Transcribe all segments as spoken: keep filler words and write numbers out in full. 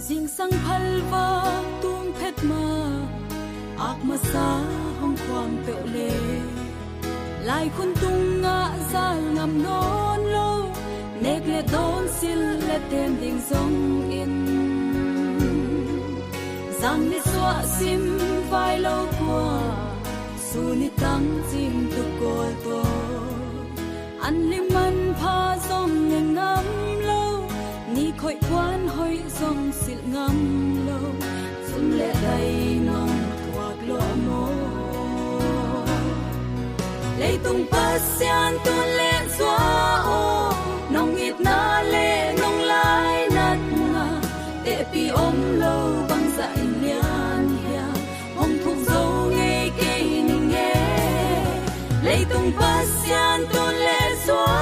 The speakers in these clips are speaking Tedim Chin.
Zingsang phalvak tung phet ma, ak masa hong khuam peuh le, laikhun tungah zal ngam nawn lo, nek le dawn silh le tem ding zongin, zang ni suah sim vai lo kua, su ni tang cing tu kawl tua. An lim an pha zong ne ngam lo, ni khoih puan hoih zong silh ngam lo, sum le dai nong thuak lawh maw? Leitung Pasian tun le zua aw, nong itna le nong lainatna, tehpi om lo bangzah in lian hiam? Hong thuk zo ngei kei ning e. Leitung Pasian tun le zua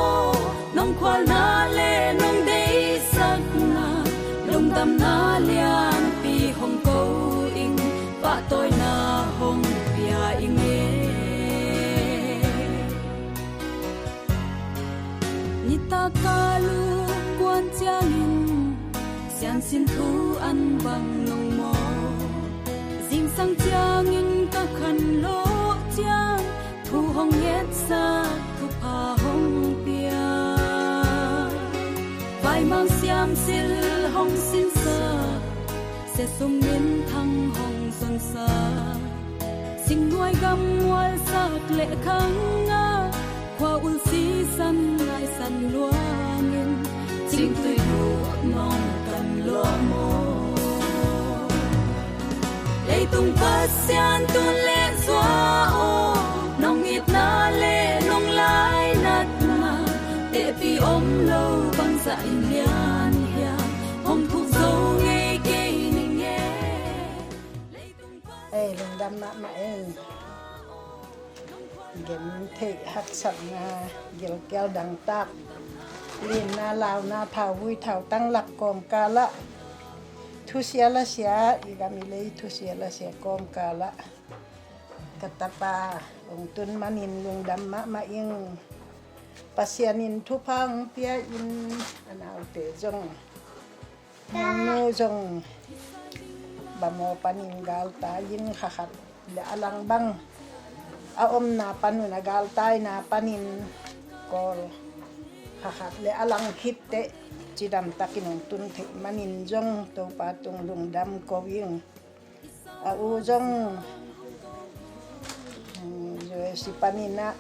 aw, nong khualna le nong deihsakna, lungdamna lianpi hong ko ing, pahtawina hong pia ing e. Nitak ka lu kuan ciangin, siansin thu an bang nong maw? Zingsang ciangin ka khan lawh ciang, thu hong ngetsak, thupha hong pia. Vaimang siam silh hong sinsak, siasum minthang hong zonsak, singnuai gam mualsak le khang a, khua ul sisan laisan luangin, cingtui duh nong kan lawh maw? Leitung Pasian tun le zua aw, nong itna le nong lainatna, tehpi om lo bangzah in lian hiam? Hong thuk zo ngei kei ning e. Ei, lungdam mahmah ei. Gen theih haksatna, gilkial dangtak, liinna launa, thauvui thautang lak kawmkal ah, thusia lasia, i gam i lei thusia lasia kawmkal ah ka tapa hong tun manin lungdam mahmah ing. Pasian in thupha hong pia in, a naute zong, nungnu zong bamaw panin galtai in, kha khat le a lang bang a omna pan un, a galtaina panin kawl kha khat le a lang khit teh cidam takin hong tun theih manin zong Topa tung lungdam ko ing. A u zong U S A panin ah,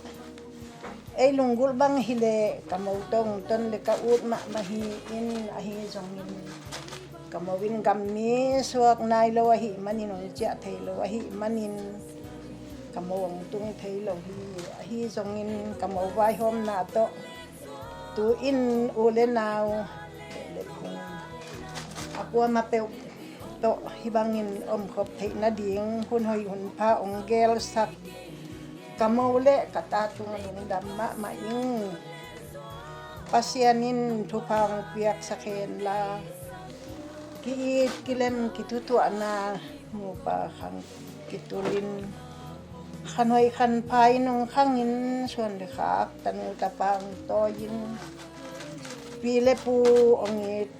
ei lunggulh bang hileh ka mo tawh hong ton le ka ut mahmah hi in, ahi zongin ka mo in gam mi suak nai lo ahih manin, hong ciah thei lo ahih manin ka mo hong tung thei lo hi. Ahi zongin ka mo vaihawmna tawh tu-in u le nau, le phung a kuamah peuh tawh hih bangin omkhop theih nading, hun hoih hun pha hong gelsak ka mo le ka ta tungah lungdam mahmah ing. Pasian in thupha hong piaksak hen la, ki-it kilem kithutuahna nupa khang kitulin, khanhoih khanpha in hong khangin, suan le khak tanu tapa hong tawi-in, pi le pu hong it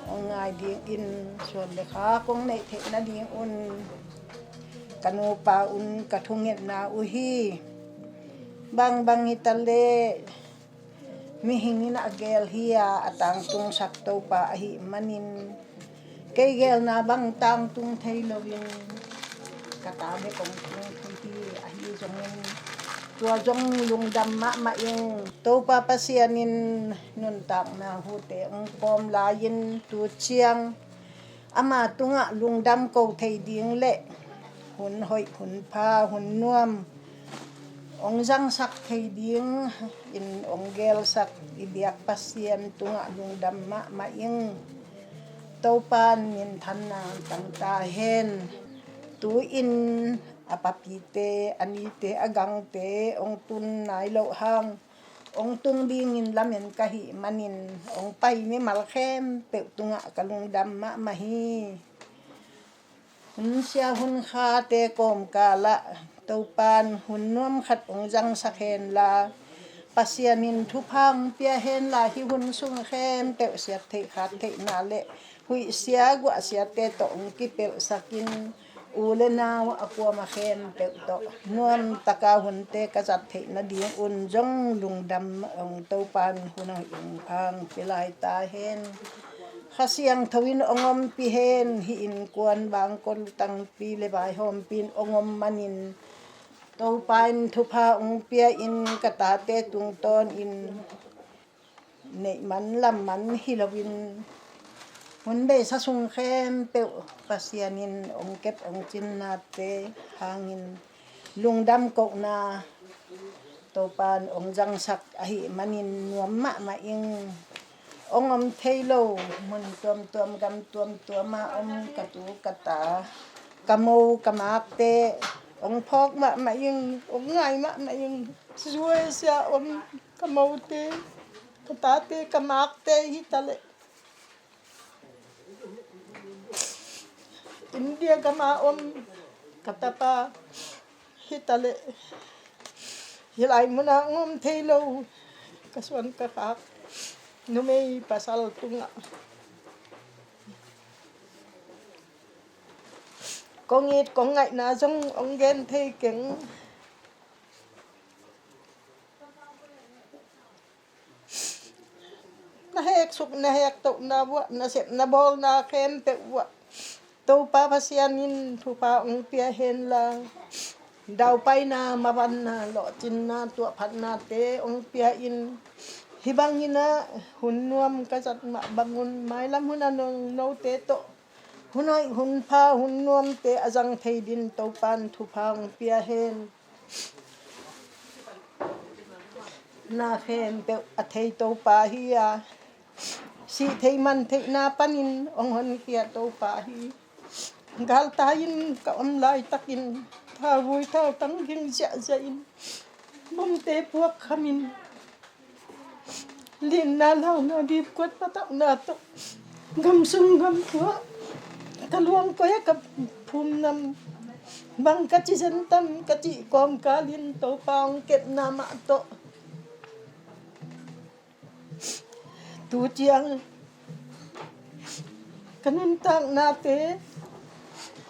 hong ngai dingin, suan le khak hong neih theih nadingun ka nupa un ka thungetna uh hi. Bangbang hi ta leh, mihing in a gel hi a, a tangtungsak Topa ahih manin, kei gelna bang tangtung thei loin ka ta bek hong tung thei hi. Ahi zongin tua zong lungdam mahmah ing. Topa Pasian in nuntakna hute hong pawm lai-in, tu ciang ama tungah lungdam ko thei ding le hun hoih hun pha, hun nuam hong zangsak thei dingin hong gelsak i biak Pasian tungah lungdam mahmah ing. Topa in minthanna tang ta hen. Tu-in a papite, a nite, a gangte hong tun nai loh hang, hong tung dingin lamen ka hih manin, hong pai mimal khempeuh tungah ka lungdam mahmah hi. Hun sia hun khate kawmkal ah Topa in hun nuam khat hong zangsak hen la, Pasian in thupha hong pia hen la, hih hun sung khempeuh siat theih khat theihna le Huih sia guah siate tawh hong kipelhsak in, u le nau a kuama khempeuh tawh nuamtaka hunte ka zat theih nadingun zong lungdam hong Topan hun hong hong pia lai ta hen. Kha Siangtho in hong ompih hen. Hih innkuan bangkol tangpi le vaihawmpi in hong om manin Topa in thupha hong pia in ka tate tungtawn in neih man lam man hi loin hun beisa sung khempeuh Pasian in hong kep hong cinnate hangin lungdam kohna Topan hong zangsak ahih manin nuam mahmah ing. Hong om thei lo mun tuamtuam gam tuamtuama om ka tu ka ta ka mo ka makte hong phawk mahmah ing, hong ngai mahmah ing. U S A om ka mote, ka tate, ka makte hi ta leh India gama om ka tapa hi ta leh hih lai muna hong om thei lo ka suan ka khak numei pasal tungah kong it kong ngaihna zong hong gen thei keng. Na hek suk na hek tohna uah na sep na bawlna khempeuh uah Topa Pasian in thupha hong pia henla daupaina, mavanna, lawhcinna, tuahphatnate hong pia in. Hih bangin ah hun nuam ka zat mah bangun mailam hun a nong note tawh hun hoih hun pha hun nuamte a zang thei din Topan thupha hong pia hen. Na khempeuh a thei Topa hi a, sih theih man theihna panin hong honkhia Topa hi. Galtai-in ka om laitakin thauvui thautang ging ziahziah in bomte puak khamin linna launa dipkuat patauhna tawh gamsung gamtuah ka luangkoi a ka phumnam bang ka ci zentam ka cih kawmkalin Topa hong kepna mah tawh tu ciang ka nuntaknate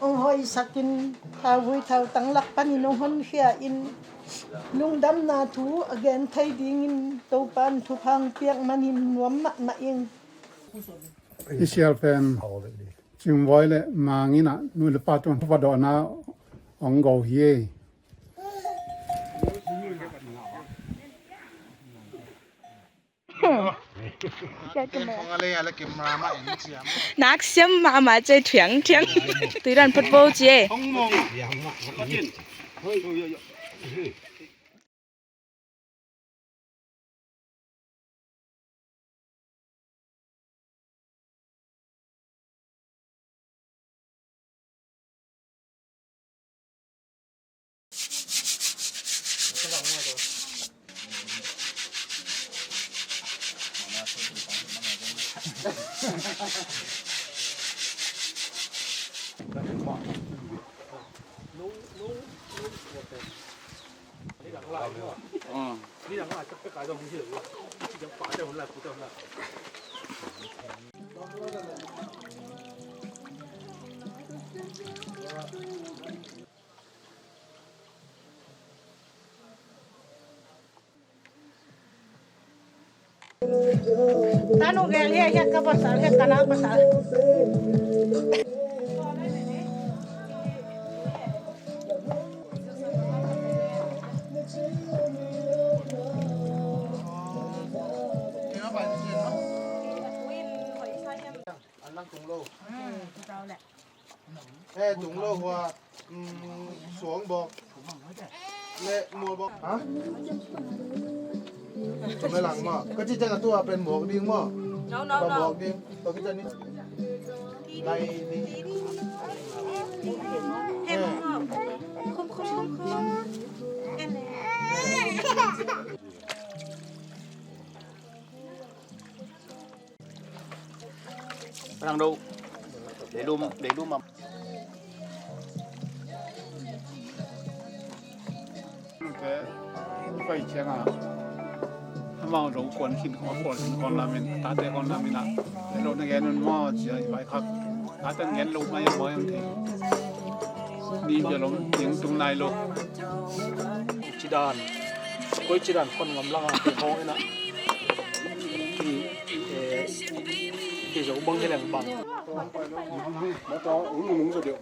hong hoihsakin thauvui thautang lak panin hong honkhia in lungdamna thu a gen thei dingin Topan thupha hong piak manin nuam mahmah ing. Israel pen Cingvawi le Mang in ah nu le pa tungah thupha dawhna hong go hi. Nak siam mahmah cei thiang thiang. Tui dan phot bo ci e. Tanu gel hia hia ka pasal hia ka nak pasal. An lang tung lo. Eh, tung lo hua, mm, suang bawk. Le mual bawk. Ha? Tung le lang maw. Ka ci ciang a tua pen bawk ding maw. No, no, no. Bawk ding. Tua ki ciang ni. Lai ni. Hem. Eh. Khum, khum, khum, khum. Em. Rang do. Leilum, leilum am. Ke, pai ciang a. Mau lo kuan khin kong kuan khin kong lamin, tate kong lamin a. Lo na gen un maw cia i bai khak. Tate gen lo mai maw ang thei. Ni bia lo ding tung nai lo. Cidan. Koi cidan kon ngam langa kong ina. Ki, eh, ki zo bang hi leng bang. Mata ung ung zo deu.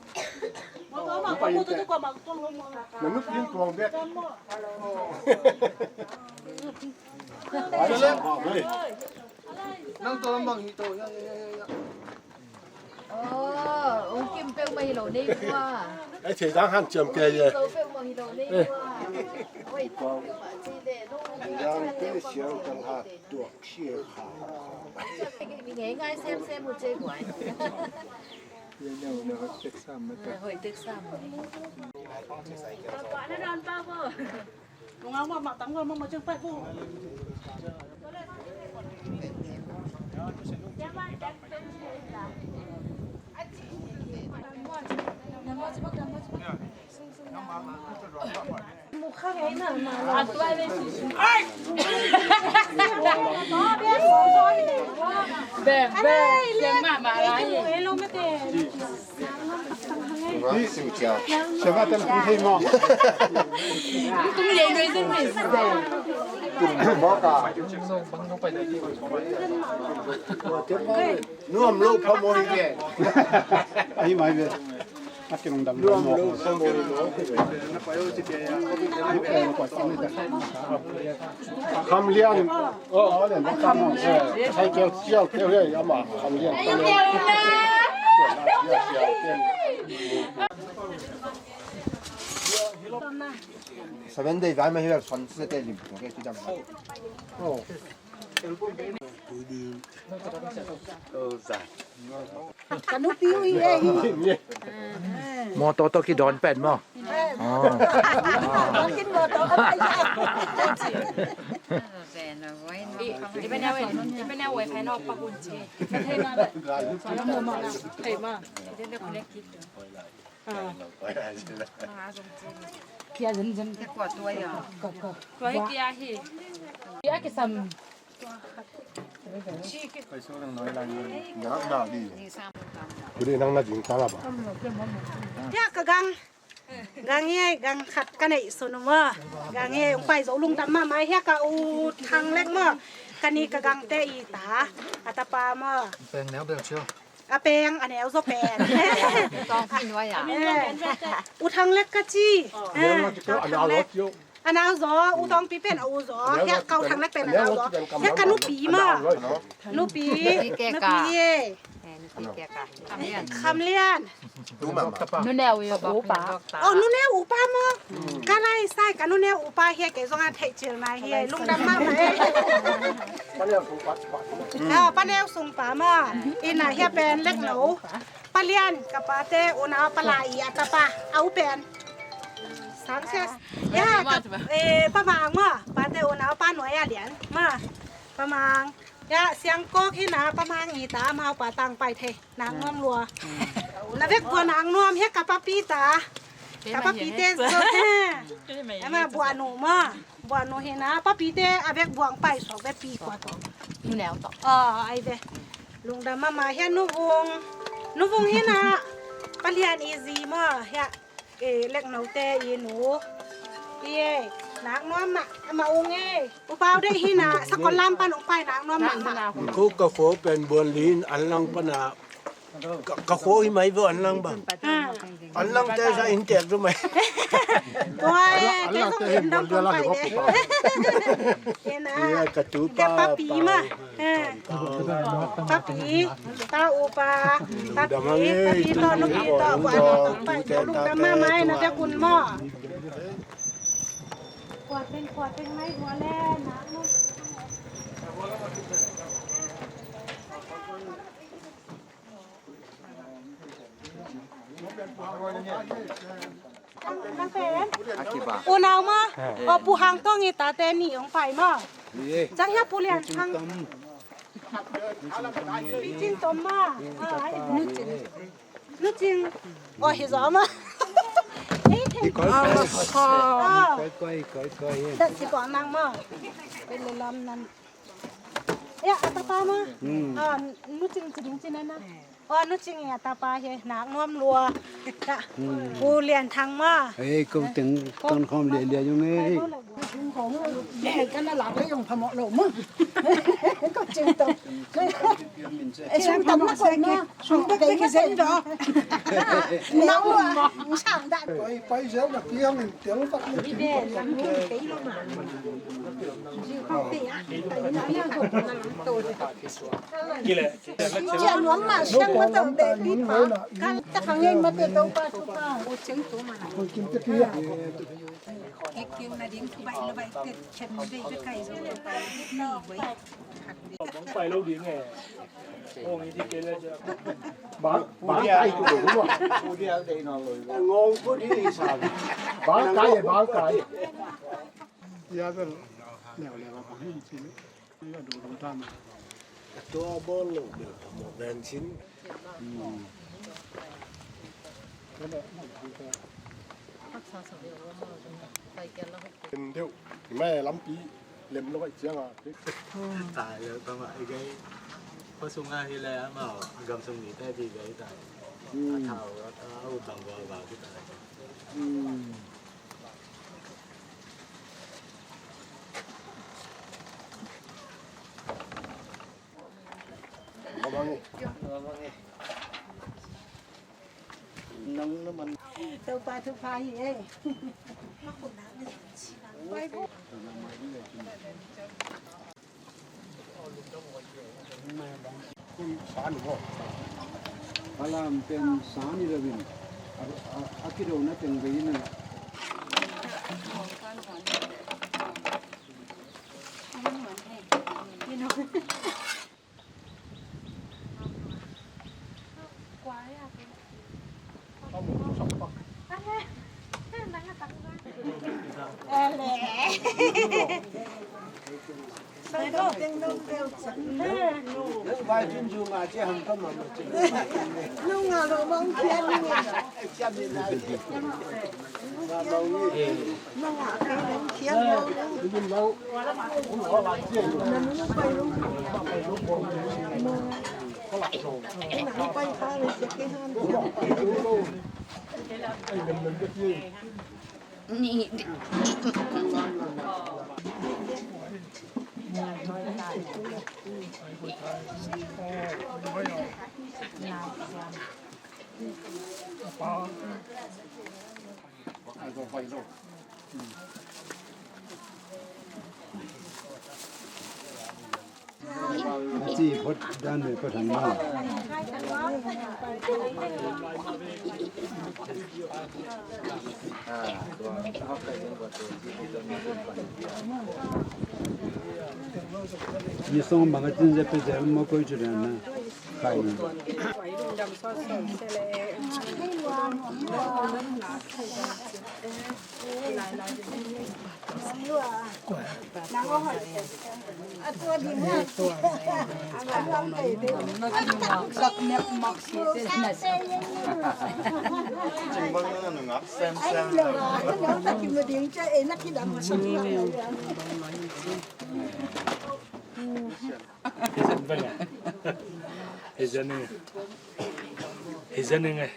Mata ung ung zo deu. Mata ung ung zo deu. Nang tua lam bang hi to, ya, ya, ya, ya, ya. Oh, ung kim peuh mah hi lo nei bua. Ai, thei dang han ciam kei ye. Ung peuh mah hi lo nei bua. Oi, tua peuh mah ci de, nung dang te siang tang ha tuak sia ha. Ngai ngai sem sem mu ce guai. Ye neu neu tek sam mata. Hoi tek sam. Nunga ma ma tang ma ma jeng pai bu. Bek bek siang mahmah lai. Nuam lo phamawh hi ve. Ahi mai ve. A kilungdam lo phamawh. Kham Lian. Oh, Lian, Kham Lian. Sai keu, keu, keu, ama Kham Lian. Seven Day vai ma hi son se te lim. Okay, ti dam. Oh. Ka nupi uh hi e hi. Mawtaw tawh kidawn pen maw? Oh. Dawn kin mawtaw ka pai. Kia zen zen. Ko, ko. Tua hi kia hi. Kia kisam. Kudih nang na jing tang apa? Tia ka gang. Gang ye, gang khat ka neih sun maw. Gang ye, ung pai zo lungdam mahmah hia ka U Thang Lek maw. Ka ni ka gang te i ta. A tapa maw. Peng neu bel cio. A peng, a neu zaw pen. Tawng pi nuai a. U Thang Lek ka ci. U Thang Lek. A nau zaw, U Tawngpi pen a u zaw. Hia ka U Thang Lek pen a nau zaw. Hia ka nupi maw. Nupi. Nupi ye. Kham Lian. Nu Neu i upa. Oh, Nu Neu upa maw. Ka lai sai ka Nu Neu upa hia kei zong a theih cil nai hia. Lungdam mahmah e. Pa Neu sung pa maw. Ina hia pen Lek No. Pa Lian ka pate unau pa lai a tapa a u pen. Sang sia. Ya ka, eh, Pa Mang maw. Pate unau pa nuai a Lian maw. Pa Mang. Ya Siang Kawk hi na, Pa Mang i ta amau pa tang pai thei. Nak nuam lua. Na vek bua nak nuam hia ka papi ta. Ka papi te zo he. Ama bua nu maw. Bua nu hi na, papi te a vek buang pai sok ve pi kua to. Nu Neu to. Oh, ai ve. Lungdam mahmah hia Nu Vung. Nu Vung hi na, Pa Lian i zi maw hia. Eh, Lek No te i nu. Ie, nak nuam mah, amah ung e. U Pau deih hi na, sakol lam pan ung pai nak nuam mah mah. Ko ka khua pen buan lin an lang pan a. Ka, ka khua hi mai vo an lang bang. Ha. An lang te sa in tek tu mai. Tua e, ke zong in dong kong pai de. Ke na. Ie, ka tu pa, ka papi pa. Mah. Eh. Papi, pa upa, papi, papi to, nupi to, bua ni kong pai, lungdam mahmah e, na vek un maw. Kua teng, kua teng mai bua le, na, na. Unau maw? O, Pu Hang Tong i tate nih hong pai maw? Cang hia Pu Lian Thang. Pi Cin Tom maw? Nu Cing. O, hi zaw maw? Ei, thei Koi, koi. Ah. Koi, koi, koi, koi. Tat si ko nang ma. Pele lam nan. Ya, a tapa ma. Hmm. Ah, nu Cing ci ding ci nana. Oh, nu Cing a tapa hi, nak nuam lua. Hmm. Pu Lian Thang ma. Eh, ko teng ton khom lia lia yung eh. Pai ko le. Eh, kan a lak le yung phamawh lo ma. Ko Cing to. Eh, sang tam na ko ma. Sung bek bek hi zen do. Nau a, sang dan. Pai, pai zel na piang in tel tak ni. Cia nuam ma siang ma tau de pi pa. Kal ta ka ngei ma te tau pa tu pa. Ko Cing tu ma. Ko Cing te pia. Ek kiu na ding ku bai lo bai te chen bei be kai zo bai ni bai. Bang pai lo ding e. Ong i di ke le ja. Bang, bang kai tu lo lo. Ngong ko di sa. Bang kai, bang kai. Ya bel. Leo leo bang hin sin. Ya do do tan. Tua bol lo bel mo ben sin. Hmm. Pai ke lo. En deuh, mai lampi lem lo kai ciang a. Tai lo tama i gai. Ko sung a hi le ama, a gam sung ni tai di gai tai. Hmm. A thau, a thau bang bang bang ki tai. Hmm. Mama ngi. Nang naman. Topa thupha hi e. Alam pen sani lo in. A, a, a kidona teng bei na. A ci phot dan ne pathan ma. Ni song bang a cin ze pe ze mo koi cu dan na. Kai ni. Hei zen veng e. Hei zen veng e. Hei zen veng e.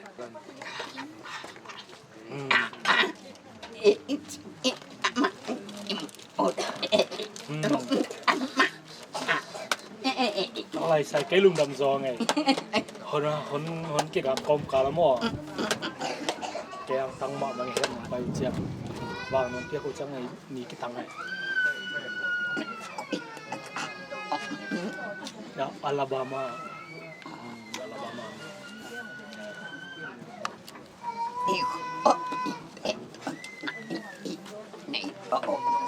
Lai sai kei lungdam zaw ngei. Hon, hon, hon kik a kawmkal a maw. Kei ang tang mah bang hiam pai ciang. Bang nong piak uh ciang ngei ni kitang ngei. Ya, Alabama. Alabama.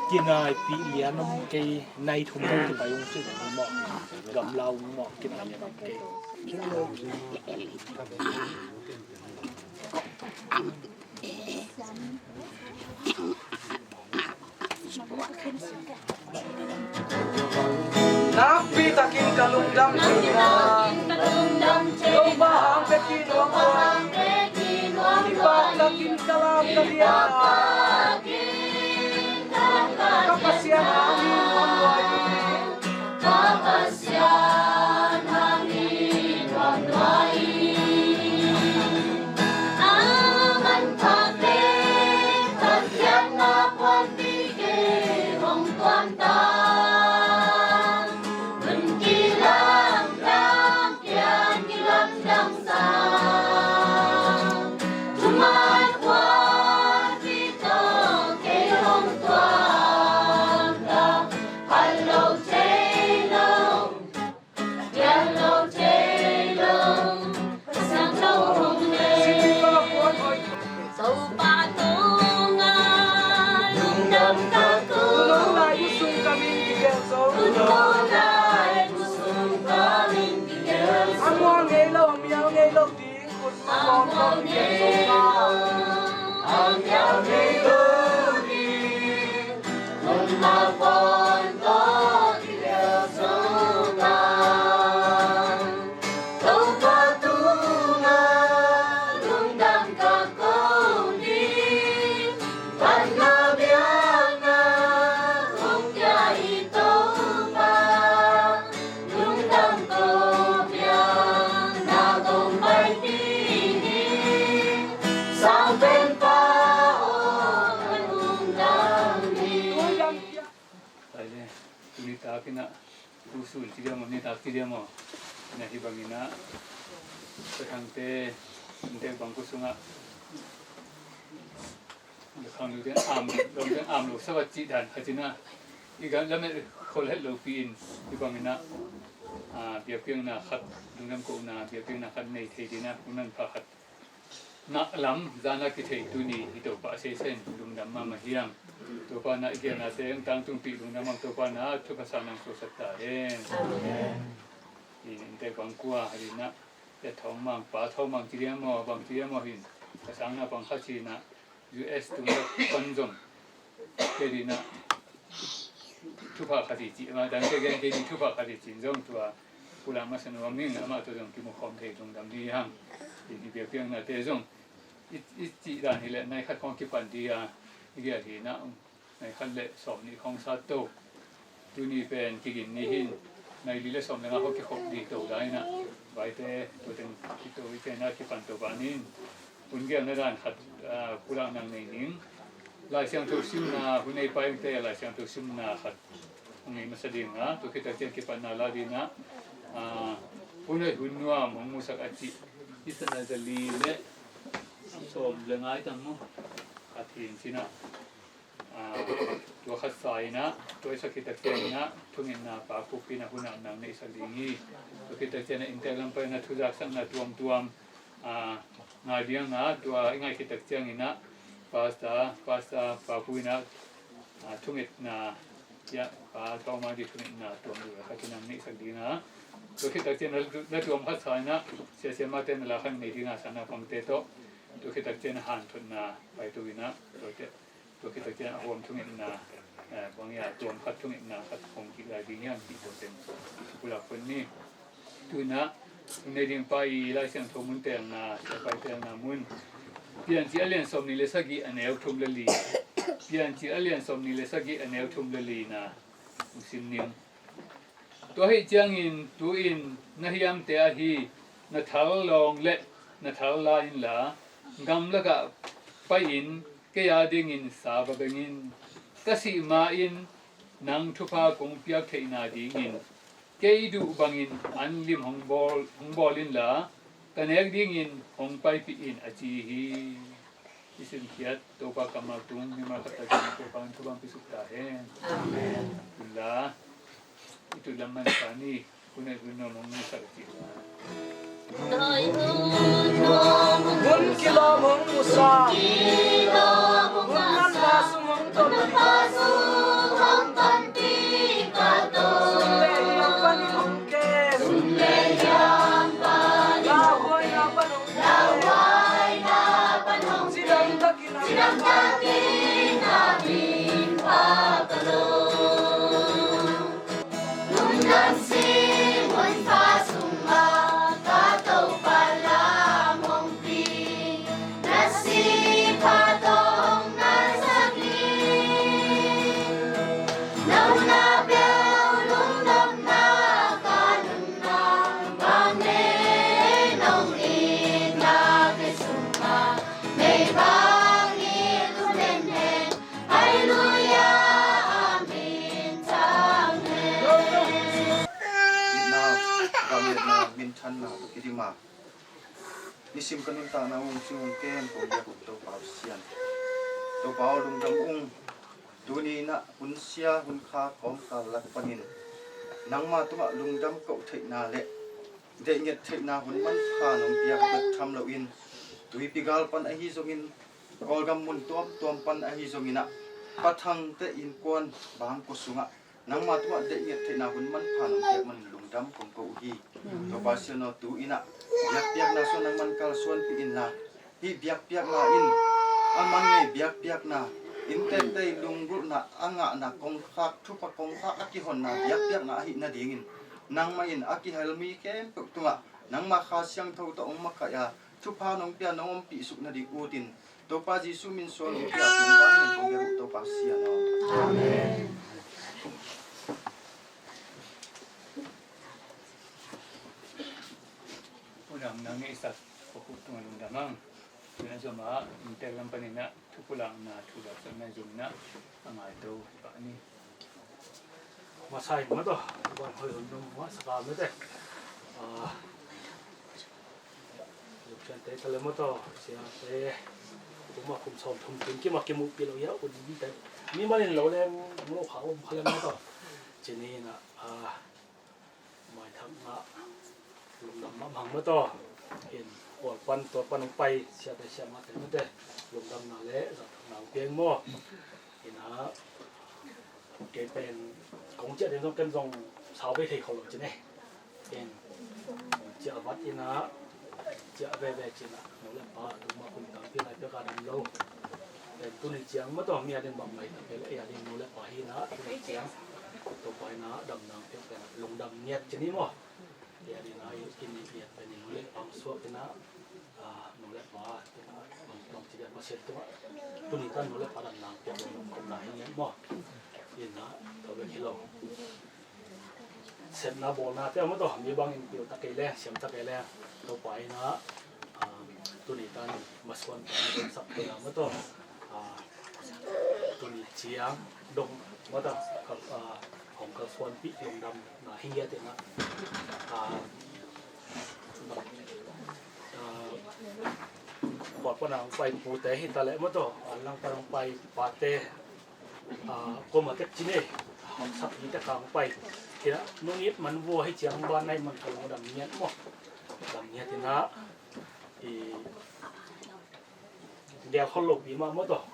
Kinaipih lian om kei, nai thum om kipai ung cin om maw. Gamla ung maw, kinaipih lian om kei. Nakpi takin ka lungdam kei a, Topa hang bek i nuam kei. Takin ka lam ka lian a, ka Pasian hangin hong lua hi. Ka Pasian hangin hong lua hi. A manpha pen Pathian na puanpi kei hong tuam ta. Hun kilamdang pian kilamdang sa. Thuman puanpi tawh kei hong tuam ta. Phal lo thei lo, pian lo thei lo, Pasian tho hong lei. Topa tungah lungdam ka ko. Tulung lai bu sung kamin kigelh zo. Tulung lai bu sung kamin kigelh zo. A mual ngei lo, a mial ngei lo ding, khutma bawm tawh kigelh zo ta. A mial ngei lo ding, khutma bawm tawh kigelh zo ta. Topa tungah lungdam ka ko ni, panna biakna hong pia hi Topa. Lungdam ko biakna kong paipih hi, Sangpenpa aw ka lungdam hi. Tuni tak in ah, tu sun ci diam maw, ni tak ci diam maw, na hi bangin ah, Pathangte, inntek bangkua sungah, khang lu den am, long den am lo sa va cih dan khat in ah, i gam lamet khol het lopi in, hi bangin ah, ah, biakpiakna khat, lungdam kohna, biakpiakna khat nei thei ding ah, lungdam pha khat. Ngah lam zan a kitheih tuni hi Topa a seisen lungdam mahmah hiam. Topa na i gelnate hong tangtungpih lungdam hang Topa na thupha sa nang suaksak ta hen. Amen. Inntek bangkua hi na, ya thawng mang, pa thawng mang ci diam maw, bang ci diam maw hin. Ka sang na pang khat ci na, U S tung pan zong. Kei ding ah thupha khat hi ci, ama dang kei gen kei ding thupha khat hi ci zong tua pulak masa nuam ning, amah tua zong kimu khawm thei lungdam hi hang. Hi biakpiaknate zong i, i cih dan hi leh nai khat khawng kipan ding a, i giat hi na, nai khat le sawm nih khawng sat to. Tuni pen kigin ni hin, nai li le sawm le nga khawng kikhop ding to lai na. Vaite, tua teng kito i pen a kipan to ban in. Hun gelna dan khat, ah, pulak nang nei ning. Lai Siangtho simna, hun ei pai ung te, Lai Siangtho simna khat hong nei masa ding a, tua khit tak ciang kipatna la ding a, ah, hun hoih hun nuam hong musak a cih, i sana za li le sawm le nga i tam maw? Khat hi in cin a. Ah, tua khat sa in ah, tua i sak khit tak ciang in ah, thungetna pa Khup in ah hun ah nang neihsak ding hi. Tua khit tak ciang in ah, inntek lam pan in ah, thuzaksakna tuamtuam, ah, ngai ding a, tua i ngai khit tak ciang in ah, Pastor, Pastor pa Khup in ah, ah, thungetna, ya, pa tawng ma di thungetna tuam ding khat in nang neihsak ding a. Tua khit tak ciang in ah, la tuam khat sa in ah, sia sia mate na la khat nei ding a, sana pangte tawh. Tua khit tak ciang in ah, hanthotna pai tu in ah, tua te. Tua khit tak ciang a huam thungetna, eh, bang hiam tuam khat thungetna khat hong kik lai ding hiam cih tua teng pulak pon ni. Tu in ah, hun nei ding pa i Lai Siangtho mun telna, Siapa i telna mun. Piancil a lian sawm nih le sagih a neu thum le li. Piancil a lian sawm nih le sagih a neu thum le li na. Hong sim ning. Tua ahih ciangin tu-in na hiamte ahi na thal lawng le na thal la inla, gamlakah pai-in kei a dingin sa va beng in. Ka sih ma-in nang thupha kong piak theihna dingin kei duh bangin an lim hong bawl, hong bawl inla, ka nek dingin hong paipih in, a ci hi. I simkhiat Topa kammal tung mimal khat tak in Topa in thupha hong pia suk ta hen. Amen. Tun la, i tun lam man sa ni, hun hoih hun nuam hong musak ci. Hun kilawm hong musak. Hun manpha sung hong tonpih. Sun le hiam panin hong kem. Lauhuaina pan hong kem. Cidam takin a min pha ka lo. Lungdam sing hun pha sungah ka Topa lam hong pi. Na sing Ka miatna minthanna tawh kidim a, nisim ka nuntakna ung cing ung kem kong biak uh Topa Pasian, Topa aw lungdam ung. Tuni in ah hun sia hun kha kawmkal lak panin nangma tungah lungdam koh theihna le deihngek theihna hun manpha nong piak bek tham loin, tuipi gal pan ahi zongin, Kawlgam mun tuamtuam pan ahi zongin ah, Pa Thangte innkuan bangkua sungah nangma tungah deihngek theihna hun manpha nong piak manin lungdam kong ko uh hi. Topa Pasian aw, tu in ah biakpiakna sung nangman kalsuanpih inla, hih biakpiakna in a man nei biakpiakna, innteekte i lunggulhna a ngahna kongkhak, thupha kongkhak a kihonna biakpiakna ahih nadingin, nangmah in a kihel mi khempeuh tungah nangma Kha Siangtho tawh hong makaih a, thupha nong pia, nong ompih suk nading utin, Topa Jesu min suang in pia tung bangin kong biak uh Topa Pasian aw. Amen. Unau nang neihsak pakhuh tungah lungdam ang. Tuna zom ah inntek lam panin ah thupulakna, thu laksakna zom in ah a ngaito hi pah ni. Masa in maw taw, ban hoi hun nung masa ka mete. Ah, luksan te tale maw taw, siate kuma kum sawm thum kin kima kimuh pih lo hia un te. Mi manin lo leng lo kha um kha leng maw taw. Cini na, ah, maithakna lungdam mahmah maw taw. In Kawlpan, Kawlpan hong pai siate siamate mete lungdamna le zathakna hong piang maw. Ina kei pen kong ciah ding zong ken zong sau bei thei khol lo cine. Ken ciah vat ina ciah veve cina no le pa tuma kum tampi lai pia ka dam lo. Ken tuni ciang maw taw mi a ding bang mai ta pen ei a ding no le pa hi na tuni ciang Topa ina dam nang pia pen lungdam ngiat cini maw. Ei a ding na i in i piat pen i no le pa suak ina Ah, nu le pa, bang, bang ci dia Pasian tungah tuni tan nu le pa dan nang piak lo nang na hi ngiat maw. Ina, to bek hi lo. Sepna bawlna te maw taw, mi bangin piu ta kei leng, siam ta kei leng. Topa ina, ah, tuni tan masuan pa sak pia maw taw. Ah, tuni ciang dong maw taw, ah, hong kalsuanpih lungdamna hi ngiat ina. Ah, Kawlpan a hong pai pute hi ta leh maw taw, a langpan hong pai pate, ah, kuama tek ci nei, hong sak hi tek a hong pai. Hi na, nung it man vua hi ciang ban nai man ka lungdam ngiat maw. Dam ngiat hi na, i gel khol lopi mah maw taw.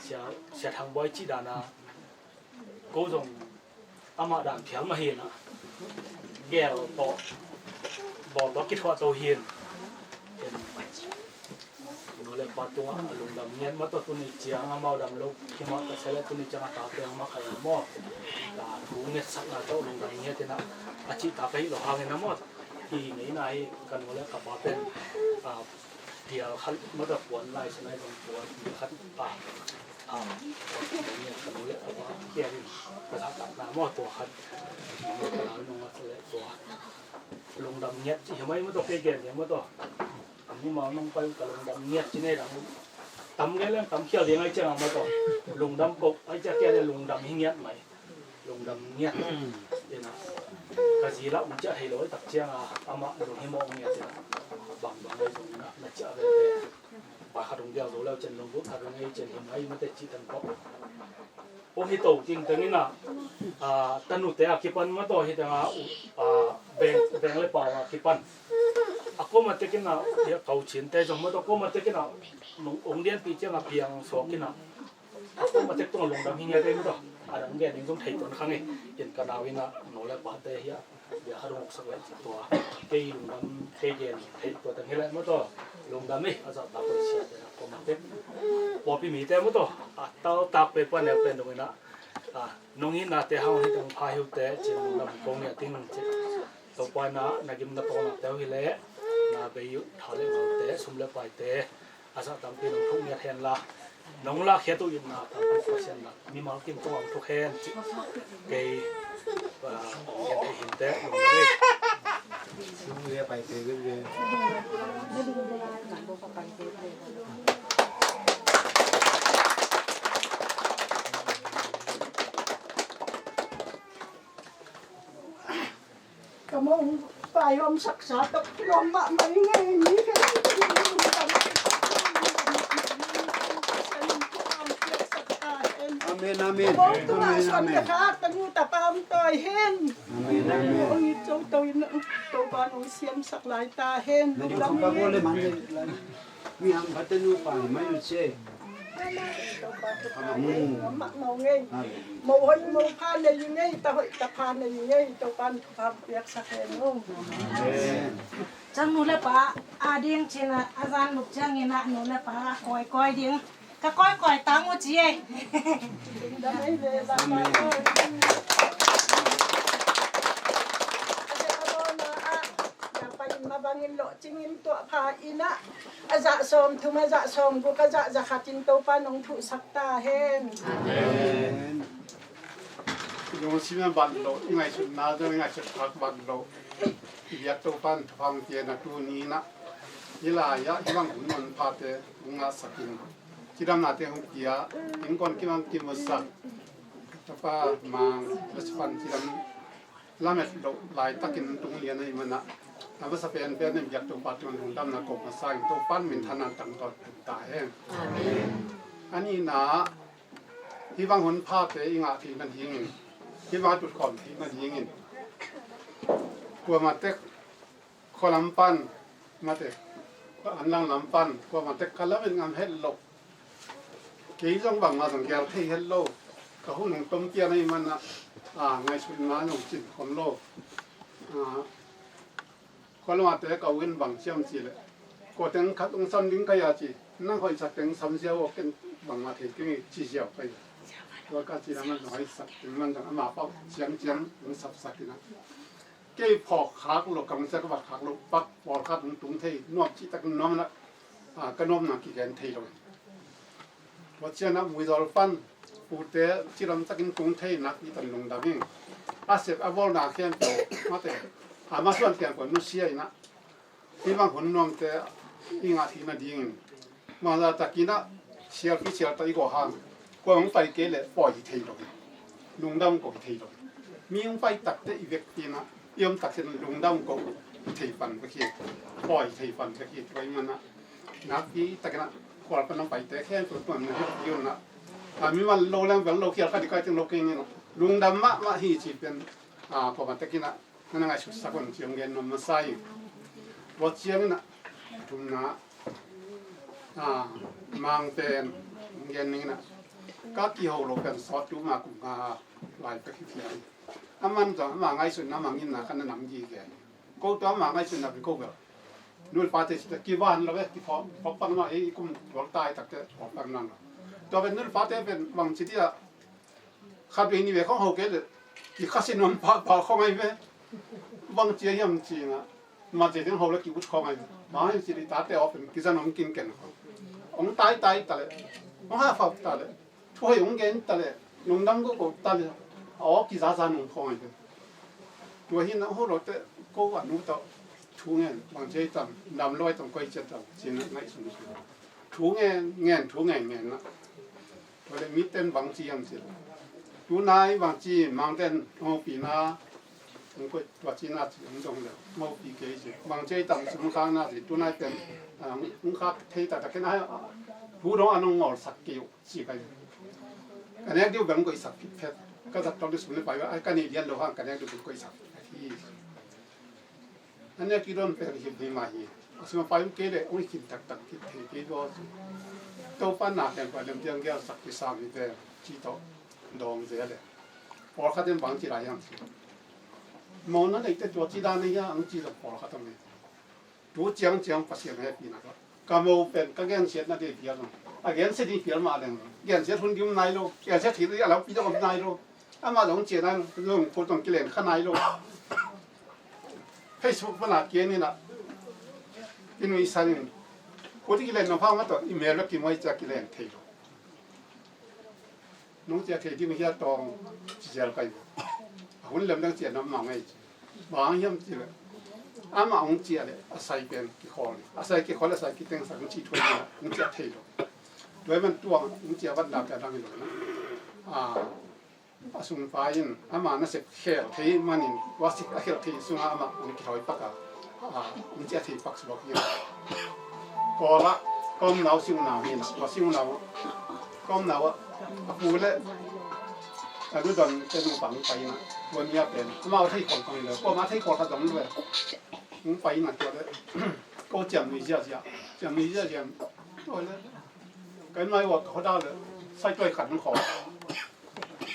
Sia, Sia Thang Bawi cih dan a, ko zong amah dan phial mah hi na. Gel tawh, bawl tawh kithuah to hi. Nu le pa tungah a lungdam ngiat maw taw tuni ciang amau dam lo. Hi mah ta se le tuni ciang a tate hong makaih a maw. Ta thu ngetsakna tawh lungdam ngiat hi na. A cih ta ka hih lo hangin a maw. Hi ngeina hi ka nu le ka pa pen, ah, pial khat maw taw puan lai sa nai bang puan khat, ah, ah, ka nu le ka pa pial in ka zahtakna maw tua khat. Ka lau nung a sa le tua lungdam ngiat ci hi mai maw taw kei gen ding maw taw. A mimal nong pai ka lungdam ngiat ci nei dang. Tam gen leng tam khial ding ai ciang a maw taw. Lungdam ko ai ciang kia le lungdam hi ngiat mai. Lungdam ngiat. Ina ka zi la um ciah hei lo tak ciang a amah lung hi mawh ngiat ina. Bang bang ai zong ina na ciah ve ve. Pai khat hong dial zo leu cen lungdam thak ngai cen hi mai mate ci tan pawh. Om hi to ting teng ina, ah, tanute a kipan maw taw hi teng a, ah, beng, beng le pau a kipan. A koma tek ina, hia kau cin te zong maw taw koma tek ina, nung ong dian pi ciang a piang suak ina. A koma tek tung a lungdam hi ngiat ei maw taw. A dang gen ding zong thei tuan khang ei. In ka nau ina, no le pa te hia. Bia khat hong sak leh tua kei lungdam kei gen thei tua teng hi leh maw taw lungdam hi a zahtak ko sia te na ko mah te pawlpi mite maw taw a taltak pe pan nek pen dong ina a nong hi na te hau hi teng pha hiu te cin lungdam ko ngia ting ci Topa ina na gim na pawlna te hi leh na bei uh tha le mau te sum le pai te a zah tampi nong thuk ngiat hen la, nong lahkhiat uh itna tampi Pasian na mimal kim tungah hong thuk hen cih kei, ah, hong gen thei hi inteh lungdam ei. Ka mong pai hong saksa tawh kilawm mahmah ing ei, mi khen. Amen, amen. Ka mong tungah suan le kha, ka nu tapa hong tawi hen. Amen, amen. Hong it zo to in, Topa nong siamsak lai ta hen. Mi hang khat te nu pa hi mai uh ci ei. Topa thupha ngei, amah mau ngei. Mau hoih mau pha nei ngei, ta hoih ta pha nei ngei. Topa thupha piaksak hen uh. Ciang nu le pa a ding cin a, a zan luk ciangin a nu le pa a kawikawi ding. Ka kawikawi tang uh ci ei. Amen. Ka pai in mabangin lawhcingin tuahpha in ah, a zah sawmthum, a zah sawmguk, a zah zakhatin Topa nong thuhsak ta hen. Amen. Lungsim a ban lo, i ngaihsutna zong i ngaihsut khak ban lo. I biak Topa in thupha hong pia na tuni in ah, hih lai-ah hih bang hun manphate hong ngahsakin, cidamnate hong pia, innkuan kimang kimusak, tapa Mang le Sipan cidam lamet loh laitakin tung lian ahih manah, a masa penpen in biak Topa tungah lungdamna ko masa in Topa in minthanna tangtawn tung ta hen. Amen. A nihna, hih bang hun phate i ngah theih nadingin, hih bang a tutkhawm theih nadingin, kuamah tek khua lam pan, mate, anlang lam pan, kuamah tek ka lamet ngam het loh. Kei zong bangmah zong gel thei het lo. Ka hun hong tom pian ahih manah, a, ngaihsutna zong cin khol lo. A, khua lamah te ka u in bang ci hiam cih leh, kua teng khat hong sam ding ka hi a ci, nang hoihsak teng sam ziau aw, ken bangmah thei keng hi ci ziau ka hi. Tua ka cih leh aman zong hoihsak teng man zong ama pau ciangciang hong sapsak in ah, kei phawk khak lo, kamsia ka vat khak lo, pak pawlkhat hong tung thei, nuam cihtak nuam in ah, a, ka nuamna kigen thei lo. Tua ciangin ah muizawl pan, pute cidam takin tung thei nak i tan lungdam ing. A sep a bawlna khempeuh, mate, a masuan khempeuh nusia in ah, hih bang hun nuamte i ngah theih nadingin, bangzah takin ah sialpi sialta i gawh hang, kua hong pai kei leh pawi hi thei lo hi. Lungdam ko hi thei lo hi. Mi hong pai takte i vekpi in ah, i om takte lungdam ko hi thei pan bek hi. Pawi hi thei pan bek hi. Tua ahih manah nakpi takin ah khual pan hong paite khempeuh tuan na hi un ah, a, mi man lo leng bel lo khial kha ding kai teng lo kei ning in ah, lungdam mahmah hi cih pen, a, kuamah takin ah na na ngaihsutsak un ci hong gen nuam masa hi. Tua ciangin ah thumna, a, Mang pen hong gen ning in ah, ka kiho lo pen sawt tu ma kum nga lai ka hi phial. Aman zong ama ngaihsutna, ama nginna khat na nam gige. Ko tua ama ngaihsutna pen ko bel, nu le pate cih teh kivan lo ve, kiphawk, phawk pang lo, ei kum tual tai takte phawk pang lo. Tua pen nu le pate pen bang ci dia, khat vei nih vei khawng ho kei leh kikhasia nuam pahpah khawng ahi ve. Bang ci hiam cih leh, ma ci ding ho leh ki-ut khawng ahi ve. Bang hiam cih leh i tate aw pen kizang nuam kinken khawng, hong taitai ta leh, hong haphap ta leh, thu hoih hong gen ta leh, lungdam kohkoh ta leh, a aw kizaza nung khawng ahi ve. Tua hi in ah, ho lo teh, ko a nu tawh thu ngen, bang ci tam, nam lo ai tong koi ci tam, ci in ah ngaihsun. Thu ngen ngen, thu ngen ngen ah. Tua leh mite in bang ci hiam cih leh, tunai bang ci Mangte in hong hopihna, hong koih tua ci na ci hong dong leh hong hopih kei ci. Bang ci tam sum khakna ci, tunai pen, a, hong khak thei taktak kei na, a, thu dong a nong ngawlsak kei uh ci ka hi. Ka nek ding uh bel hong koihsak phitphet. Ka zat tawk ding sum le pai uh a ka neih lian lo hang, ka nek ding uh bel koihsak phitphet hi. An nek i don pen hi hi mah hi. A sum a pai uh kei leh hong i khin taktak kik thei kei uh. Topa na pen pai lem tiang gelsak kisam hi pen ci tawh dawng zel leh, pawlkhat in bang ci lai hiam cih leh, mawhna neite tua ci dan ahi a, hong ci zong pawlkhat om hi. Tu ciangciang Pasian hehpihna tawh ka mo pen ka gensiatna ding phial lo. A gensia ding phial mah leng, gensiat hun ding om nai lo, gensiat theih ding a lampi ding om nai lo. Amah zong hong ciah nai lo, zong phut zong kilen kha nai lo. Facebook pan a kian in ah, i nuihsan in, phut i kilen nop hang mah tawh i mel bek kimuai ciang kilen thei lo. Nong ciah thei ding uh hia tawng ci zial ka hi uh. A hun lem dang ciah nuam mah ngei ci. Bang hang hiam cih leh, amah hong ciah leh a sai pen kikhawl hi. A sai kikhawl leh a sai kitengsak hong cih thuai hi a, hong ciah thei lo. Tua ahih man tuang hong ciah vat lam pia dang hi lo na. A, A sungpa in ama nasep khel thei manin, tua sik a khel thei sungah amah hong kithawi pak a, a, hong ciah thei pak suak hi. Kawlah kawmnau sing unau hi na, tua sing unau kawmnau ah a pu le a nu Don te nupa hong pai na, tua ni a pen amau thei khol kang le, kuamah thei khol khat zong le hong pai na, tua le ko ciam nui ziazia, ciam nui ziazia, tua le kai mai ua ka hoda le sai tuai khat hong khol.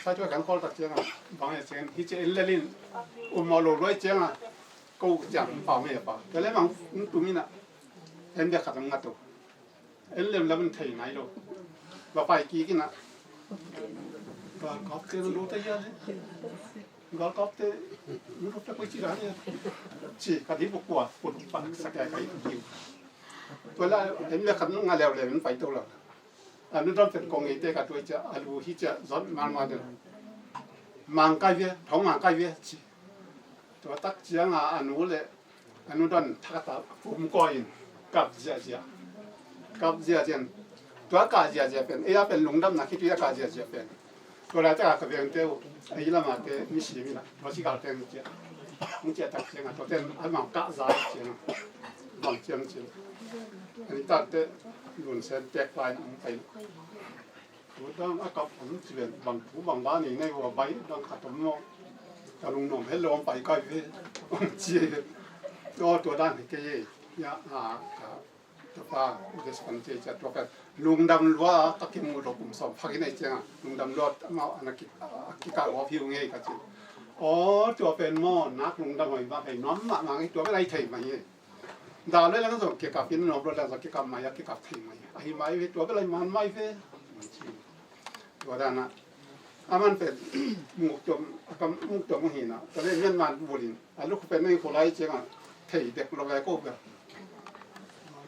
Sa tua kan khol tak ciang a, bang e ciang, hi ci en lelin um mawh lo luai ciang a, ko ciang pau me pa. Ka le mang tum in a, en bia khat ang ngatu. En lem lam thei nai lo. Ba pai ki kin a. Ba kop te lo te ya le. Ba kop te lo te ko ci la ne. Ci ka di bu kwa, bu pa sa ka kai ki. Tua la en bia khat nga leu leu pai to la. A nu Don pen kong ei te ka tuai cia, a lu hi cia, zon mal mal den. Mang kai ve, thong mang kai ve, ci. Tua tak ciang a, a nu le, a nu Don thak ta, pum ko in, kap zia zia. Kap zia zia. Tua ka zia zia pen, ei a pen lungdam na ki tua ka zia zia pen. Tua lai ta ka veng te u, ei lama te, mi si mi na, tua si kal te ngi cia. Ngi cia tak ciang a, tua ten, a mang ka za ciang a. Bang ciang ciang. Ani tak te, lun sen tek lai na, ang kai. Tua dang a kap ang ci ven, bang thu bang ba ni nei ua bai, dang khat om mo. Ka lungnuam het lo ang pai kai ve. Ang ci. Tua, tua dang he ke ye. Ya, a, ka, ka pa, des pan ce ca tua ka. Lungdam lua, ka kimu lo kum som, phak in ai ciang a. Lungdam lua, amau, ana ki, a, ki ka ua phiu ngei ka ci. O, tua pen mo, nak lungdam hoi ba, hei nuam ma, ma, tua pen ai thei ma ye. Dau le lang zong kikap in, nop lo lang zong kikap mai a, kikap thei mai a. Ahi mai ve, tua bel ahi man mai ve. Tua dan a. A man pen, muk tuam, a kam muk tuam hi na. Tua le mian man bulin. A luk pen nei khulai ciang a. Thei dek lo ve ko bel.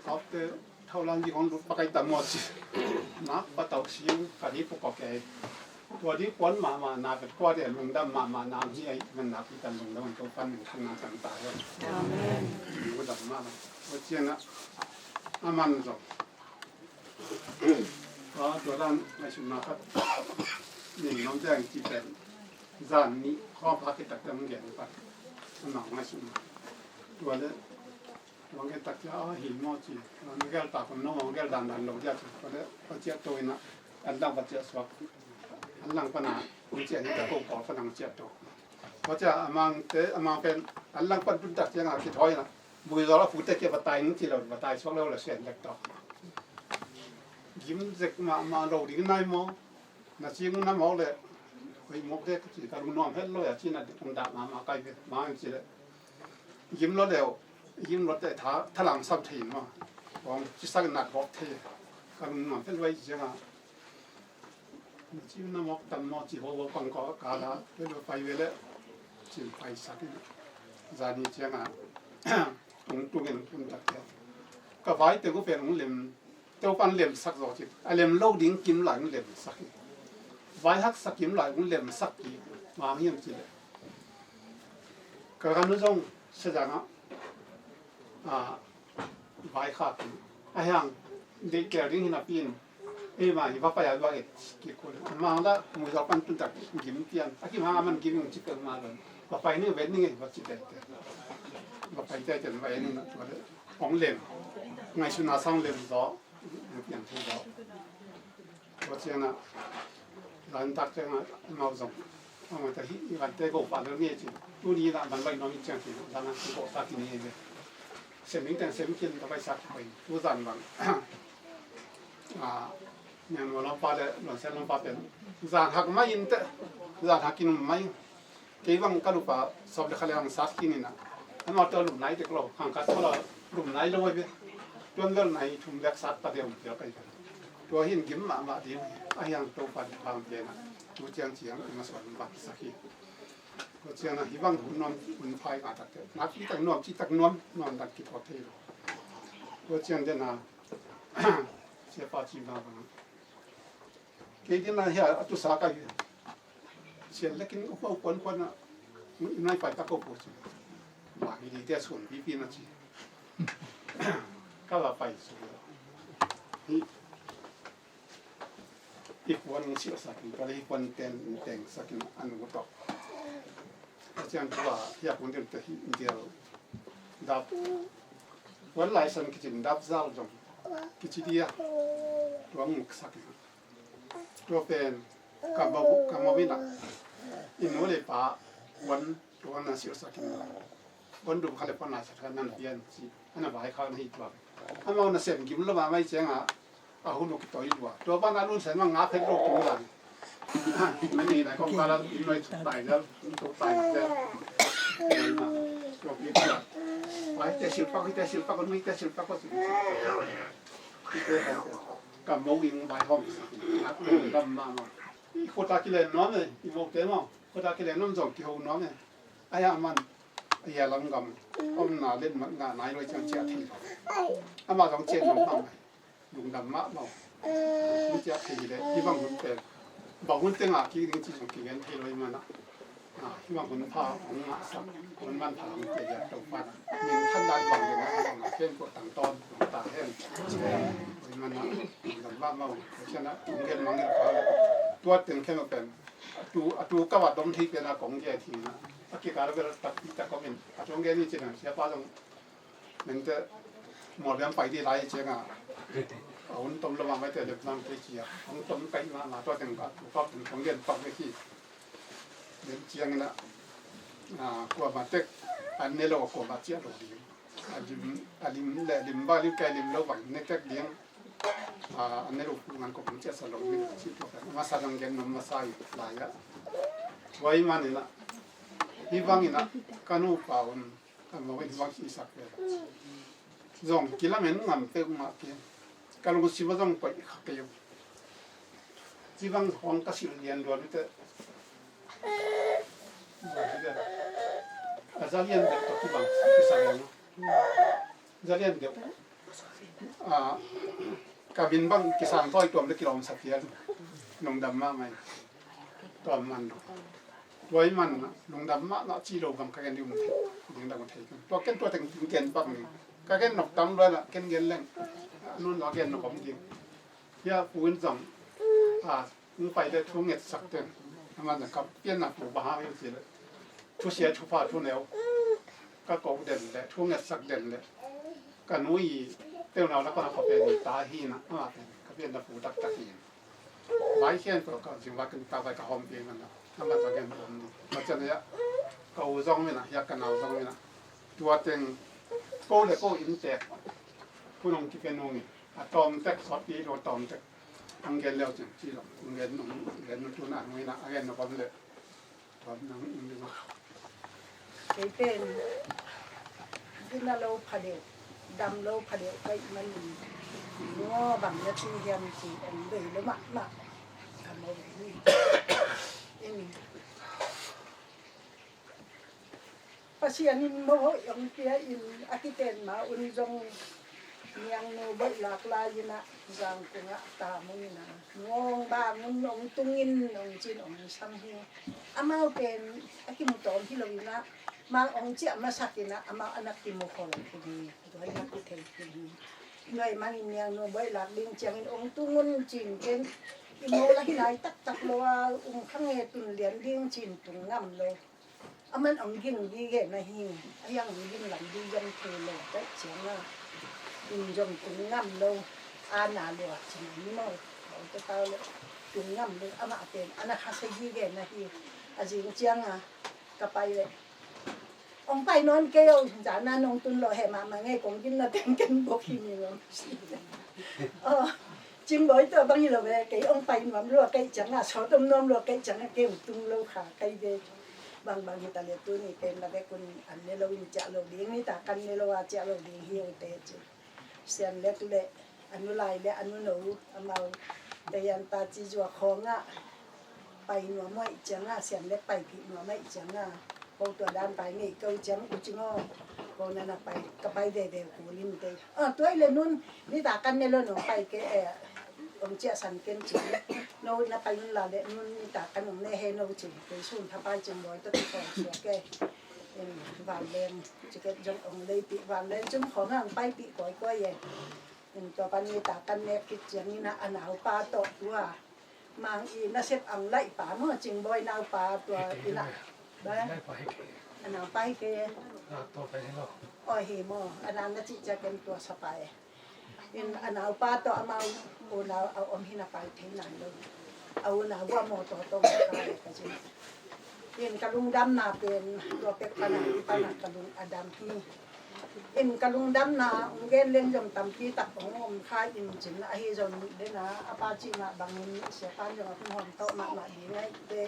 Kop te, thau lang ji kong lut pakai tam mo si. Nak patau siu, kadi pukok e. Tua di kuan mahmah na vet kua dia lungdam mahmah na hi ai, man na pi tan lungdam an to pan min khan na kan ta yo. Amen. Lungdam mahmah. Tua cian a, a man zo. Tua, tua dan mai sun na khat. Ning nom jang ci pen. Zan ni kho pa ki tak tam gen pa. A mang mai sun na. Tua le Wang gen tak cia a hi maw ci. Wang gel tak om no, wang gel dan dan lo cia ci. Ko le ko cia to ina. An lang ko cia suak. An lang pana. Ko cia ni ta ko ko pana cia to. Ko cia amang te, amang pen. An lang pan tun tak cia nga ki thoi na. Bui zo la fu te ke batai ni ci lo, batai suak lo la sen lek to. Gim zek ma ma lo ding nai maw. Na ci ngun na maw le. Hoi mok de ci ka lu nuam het lo ya ci na dik kum dak ma ma kai ve. Ma ci le. Gim lo leu, gim lo te tha, thalam sam thei ma. Kong ci sak nat bok thei. Ka lung nuam thei luai ciang a. Ci na mok tam no ci ho ho kong ko ka la, te lo pai ve le. Ci pai sak in. Zani ciang a. Tung tung in tung tak te. Ka vai te ko pen ung lem. Teupan lemsak zaw ci. A lem lo ding kim lai hong lemsak hi. Vai haksa kim lai hong lemsak hi. Mang hiam ci le. Ka kan zong sedang a, a, vai kha kim. A hiang, deih kel ding hi napi in. Ei ma hi va pai a va et ki kul. A mang la, mui zaw pan tun tak gim pian. A kim hang a man gim hong ci pel ma lo. Va pai ning vet ning ei va ci tel tel. Va pai tel tel va et ning na tua le. Hong lem. Ngaihsutna sang lem zaw. Piang thei lo. Tua ciang a, zan tak ciang a, mau zong. Mau ta hi, i van te go pa lo ni ci. Tu ni la van vai no mi ciang ci. Zan a go ta ki ni ve. Sem ing teng sem kin ta vai sak pai. Tu zan bang. A, nyan wa lam pa le, lon sen lam pa pen. Zan hak mai in te. Zan hak in mai. Kei bang ka lupa sawm le khat le ang sat khin ina. Amau tawh lum nai tek lo, khang khat tawh lum nai lo ve. Tuan bel nai thum bek sat pa deuh pial kai ve. Tua hin gim mahmah ding, a hiang Topa bang pian a. Tu ciang ciang, i ma suan bang sak hi. Tua ciang a hi bang hun nuam, hun phai ka tak te. Nak ci tak nuam, ci tak nuam, nuam tak ki thot thei lo. Tua ciang den a, sia pa ci bang bang. Kei din a hia a tu sa ka hi. Sian lekin upa upa upa na. Nai pai ta ko po ci. Ba mi di te sun pi pi na ci. Ka la pai su. Hi. Hih puan hong silhsak in, tua leh hih puan ten hong tengsak in, a nu tawh. A ciang tua, hih a puan ten teh hih dial dap. Puan laisan kici in dap zal zong kici dia. Tua hong uksak in. Tua pen ka mo, ka mo in ah, i nu le pa puan tua na silhsak in. Puan dum khat le puan laisan khat na pia in ci. A na vaikhak na hi tua. Amau nasem gim lo mahmah ciangin a hun uh kitawi lua. Tua pan a lungsim mah ngak phet lo tung lai. Mani lai kong kala in noi tuk tai jal, tuk tai jal. Tua pi tua. Vai te silpak, te silpak, noi te silpak, ko si. Ka mo ing vai hong. Ngak phet lo gam mahmah. I khuta kilen nuam e, i mo te mo. Khuta kilen nuam zong kiho nuam e. Ai a man. Ai a lam gam. Om na len mat nga nai loi ciang ciah thei. Ama zong ciah nuam mahmah. Lungdam mahmah. Hong ciah thei hi leh hih bang hun pen, bang hun teng ah kik ding ci zong kigen thei lo ahih manin ah, hih bang hun pha hong ngahsak, hun manpha hong pia Topa in ah, min than dan bang ding ah, bang ah ken ko tang tawn, ta hen. Ahih manin ah lungdam mahmah. Tua ciang ah hong gen mangngilh pha. Tua teng khempeuh pen a tu, a tu ka va dom thei pen ah kong gen hi in ah, a kikal bel takpi tak om in, a tu hong gen hi ci in ah, siapa zong Nente Mualliam pai ding lai ciangin a hun tom lo mahmah te, lem nang te ci a, hong tom kai mahmah, tua teng ka tu kau teng kong lian pak ve hi. Lem ciangin a, a, kuamah tek an ne lo, kuamah ciah lo ding. A lim, a lim le lim bang, lim kai lim lo bang ne tek ding. A, an ne lo ngan kong ciah sa lo ding ci tua kan. Masa dang gen nom masa hi lai a. Tua ahih manin a, hih bangin a, ka nupa un Ka mo in hong kisak ve. Zong kilamen ngam peuhmah kei. Ka lungsim ah zong koih kha kei uh. Ci bang hong ka silh lian lua lute. A za lian deuh tawh kibang kisang leng. Za lian deuh. A, ka min bang kisang thawi tuam le kilawm sa pian. Lungdam mahmah in. Tuam man lo. Tua ahih manin a, lungdam mahmah ci lo bang ka gen ding um thei, ding dang um thei. Tua ken tua teng gen bang ni. Ka gen nop tam lua in a, ken gen leng. A, nun lo gen nop om ding. Hia pu in zong, a, hong pai le thu ngetsak ten. Aman zong ka pianna pu bang hang hiam cih leh, thusia thupha thuneu ka ko den le, thu ngetsak den le, ka nu i teunau lak pan a ka pen i ta hi in a, ama pen ka pianna pu taktak hi in. Vai khempeuh ka zing vai kan ta vai ka hawm pia man a. Ama zong gen om ni. Macam ya, ka u zong min a, ya ka nau zong min a. Tua teng ko le ko inntek. Phun hong kipia nung in. A tawm tek, sawt pi lo tawm tek. Hong gen leu cin ci lo. Hong gen nung, hong gen nung tu na hong in a, a gen nung om le. Kei pen gina lo pha deuh, dam lo pha deuh ka hih manin, ngaw bang na ci hiam ci ong bei lo mahmah ka mo hi. Pasian in mo hoih hong pia in a kiten ma un zong Niangnu boih lak lai in a Zangkung ah tam ung in a, ngawng bang un ong tung in ong cin ong sam hi. Amau pen a kimu tawm hi lo in a, mang ong ciah masak in a, amau a na kimu khol khin hi. Tua in a kithei khin hi. Tua ahih manin Niangnu boih lak ding ciangin ong tung un cin ken i maw la hi nai taktak lo a, ung kha nge tun lian ding cin tung ngam lo. Aman ong ging gige na hi, a yang ong ging lam di zong thei lo, tua ciang a, in zong tung ngam lo, a na lua cin ni maw, tua tau lo, tung ngam lo, amah pen, a na kha sa gige na hi, a zing ciang a, ka pai le. Ong pai nawn kei o, zan a nong tun lo he mahmah ngei kong gin na teng ken bok hi ni lo. Oh. Cingbawi tua bang hi lo ve, kei ong pai nuam lua kei ciang a, sawt om nuam lua kei ciang a, kei ong tung lo kha kei ve. Bang bang hi ta le tuni pen la ve kun an ne lo in ciah lo ding, nitak kan ne lo a ciah lo ding hi ute ci. Sian Lek le a nu lai le a nu no amau te yan ta ci zua khawng a. Pai nuam uh ahih ciangin, Sian Lek paipih nuam ahih ciangin, ko tua dan pai ngei ko ciang u cing aw, ko na na pai, ka pai veve kul in te. Ah, tua ahih leh nun, nitak kan ne lo nong pai ke, eh, ong ciah san ken cin. No na pai un la leh nun nitak kan ong ne he no cin. Kei sun tha pai cin bawi tawh kikawm suak ke. Em, vanleng, ciket zong ong leipih, vanleng cum khawng ang paipih kawikawi e. Em, tua pan nitak kan nek khit ciangin a, a naupa tawh tua. Mang i nasep ang laih pa maw, Cingbawi naupa tua ina. Ba? A naupa hi ke. Aw hi maw, a na na cih ciakin tua sapa e. In a naupa tawh amau unau a om hi na pai thei nai lo. A unau bua maw tawh tawh ka pai ka ci. In ka lungdamna pen tua pek pana i pana ka lung a dam hi. In ka lungdamna ong gen leng zong tampi tak ong om kha in cin ahi zong dena a pa cih mah bangin siapan zong a hun hawm tawh mahmah ding ahi te.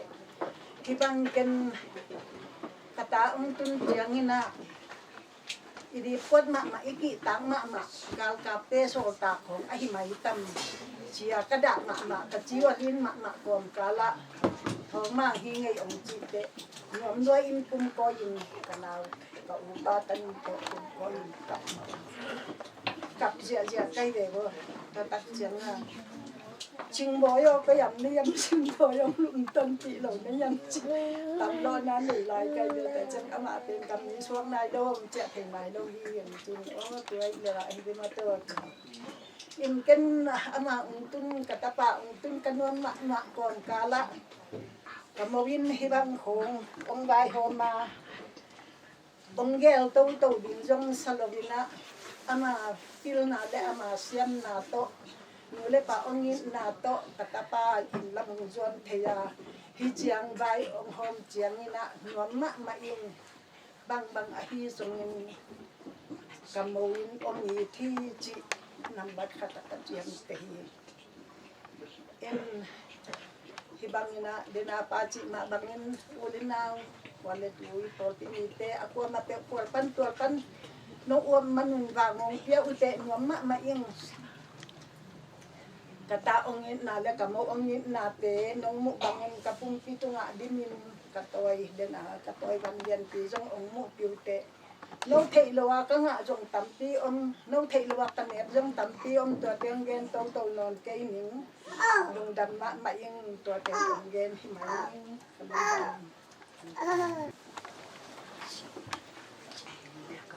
Hibang ken ka ta ong tun ciangin ah i dipkuat mahmah, i kihtak mahmah, galkapte sawltak khawng ahi mai tam. Cia ka dah mahmah, ka ciualin mahmah kawmkalah thawng mang hi ngei ong cihte. Nuam lua in pumkawi in ka nau ka upa tanin tawh pumkawi in kap mah. Kap ziahziah kai ve bo. Ka tak ciang a Cingbawi aw, ka yam na yam Cingbawi aw, lungton pih lo na yam ci. Tam lo na nei lai kai ve ta ciang amah pen kam ni suak nai lo, ciah thei nai lo hi yam cin. Aw, tua i le la hi ve ma to. In ken ama ung tun ka tapa ung tun ka nuam mahmah kawmkalah ka mo in hibang khong ong vaihawm a ong gel toto ding zong sa lo in ah ama pilna le ama siamna tawh nu le pa ong itna tawh ka tapa in lam ong zuan thei a hi ciang vai ong hawm ciangin ah nuam mahmah in bangbang ahi zongin ka mo in om it hi cih nambat khat a ka ciamteh hi. En hibangin ah dena pa cih mah bangin u le nau, ua le tui, pawlpi mite a kuamah peuh pualpan tualpan nong uap manun vang ong pia uh teh nuam mahmah ing. Ka ta ong itna le ka mo ong itnate nong muh bangin ka pumpi tungah dimin ka tawi dena ka tawi van lianpi zong ong muh piu teh. No theih lo a ka ngah zong tampi om, no theih lo a ka nek zong tampi om, tua teng gen toto nawn kei ning. Lungdam mahmah ing, tua teng om gen hi mai ing. Ka lungdam.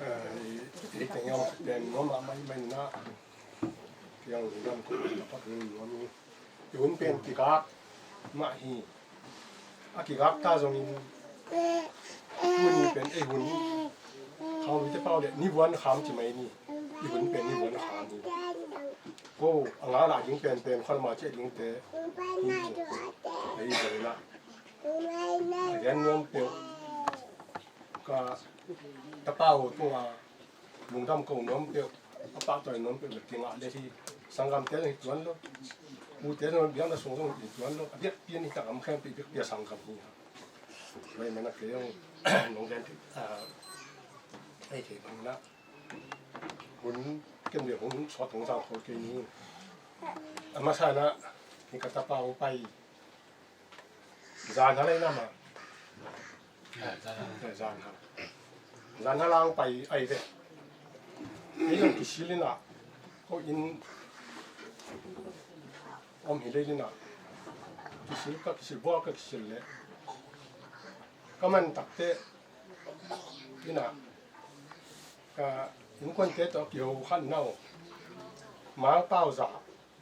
Eh, i, i teng om pen nuam mahmah i mai na. Piang lungdam ko na pak nuam i. I hun pen kigak mah hi. A kigak ta zongin tuni pen ei hun hi. Haumite pau le ni vuan kham ci mai ni. I hun pen ni vuan kham hi. Ko a ngala ding pen pen khol ma ci ding te hi. Ei zongin a gen nuam peuh ka tapa ho tunga lungdam ko nuam peuh, a pahtawi nuam peuh bek kingah le hi. Sanggamte zong hi tuan lo, ute zong biakna sung zong hi tuan lo, a biakpi a nitak a om khempeuh biakpi a sanggam hi. Tua ahih manin kei zong nong gen thei, ah, hei thei bangin ah hun kem le hun sawt hong zang khol kei ni. A masa in ah hih ka tapa uh pai Zan hal ahi na ma. Zan hal. Zan hal ang pai ahi ve. Kei zong kisil in ah, ko inn om hi lel in ah, kisil ka kisil, bual ka kisil leh ka man takte in ah, ka innkuante tawh kiho khat na uh, Mangpau za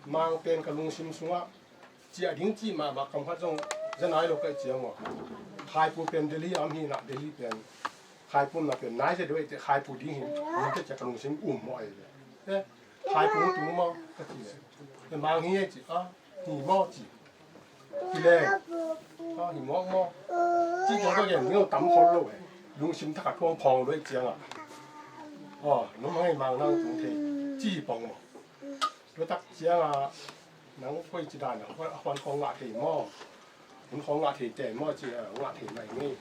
Mang pen ka lungsim sungah ciah ding cih mahmah kam khat zong za nai lo ka hih ciang uh a. Khaipu pen Delhi a om hi in ah, Delhi pen Khaipu omna pen nai zia deuh ahih teh Khaipu ding hi, hong teh ciah ka lungsim um mawh ahi ve. Eh, Khaipu hong tung maw ka cih leh, eh, Mang hi ei ci a, hi maw ci. Hi leng, a, hi mawk maw. Cih ciang ka gen ding tam khol lo eh. Lungsim thak a thuang phawng lo ahih ciang a, aw, nong hang ei Mang, nang tung thei ci hi pong maw. Tua tak ciangin nang koi ci dan a huan khong ngah thei maw, hun khong ngah thei te maw ci a, ngah thei mai ngei.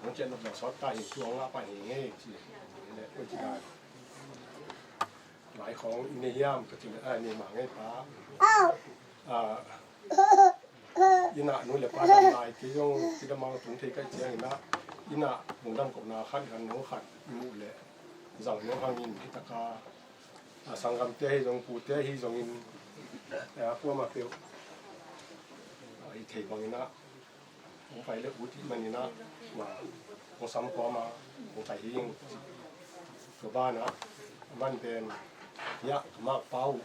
Nang cian nop na sawt ta hi, tua ngah pan hi ngei ci. Koi ci dan lai khong i nei hiam ka ci leh, a, nei mah ngei pa. A, inn ah nu le pa dam lai kei zong kidam a tung thei ka hih ciangin ah, inn ah lungdam kohna khat, gan no khat i muh leh zang no hangin hi taka a sanggamte ahi zong, pute ahi zongin, eh, a kuamah peuh, ah, i theih bangin ah hong pai leh ut ahih manin ah, tua hong sam kuamah hong pai hi ing. Tua banah a man pen hiah ka makpa uh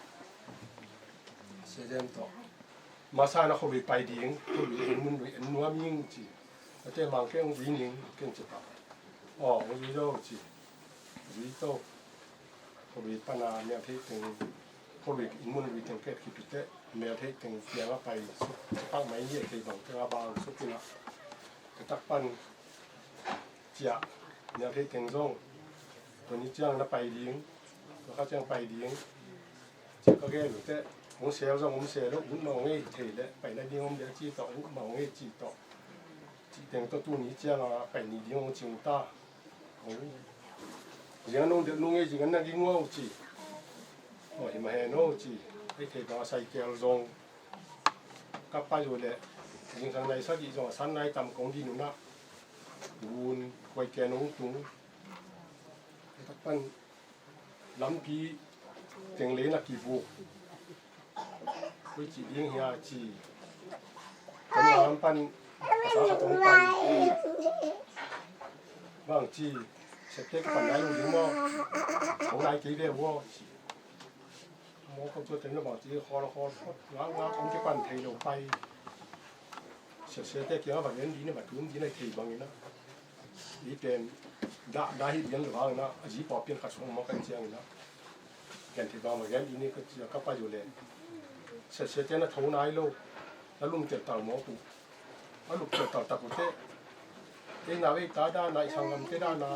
Sia Zen tawh masa na khuavei pai ding, khuavei en mun lui en nuam ing ci. Ate mang keng zui ning keng ci ta. Aw, hong zui zo ci. Zui to. Khuavei pana mel thei teng, khuavei in mun lui teng ket khit ute, mel thei teng piang a pai suk pak mai ni a thei bang teng a bang suk ina. Ka tak pan ciah, mel thei teng zong tua ni ciang na pai ding, tua kha ciang pai ding. Ciah ka gen ute, hong sel zong hong sel lo, ut mah hong ei thei le, pai na ding om le ci tawh, ut mah hong ei ci tawh. Cih teng tawh tuni ciang a pai ni ding hong cing ta. Zing a nong delh nung ei, zing a na ging uau ci. Aw, hi mah hen aw ci. Ei thei bang a saikel zong ka pai uh leh zingsang nai sagih zong a san nai tam kong din uh nah. Gun kuai ken hong tung. Ka pan lampi teng lei na kivuk. Koi cih ding hia ci. Kan lam pan a sa khat hong pan. Bang ci. Sette ka pan nai lo ding maw. Hong nai kei ve uh aw ci. Maw kong tua teng na bang ci khol khol khol. Ngak ngak hong kipan thei lo pai. Sette kiang a va gen ding na va tum ding na thei bangin a. I pen dah dah hi lian lo hangin a, a zi pawh pian khat sung maw kan ciangin a. Gen thei bang va gen ding ni ka cia ka pai uh leh. Sette na tho nai lo. Na lum tel tal maw ku. A luk tel tal tak uh teh. Ei na vei ta dana i sanggamte dana.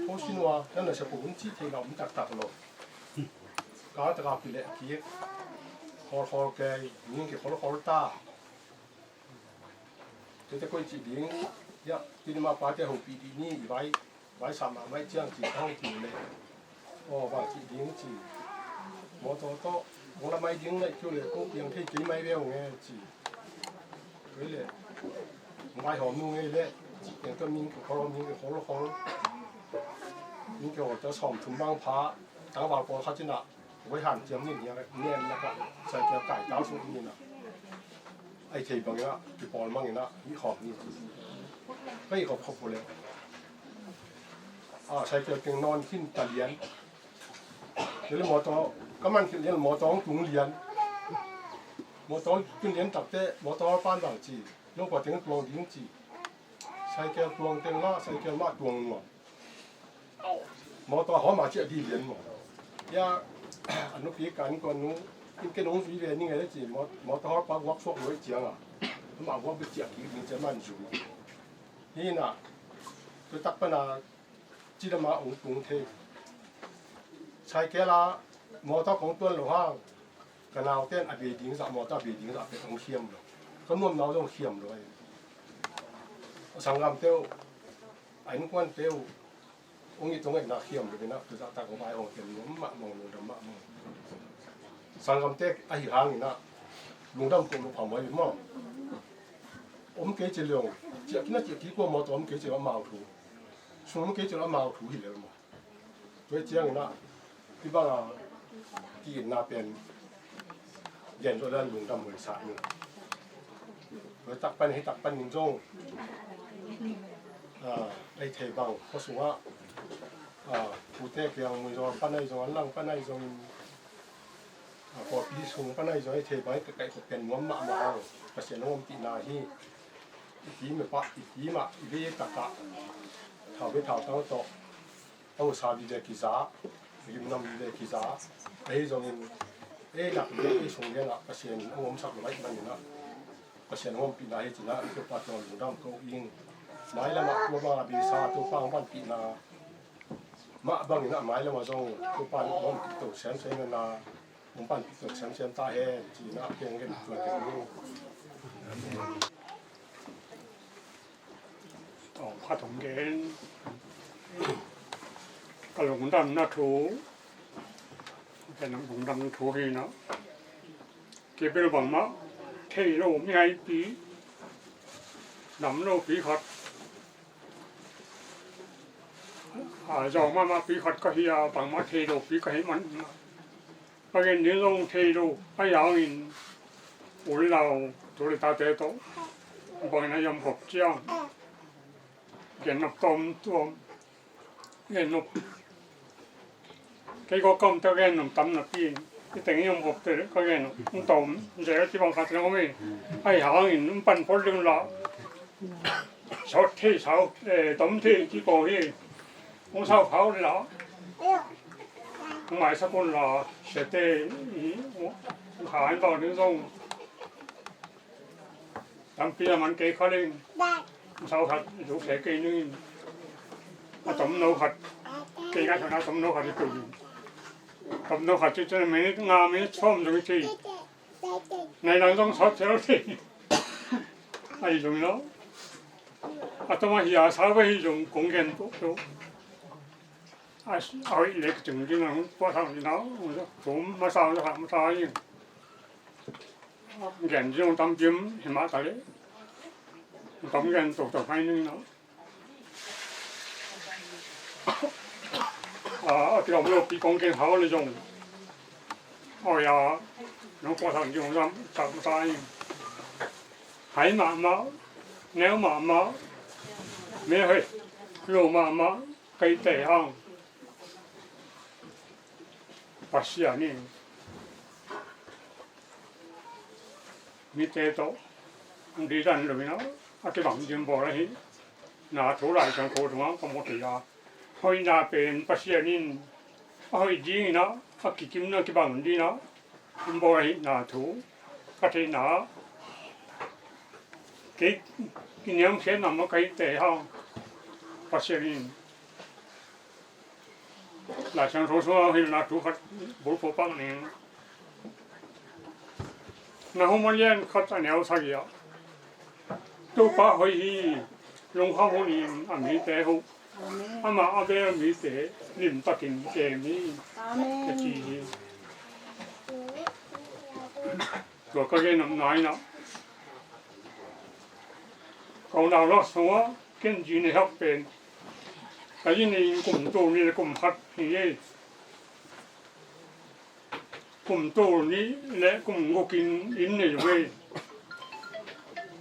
Tho sin ua, na na sa ku hun ci thei na um tak tak lo. Ka taka pi leh kik. Khol khol kei, ning ki khol khol ta. Tete koi cih ding, ya, tuni ma pate hopih dih ni, i vai, vai sa mahmah ciang ci ka hopih leh. Aw, vai cih ding ci. Mawtaw tawh, hong la mai ding naih keu leh, ko piang thei kei mai ve hong e ci. Kei leh, hong vai hawm nu ngei leh, ci piang tawh ming kei khol, ming kei khol khol. Ming kei khol tawh sawm thum bang pha, tangval pawl khat cinah, Voi han ciam nin hiang nen laka saikel kai tau sung nin a. Ai thei bangin a kipawl mangin a hih khawm ni. Ka hih khawm khawm pule. A saikel keng nawn khin ta lian. Tele mawtaw ka man khin lian mawtaw hong tung lian. Mawtaw kin lian takte mawtaw pan bang ci. Nong kua teng tuang ding ci. Saikel tuang teng la saikel mah tuang nuam. Mawtaw hawm a ciah dih lian maw. Ia a nupi kan kuan nu in ken hong zui ve ning e le ci mawtaw hawm pa guak suak luai ciang a. Amah guak bik ciah kik ding ciah man zui. Hi na tu tak pan a ci dam a hong tung thei. Saikel a mawtaw kong tuan lo hang. Ka naute in a bei ding zah mawtaw a bei ding zah pek hong khiam lo. Ka nuam nau zong khiam lo ai. A sanggamte uh a innkuante uh hong it hong ngaihna khiam lo in a tu zah tak hong vai hong khiam nuam mahmah lungdam mahmah. Sanggamte ahi hangin a lungdam ko lo phamawh hi maw. Om kei ci leng ciah kina ciah kik kua mawtaw om kei ci a mau thu. Sung om kei ci a mau thu hi lel maw. Tua ciangin ah hih bang a ki-itna pen gen zo le lungdam huai sa in. Tua tak pan hih tak pan in zong a, ei thei bang khua sungah a, pute kiang Muizawng pan ahi zong, Anlang pan ahi zongin a, pawlpi sung pan ahi zong ei thei bang hih ka kaihkhop pen nuam mahmah hang Pasian hong ompihna hi. I kim i pah, i kim ah i vei takah thau vei thau tang tawh a husa vive kiza, gimnam vive kiza. Ahi zongin ei nak vive ei sung lianah Pasian in hong omsak lo ahih maninah Pasian hong ompihna hi cinah Topa tawh lungdam ko ing. Mailamah tua banga beisa Topa hong panpihna mah banginah mailamah zong Topa in hong ompih to semsem na hong panpih to semsem ta hen cinah keng gen tua keng hi. Aw, khat hong gen. Ka lungdamna thu, ka lungdamna thu hi na. Kei bel bangmah thei lo mihaipi, dam lopi khat, a, zawng mahmahpi khat ka hi a, bangmah thei lopi ka hi man. Ka gen ding zong thei lo, a yangin u le nau, tu le tate tawh bangin a yam khop ciang gen nop tawm tuam, gen nop kei ko kam ta gen nop tam napi in I teng i om khop te ka gen uh. Hong tom zel ci bang khat te om hi. Ahi hangin hong pan phot ding la. Sawt thei sau, eh, tom thei ci ko hi. Hong sau phau la. Hong maisak un la. Siate i hong kha in bang ding zong. Tampi a man kei kha leng. Sau khat, zu khe kei ning. A tomno khat. Kei ngai khat a tomno khat i tul. Tomno khat ci cin minute nga minute sawm zong i ci. Nai lang zong sawt thei lo thei. Ahi zong lo. A tom a hi a sau ve hi zong kong gen tuk tuk. A, a hoih lek cing ding a hong puah thang ding a, hong tum masa, hong sa masa ding. Gen ding hong tam pim hi mah ta leh. Hong tam gen tuk tuk mai ning a. A, a kilawm lo pi kong gen hau le zong. A hoih a, hong puah thang ding hong sa masa ding. Hai mahmah, neu mahmah, me hei, lo mahmah, kei te hang. Pasian in mite tawh didan lo in a, a kibang ding bawl ahi. Na thu Lai Siangtho tungah ka mu thei a, hoihna pen Pasian in a hoih dingin a, a kikimna kibang dingin a, hong bawl ahihna thu ka theihna ah kei kiniamkhiatna mah ka hihte hang. Pasian in Lai Siangtho sungah hilhna thu khat bulphuh pak ning. Nahum a lian khat a neu sagih ah, Topa hoih hi, lungkham hunin a mite huh. Amah a bel mite limtakin kem hi. Amen. Ka ci hi. Tua ka gen nopna in a, ka unau lak sungah ken zi nei hak pen ka zi nei in kum tul nih le kum khat hi ei. Kum tul nih le kum guk in inn nei uh ei.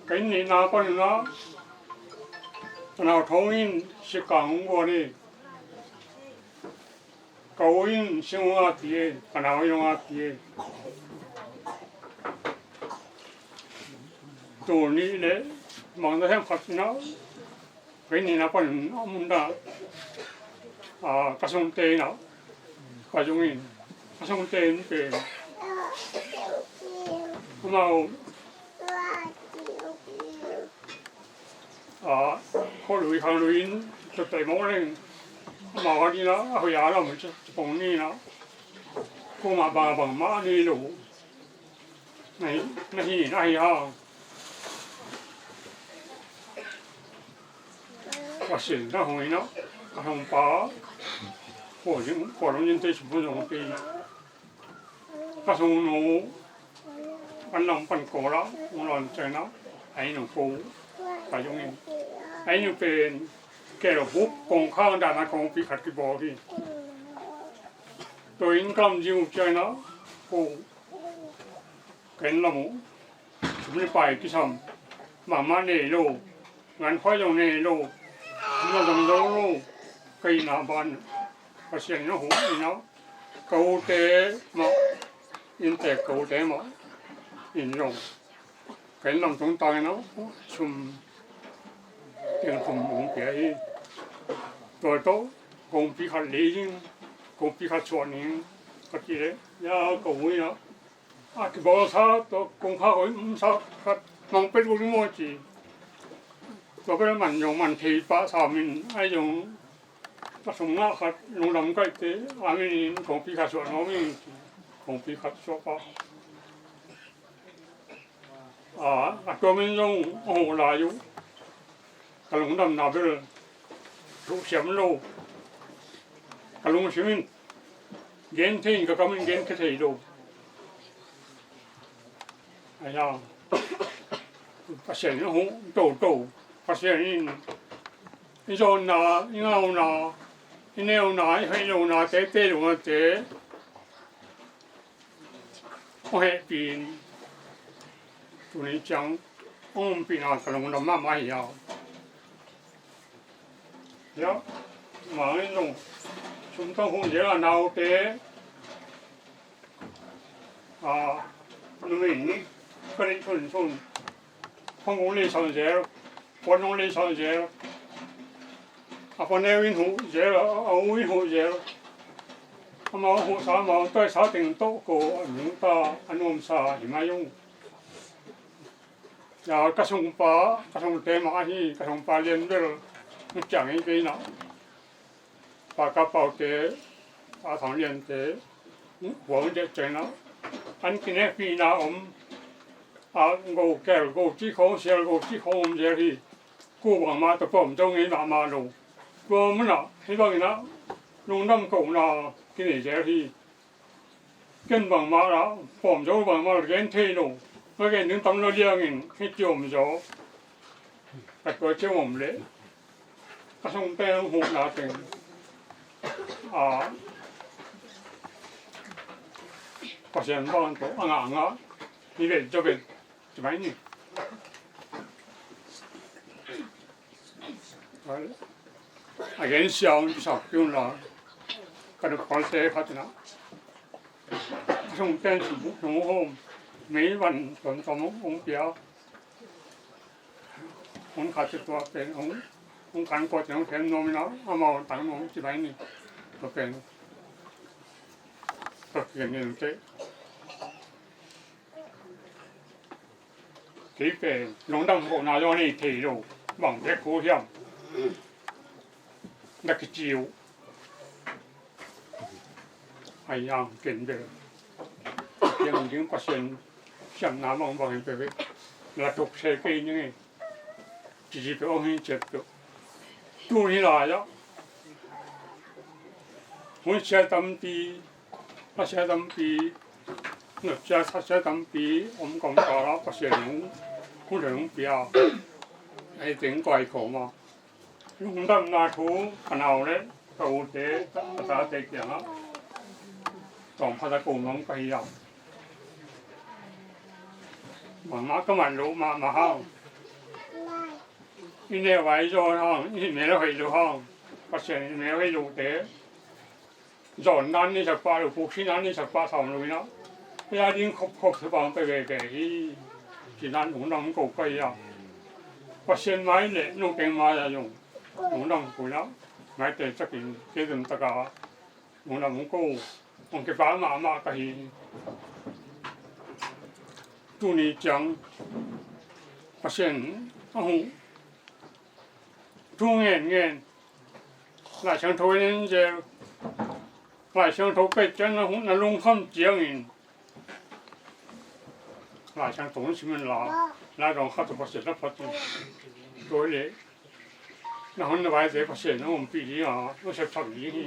Ka inn neihna panin a, ka nau Thawng in sikkang hong guan ei. Ka u in sing hong ati ei, ka nau in hong ati ei. Tul nih le mangza hem khat in a, ka inn neihna panin a mun dan a, ka sungte in a, ka zong in, ka sungte in pen amau a, khualui khanglui in tuatai mawk leng amau a ding a, a hoih a lam ci pong ni in a, kumah bang a bang mah a nei lo. Na hi, na hi, na hi hang. Pasian na hong in a, ka hong pa, kua zing, kua long zing te sum zong te. Ka sung nu, kan lam pan ko la, hong lon chen a, a inn nu ko, ka zong in. A inn nu pen, ke lo bup, kong khang dan a kong pi khat ki bawl hi. Tua in ka lam zing uh chen a, ko, ken lam uh. Sum le pai kisam mahmah nei lo, gankhua zong nei lo, na zong zo lo, ka inn a ban Pasian in a huh in a, ka ute mah, inntek ka ute mah in zong ka inn lam tung tang in a, sum teng thum hong pia hi. Tua tawh kongpi khat lei ding, kongpi khat suah ning ka cih leh, ya ka ui a, a kibawlsa tawh kongkhak hoih umsa khat mang pet uh ding maw ci. Tua bel man zong man thei pah sam in, ahi zong ka sum ngah khat lungdam kaihte a min in kongpi khat suah nuam ing ci. Kongpi khat suah pah. A, a tua min zong a huh lai uh. Ka lungdamna bel thuh siam lo. Ka lungsim in gen thei in ka kam in gen khia thei lo. Ahi hang Pasian in a huh toto. Pasian in i zawnna, i ngauna, i neuna, i hoih lona, tete lona te hong hehpih in, tuni ciang hong umpihna ka lungdam mahmah hi a. Hiah, mangin zong sumtang hun zel a naute A, numei nih ka neih thunthun, phone hong leisan zel, phone hong leisan zel, a paneu in huh zel, a u in huh zel, amau huhsa, amau taisa teng tawh ko a nungta a nuamsa hi mai ung. Ya, ka sungpa, ka sungte mah ahi, ka sungpa lian bel hong ciang hi kei na. Pa Ka Pau te, Pa Thang Lian te, huang deh ciang na, an kinekpihna om, a, go kel, go cih khawng, sial go cih khawng om zel hi. Ku bangmah tawh pawm zo ngei mahmah lo. Tua munah hih bangin ah lungdam kohna kinei zel hi. Ken bangmah lah pawm zo bangmah lah gen thei lo. Ka gen ding tam lo liangin hih ciom zaw ka tua ciom om leh ka sungte huhna teng, a, Pasian bang tawh a ngah ngah hi ve zaw ve. Ci mai ni. A gen siau in kisap kiun la, ka duk palte khat na. Sung ten sung sung hom, mei van tuam tuam hong pia. Hong khat tua pen hong, hong kan ko ten hong ten nom na, amau tan nom ci mai ni. Tua pen. Tua pen ni te. Kei pen lungdam kohna zaw nei thei lo, bang bek thu hiam na kici uh. Ai ang ken bel piang ding Pasian siamna bang bang hi pe pe. La tuk se kei ning e. Kici pe ong hi cep pe. Tu ni la ya. Hun sia tampi, a sia tampi, nop sia sa sia tampi om kawmkal ah Pasian in hun hong pia. Ei teng koi khawm a, lungdamna thu ka nau le ka ute, ka tate kiangah tawm khat a ko nuam ka hi a. Mahmah ka man loh mahmah hang. I neu a i zawn hang, i mel hoih loh hang, Pasian i mel hoih lohte zawn nan ni sakpah lo, puksi nan ni sakpah sawm lo inah, pia ding khop khop thupha hong pe veve hi. Ci nan lungdam ko ka hi a. Pasian mai le nungteng mai a zong lungdam ko inah, maite takin kei zong taka lungdam ko, hong kipa mahmah ka hi. Tuni ciang Pasian a huh thu ngen ngen, Lai Siangtho in en zel, Lai Siangtho pet ciang na huh na lungkham ciangin Lai Siangtho na sim in la, Lai Siangtho khat tawh Pasian na phat in. Tua hi leh na hun na vaite Pasian na ompih ding a, na sepsap ding hi.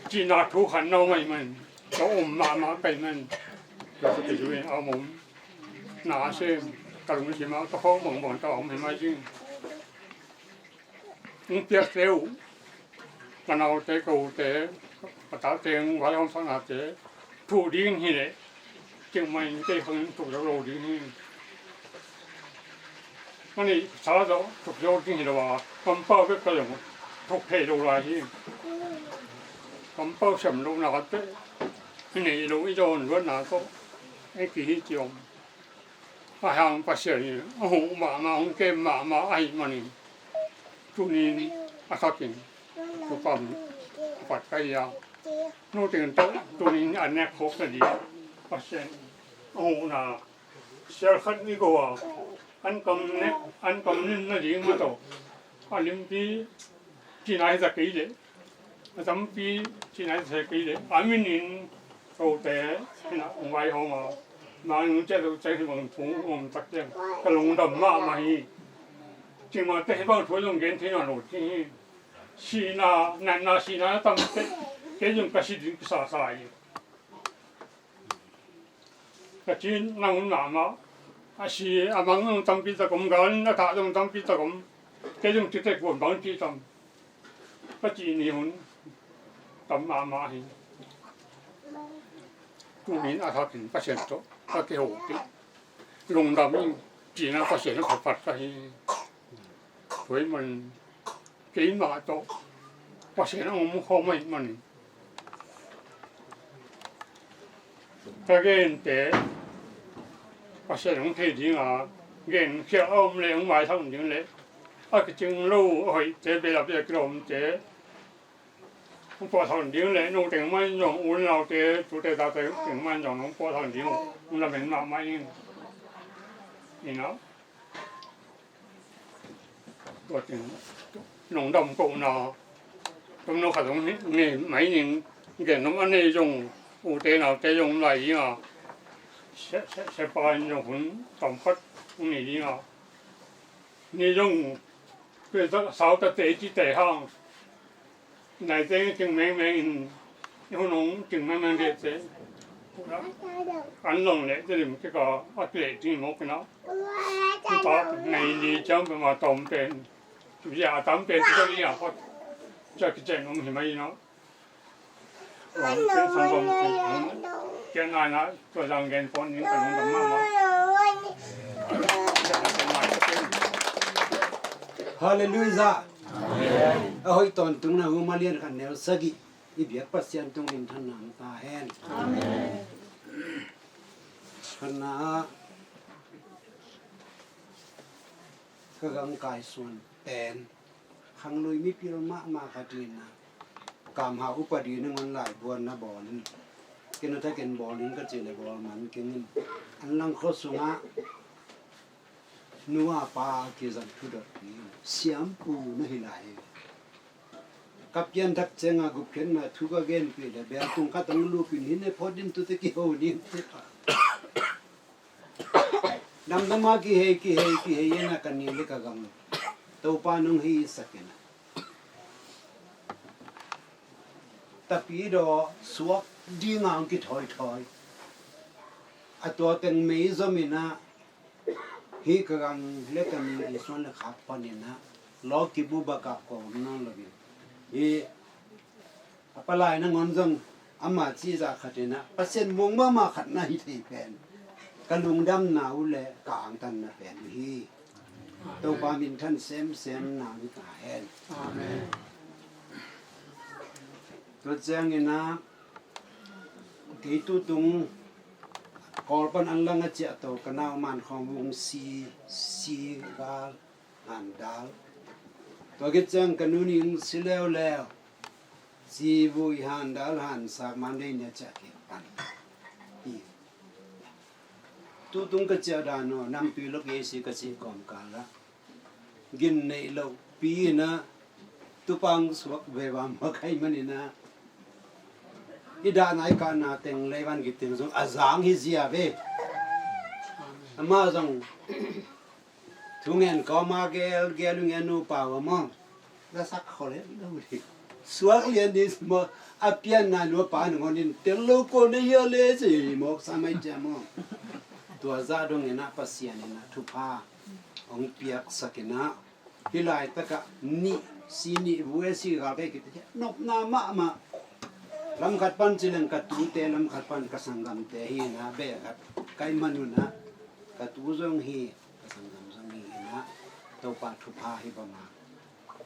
Cihna thu khat na om ahih man, ka om mahmah ka hih man, tua tawh kizui in a om om na a sem, ka lungsim ah ka khawng bangbang tawh a om hi mai ding. Hong piakte uh, ka naute, ka ute, ka tate hong vaihawmsaknate thuh ding hi leh, cikmah in kei khang in thuk zo lo ding hi. Mani sa zawh thuk zo ding hi lo a, kampau bek ka zong thuk thei lo lai hi. Kampau sem lohna teh i neih loh i zawn luatna tawh ei kihi ciom. A hang Pasian in a huh mahmah, hong kem mahmah ahih manin, tunin a thakin tua pan a pat ka hi a. Nu teng tawh tunin a nek khawk na ding Pasian a huhna sial khat i go a, an kam nek, an kam nin na ding mah tawh a limpi cihna hi ta kei leh, a tampi cihna hi ta kei leh, a minin kote hinah hong vaihawm a, mangin hong ciah loh ciang hi bang phung hong om tak ciang ka lungdam mahmah hi. Cikmah teh hi bang thu zong gen thei nawn lo ding hi. Sihna, natna sihna na tam teh kei zong ka si ding kisasa hi. Ka cih na hun mahmah, a si a mang zong tampi tak om, gal in a thah zong tampi tak om. Kei zong citek buan bang cih tam ka cih ni hun tam mahmah hi. Tunin a thakin Pasian tawh ka kihopih, lungdam in cihna Pasian a phat ka hi. Tua ahih man keimah tawh Pasian a om khawm ahih manin Ka gente Pasian hong thei ding a, gen khial a om le hong maithang ding le, a kicing lo a hoihte, behlap a kilawmte hong puahthang ding le, no teng mah in zong, u le naute, tute tate teng mah in zong hong puahthang ding uh hong lamen mahmah ing. Ina tua teng nong dam kohna tawmno khat hong nei mai ning. Gen nong a nei zong, ute naute zong lai ding a, sia, sia, siapa in zong hun tawm khat hong nei ding a, ni zong pia sau ta te ci te hang. Nai teng cing mengmeng in, i hun hong cing mengmeng te te an long le te lim kika a tle cing mawk ina. Tupa nai ni ciang pe ma tawm pen, tu ya tam pen tu ya hot. Cia kicen om hi mai ina. Ong pen sang bom cing hong cian nai na. Tua zang gen pon ning ka lungdam mahmah. Halleluijah. A hoih tawntung na Roma lian khat neu sagih, i biak Pasian tung minthanna om ta hen. Amen. Khatna ah ka gangkai suan pen khanglui mipil mahmah khat in a, kamhau upadi nangawn laibuan na bawl in, ken a thakin bawl in ka cih le bawl man keng in, an lang khua sungah nu a pa kizang thudot in siampu na hi lai. Ka pianthak ciangah gupkhiatna thu ka genpih le bel tung khat hong lupin hi ne phot in tute kiho ning. Damdam a kihei, kihei, kihei in a ka ni le ka gang Topa nong hei sak in a, tapidaw suak ding a hong kithoithoi. A tua teng mei zom in a, hih ka gang le ka ni i suan le khak pan in a, lawki buba kap kawm nawn lo in. Hih a palai nangawn zong ama cihzah khat in a, Pasian muang mahmah khat na hi thei pen ka lungdamna uh le ka angtanna pen uh hi. Topa minthan semsem na hi ta hen. Amen. Tua ciangin a, kei tutung Kawl pan an lang a ciahto ka nau man khawng vung si, si gal, han dal. Tua khit ciang ka nu ning si leuleu, si vui han dal han sak man dei nia ciah kik pan. Hi. Tutung ka ciah dan aw, namtui lok ei si ka cih kawmkal ah gin neih loh pi in a, tupang suak ve va mawk ahih manin a, i dahna i kahna teng lei van kik teng zong a zang hi zia ve. Amah zong thungen kawma gel gel uh ngen uh pau a maw. Lasak khol het lo ding. Suak lian ding maw, a pianna nu a pa nangawn in tel lo kua na hia le ci mawk sa mai cia maw. Tua zah dong in a Pasian in a thupha hong piaksak in a, hih laitakah nih, si nih, vue si gal kei kite nopna mahmah. Lam khat pan ci leng ka tute, lam khat pan ka sanggamte hi in a, beh khat ka hih man un a, ka tu zong hi, ka sanggam zong hi in a, Topa thupha hi bang a.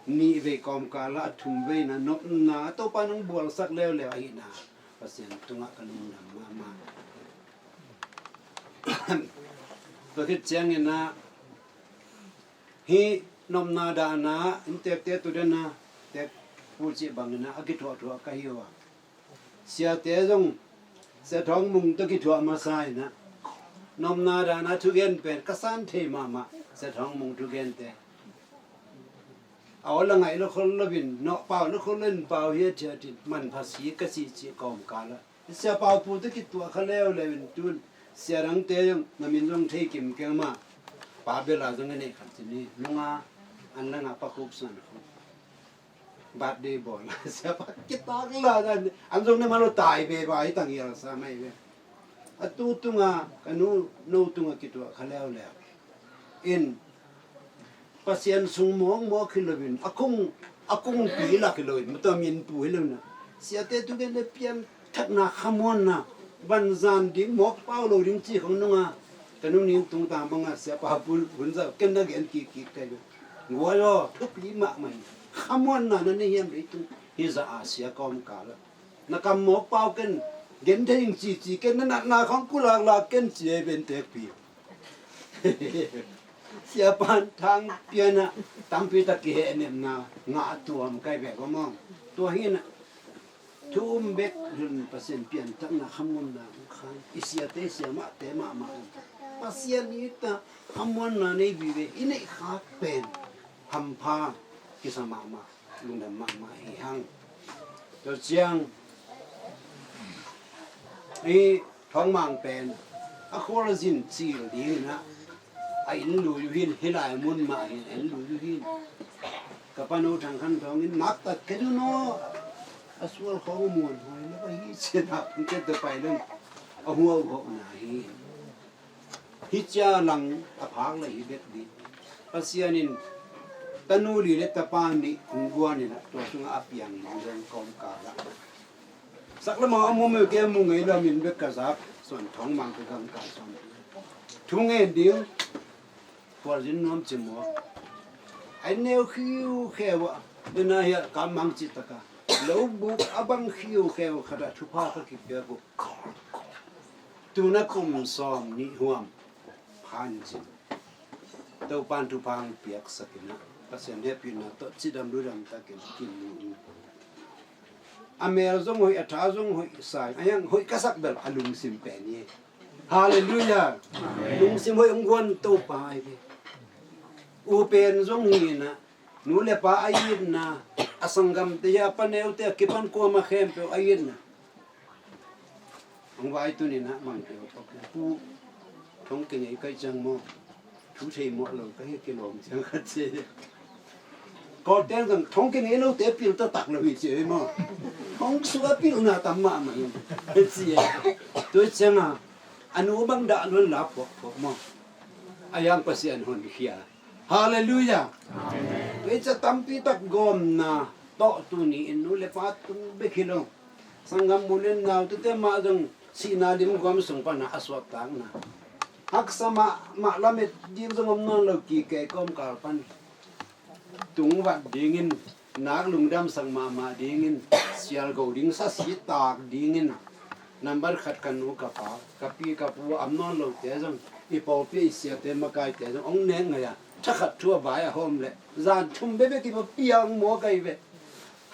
Nih vei kawmkal ah a thum vei in a nopna Topa nong bualsak leuleu ahi in a, Pasian tungah ka lungdam mahmah. Tua khit ciangin a, hih nopna dahna inntekte tu den a, tek pu cih bangin a, a kithuahthuah ka hi uh a. Siate zong Sia Thawng Mung tawh kithuah masa in a, nopna dahna thugen pen ka san thei mahmah. Sia Thawng Mung thugente a aw la ngaih lo khol lo in, nawh pau lo khol lo in, pau hiathiat in manpha si ka cihcih kawmkal ah Sia Pau Pu tawh kituah kha leuleu in tun, sia dangte zong na min zong thei kim keng mah. Pa bel a zong a neih khat ci ni, nunga an langah Pa Khup Suan Khup birthday bawl. Sia pa kitak la dan an zong ne malo tai be ba hi tang hial sa mai be. A tu tunga ka nu no tunga kituah kha leuleu in Pasian sung mawkmawk hi loin a kung, a kungpi lak hi loin mataw minpu hi loin a siate tu gen le pian thatna khamuanna vanzan ding mawk pau lo ding ci khong nunga ka nu ning tungtang banga sia pa pul hun zau ken na gen kik kik kai lo. Guai aw thupi mahmah in khamuanna na nei hiam leitung hi za a sia kawmkal a na kam mawk pau ken Gen thei ing ci ci ken, na natna khawng ku laklak ken ci ei, bentekpi. Siapan thang pianah tampi tak kihehnemna ngah tuam kai bek om aw. Tua hinah thu um bek hun Pasian pianthakna khamuanna um khan i siate siamahte mahmah um. Pasian ita khamuanna nei vive i neih khak pen hampha kisa mahmah, lungdam mahmah hi hang. Tua ciang i Thawngmang pen a khualzin cil dinginah a inn lui uh hin, hih lai mun mah hin a inn lui uh hin. Ka panu Thang Khan Thawng in, "Maktat kei dun aw, a sual khawng muanhuai lo ahi," cian a pangte tua pai lo a huauhauhna hi. Hih cia lang a phak leh hi bek dih. Pasian in tanu li le tapa nih hong guan inah tua sungah a piang ding zong kawmkal ah sak lamah a mumeu ke mu ngei lo min bek ka zak suan, Thawngmang ka gangkai suan. Thu ngen ding khualzin nuam ci maw? Ai neu khiukheu ah, dena hiah ka mang cih taka lo buk a bang khiukheu khatah thupha ka kipiak uh. Tuna kum sawm nih huam phan cin Topan thupha hong piaksak inah Pasian hehpihna tawh cidam ludam takin kimu in. A mel zong hoih, a tha zong hoih, sai a hiang hoih ka sak bel a lungsim pen hi. Halleluiah. Lungsim hoih hong guan Topa ahi ve. U pen zong hi inah, nu le pa a itna, a sanggamte hi a, paneute a kipan kuama khempeuh a itna. Hong vai tuninah mangte uh tok, "Pu, thong kingei kaih ciang maw, thu thei mawh lo ka hi, kilawm ciang khat," ci. Kawlten zong thong kingei lote pil taktak lo hi ci ei maw. Thong suk a pilna tam mahmah hi ci ei. Tua cianga a nu bang dah luan la phuakphuak maw. A yang Pasian honkhia. Halleluiah. Amen. Vei ca tampi tak gawmna tawh tuni in nu le pa tung bek hi lo, sanggam u le nautute mah zong sihna lim guam sung pana a suahtakna, haksa mahmah lamet ding zong om nawn lo kikei kawmkal pan tungvat dingin, nak lungdamsak mahmah dingin, sialgo ding sasi tak dingin, nambat khat ka nu ka pa, ka pi ka pu a om nawn lote zong, i pawlpi i siate makaite zong hong nek ngei a, thakhat thu a vai a hawm leh zan thum bekbek i pawlpi a hong mawk ahi ve.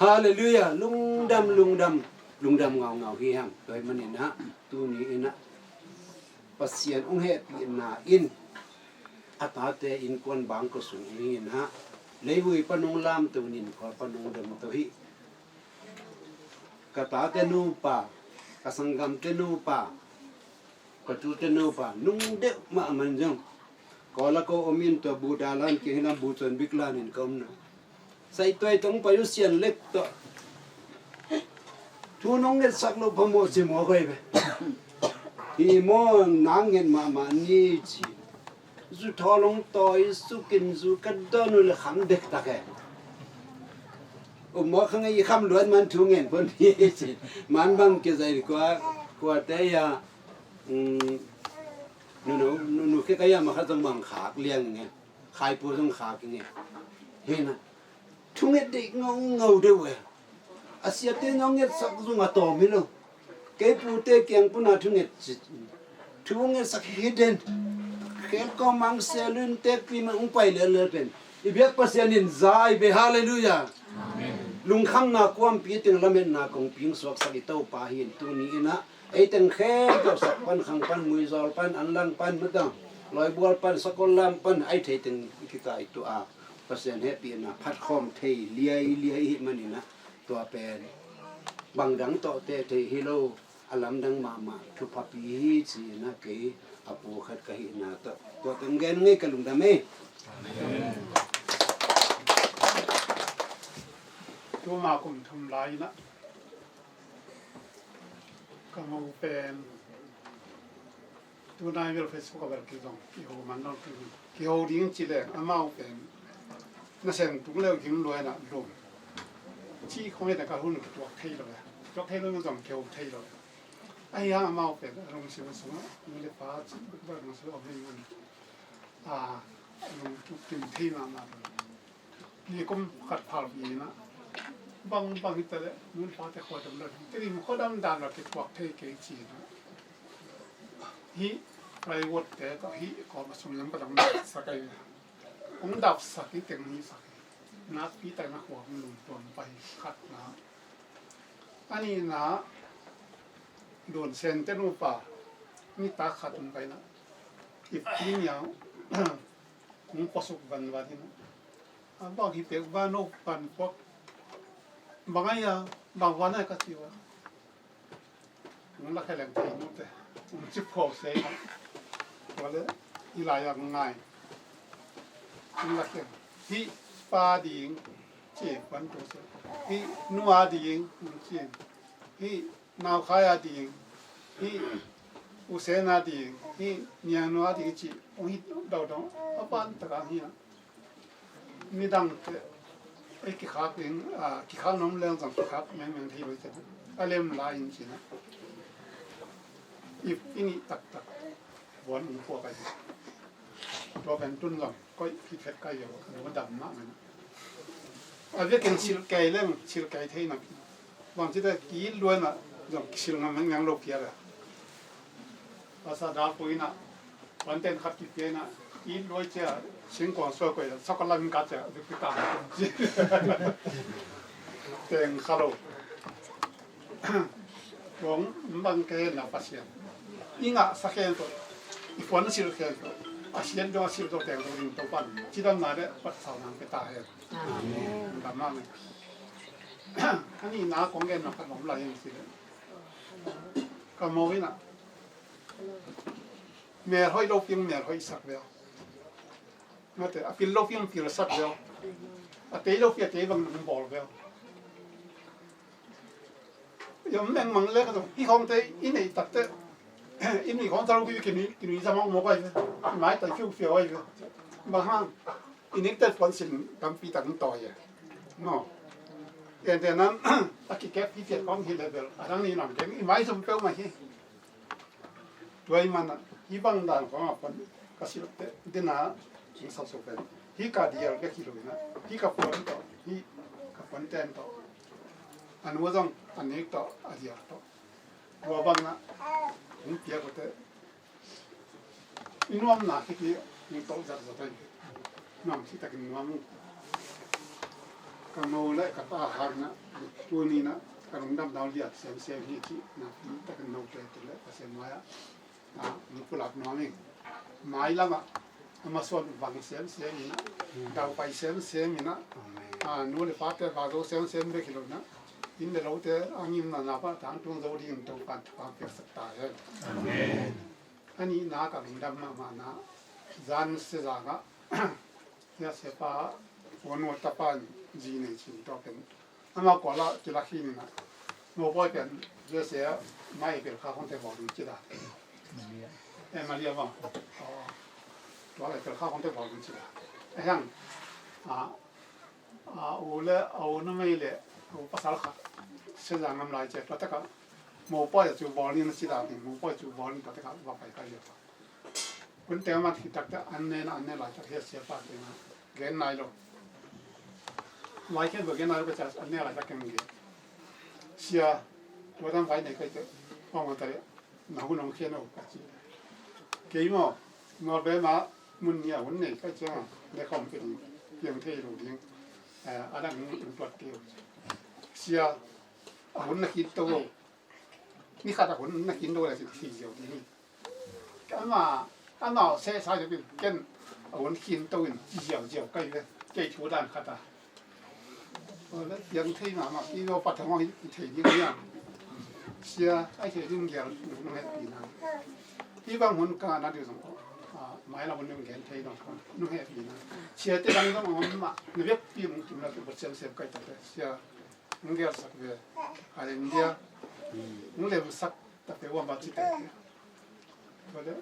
Halleluiah. Lungdam, lungdam, lungdam ngaungau hi hang. Tua ahih maninah tuni inah Pasian hong hehpihna in a tate innkuan bangkua sung hi inah, leivui pan hong lamto, ninkhual pan hong damto hi. Ka tate nupa, ka sanggamte nupa, ka tute nupa nung deuh mahmah in zong, Kawl a ko om in tua bu dalan kiang hi lam bu cawn bik lanin ka omna, saituai tong pai uh sian lek tawh thu nong ngetsak loh phamawh ci maw koi ve. Hi maw, nang nget mahmah ni ci. Zu thawl hong tawi sukin zu ka dawn uh le kham dektak e. Um maw, kha ngei i kham luat man thu ngen pon hi ci. Man bang kizai kua, kuate ia, um, nunu, nunu khe ka ia ma kha zong bang khak liang nge. Khaipu zong khak nge. Hina. Thunget deih ngaungau deuh e. A siate ngaungetsak zong a tawm hi lo. Kei pute kiang puna thunget, thungetsak hi den. Khel kawmang selun tekpi mah hong pai lellel pen i biak Pasian in za ahi ve. Halleluiah. Amen. Lungkhamna kuampi teng lametna kongpi hong suaksak i Topa hi in tuni inah ei teng khempeuh sak pan, khang pan, muizawl pan, anlang pan, matang lawibual pan, sakol lam pan, ai thei teng i kikaituah a Pasian hehpihna phatkhawm thei liailiai i hih maninah tua pen bangdang tawh teh thei hi lo, a lamdang mahmah thuphapi hi ci-inah kei a pu khat ka hihna tawh tua teng gen ngei, ka lungdam ei. Tuma kum thum lai-inah ka ngo pen tunai bel Facebook a bel kizong kiho man lo, kiho ding ci leng amau pen nasem tung leu gim luaina lum ci khong ina ka hun kituak thei lo ya, kituak thei lo na zong kiho thei lo ya. Ahi hang amau pen a lungsim sungah nu le pa ci buk bel lungsim om hi man a lungtup kim thei mahmah lo. Nikum khat phal pi-inah Bang bang hi ta leh, nu le pate khuadam lo. Tedim khuadam dan lo kituak thei kei ci-in ah. Hih plywood te tawh hih kawm a sung lam ka dang dapsak ahi. Hong dapsak hi teng hong hisak hi. Nakpi takin a khua hong lum tuam pai khatna. A nihna, Dun Sen te nupa, nitak khat hong paina. Ip pi niang, hong puasuk vanvan hi na. A bang hi pek van oh pan puak. Bang a hia, bang van a hia ka ci ua. Hong lakhia leng thei nu te. Hong ci phuau sei na. Tua le, i lai a ngai. Hong lakhia. Hih pa ding, ci pan tu sei. Hih nu a ding, hong ci. Hih naukhai a ding. Hih u Sen a ding. Hih niang nu a ding ci. Hong hih dau dau. A pan tak a hih na. Midangte ei kikhak ding, a, kikhak nuam leng zong kikhak mengmeng thei lo i ci a, a lem lai in ci na. Ip i nih taktak vuan ung puak ahi. Tua pen tun zong koih khit phet kai lo, a nu dam mahmah na. A vekin silh kei leng silh kei thei na. Bang ci te ki luan a zong kisil ngam mengmeng lo piak a. Pasal dal pui na. Puanten khat kipia in ah, it luai cia, singkuang suai kuai, sawk a lam in ka cia, vik pi tang ci. Teng kha lo. Kong bang ke na Pasian. I ngah sa khen to, i puan sil khen to, a sian dong a sil to teng to ding to pan. Ci dam na de, pat sau nang pe ta hen. Amen. Dam na me. Ani na kong gen na khat om lai in ci de. Ka mo in ah. Mel hoih lo piang mel hoih sak veu. Mate, a pil lo piang pil sak veu. A tei lo piang tei bang nang bawl veu. Yom meng mang le ka zong, i khawng te, i nei tak te. I nui khawng zalo ki kinui, kinui zam hong mawk ai ve. Mai tai fiu fiu ai ve. Bang hang, i nik te puan sin tampi tak tawi e. No. Tenten nan, a kikep hi fiat khawng hi level. A dang ni nam te, i mai zum peuh mah hi. Tua ahih manin ah, hih bang dan kong a pan ka silh te, dena, hong sa so pen. Hih ka dial bek hi lo in ah, hih ka puan tawh, hih ka puan ten tawh. A nu zong, a nek tawh, a dial tawh. Tua bang ah, hong piak uh te. I nuamna khit hi, hong tawh zat zat ahi. Nuam khit takin nuam uh. Ka no le ka ta hang na, tuni na, ka lungdam nau liat siam siam hi ci, na, takin no te te le, ka siam mai a. A, nung pulak nuam ing. Mai lama, ama suan vang siam siam ina. Dau pai siam siam ina. A, nu le pa te va zo siam siam bek hi lo na. Inn le lo te, a ngimna na pa, tang tung zo ding to pan, pan piak sak ta hen. Amen. Ani na ka lungdam mahmah na. Zan se zan a. Hia sia pa, wan wa ta pan, zi nei cin to pen. Amau kuala kilak hi ni na. Mopawi pian, U S A, mai pil kha khong te bawl ding ci da. Eh, Maria bang. Oh. Tua lai pil kha khong te bawl ding ci da. Eh, hang. A, a, u le, a u numei le, u pasal khat. Sia za ngam lai ci, tua taka. Mopawi cu bawl ni na ci da ni, mopawi cu bawl ni tua taka, va pai kai le. Hun teng man hi taktak an ne na an ne lai tak hi a sia pa teng a gen nai lo. Lai khen bek gen nai lo ka ca an ne lai tak keng gen. Sia, tua dang vai nei kai te, hong a tai, na hun hong khen o ka ci. Kei maw, Norway ma mun nia hun nei kai ciang a, ne khawm pe ding, piang thei lo ding. Eh, a dang hun tuat kei o. Sia, a hun na khin to o. Ni khat a hun na khin to lai ci hi ziau ding hi. Ama, ama seh sa pen ken a hun khin to in ci ziauziau kai ve. Kei thu dan khat a. Piang thei mahmah, i lo pat hong i thei ding hiam. Sia, ai thei ding gial, nung hehpihna. Hi bang hun ka na ding zong, a, mai la hun nung gen thei dong, nung hehpihna. Sia te dang dong om mah, na biakpi mung kim la tu, bot siam siam kai ta te. Sia, nung gial sak ve. A India, nung lem sak ta pe wa ma ci te. Tua le,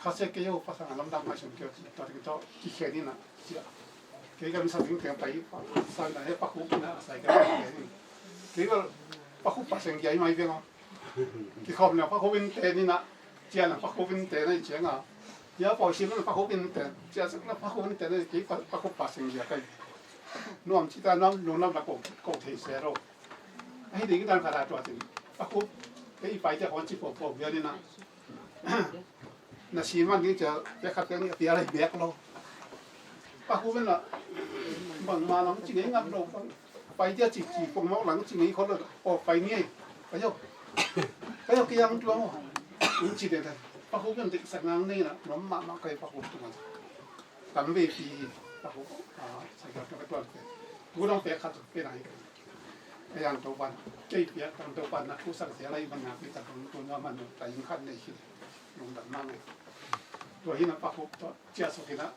kha se kei yo pasang a lamdang mai sung kei yo ci, tua ding tawh kikhia ni na, ci a. Kei ka mi sa ding teng pai, sa na he pakhup na, sa ka kikhia ni. Kei ka pakhup pasang kiai mai veng a. Kikhawm na pakhup in te ni na, ci a na pakhup in te na i ciang a. Ya pau sim na pakhup in te, ci a sak na pakhup in te na, kei pa-, pakhup pasang kiai kai. nuam ci ta nuam, lungnuam la ko, ko thei se lo. Ahi ding dan khat a tua cin. A khup, kei i pai te khong ci po po bian ina. Na si man ding cia, pek khat pek nih a pia lai bek lo. Pa hu ben la, bangma lang ci ngei ngap lo, pai cia ci ci pong mawk lang ci ngei khol lo, aw pai ni ei, pai aw, pai aw kiang tuang aw, ung ci den tai. Pa hu ben dik sak ngang nei na, nom mahmah kai pa hu tung a. Tam ve pi hi, pa hu, a, sai ka tuan pe. Hu dong pek khat pe nai. Ei ang Topan, kei piak tang Topan na thu sang sia lai man na pi tang tu na man ta ing khat nei hi. Lungdam mang ei. Tua hi na pa hu to, cia sok hi na,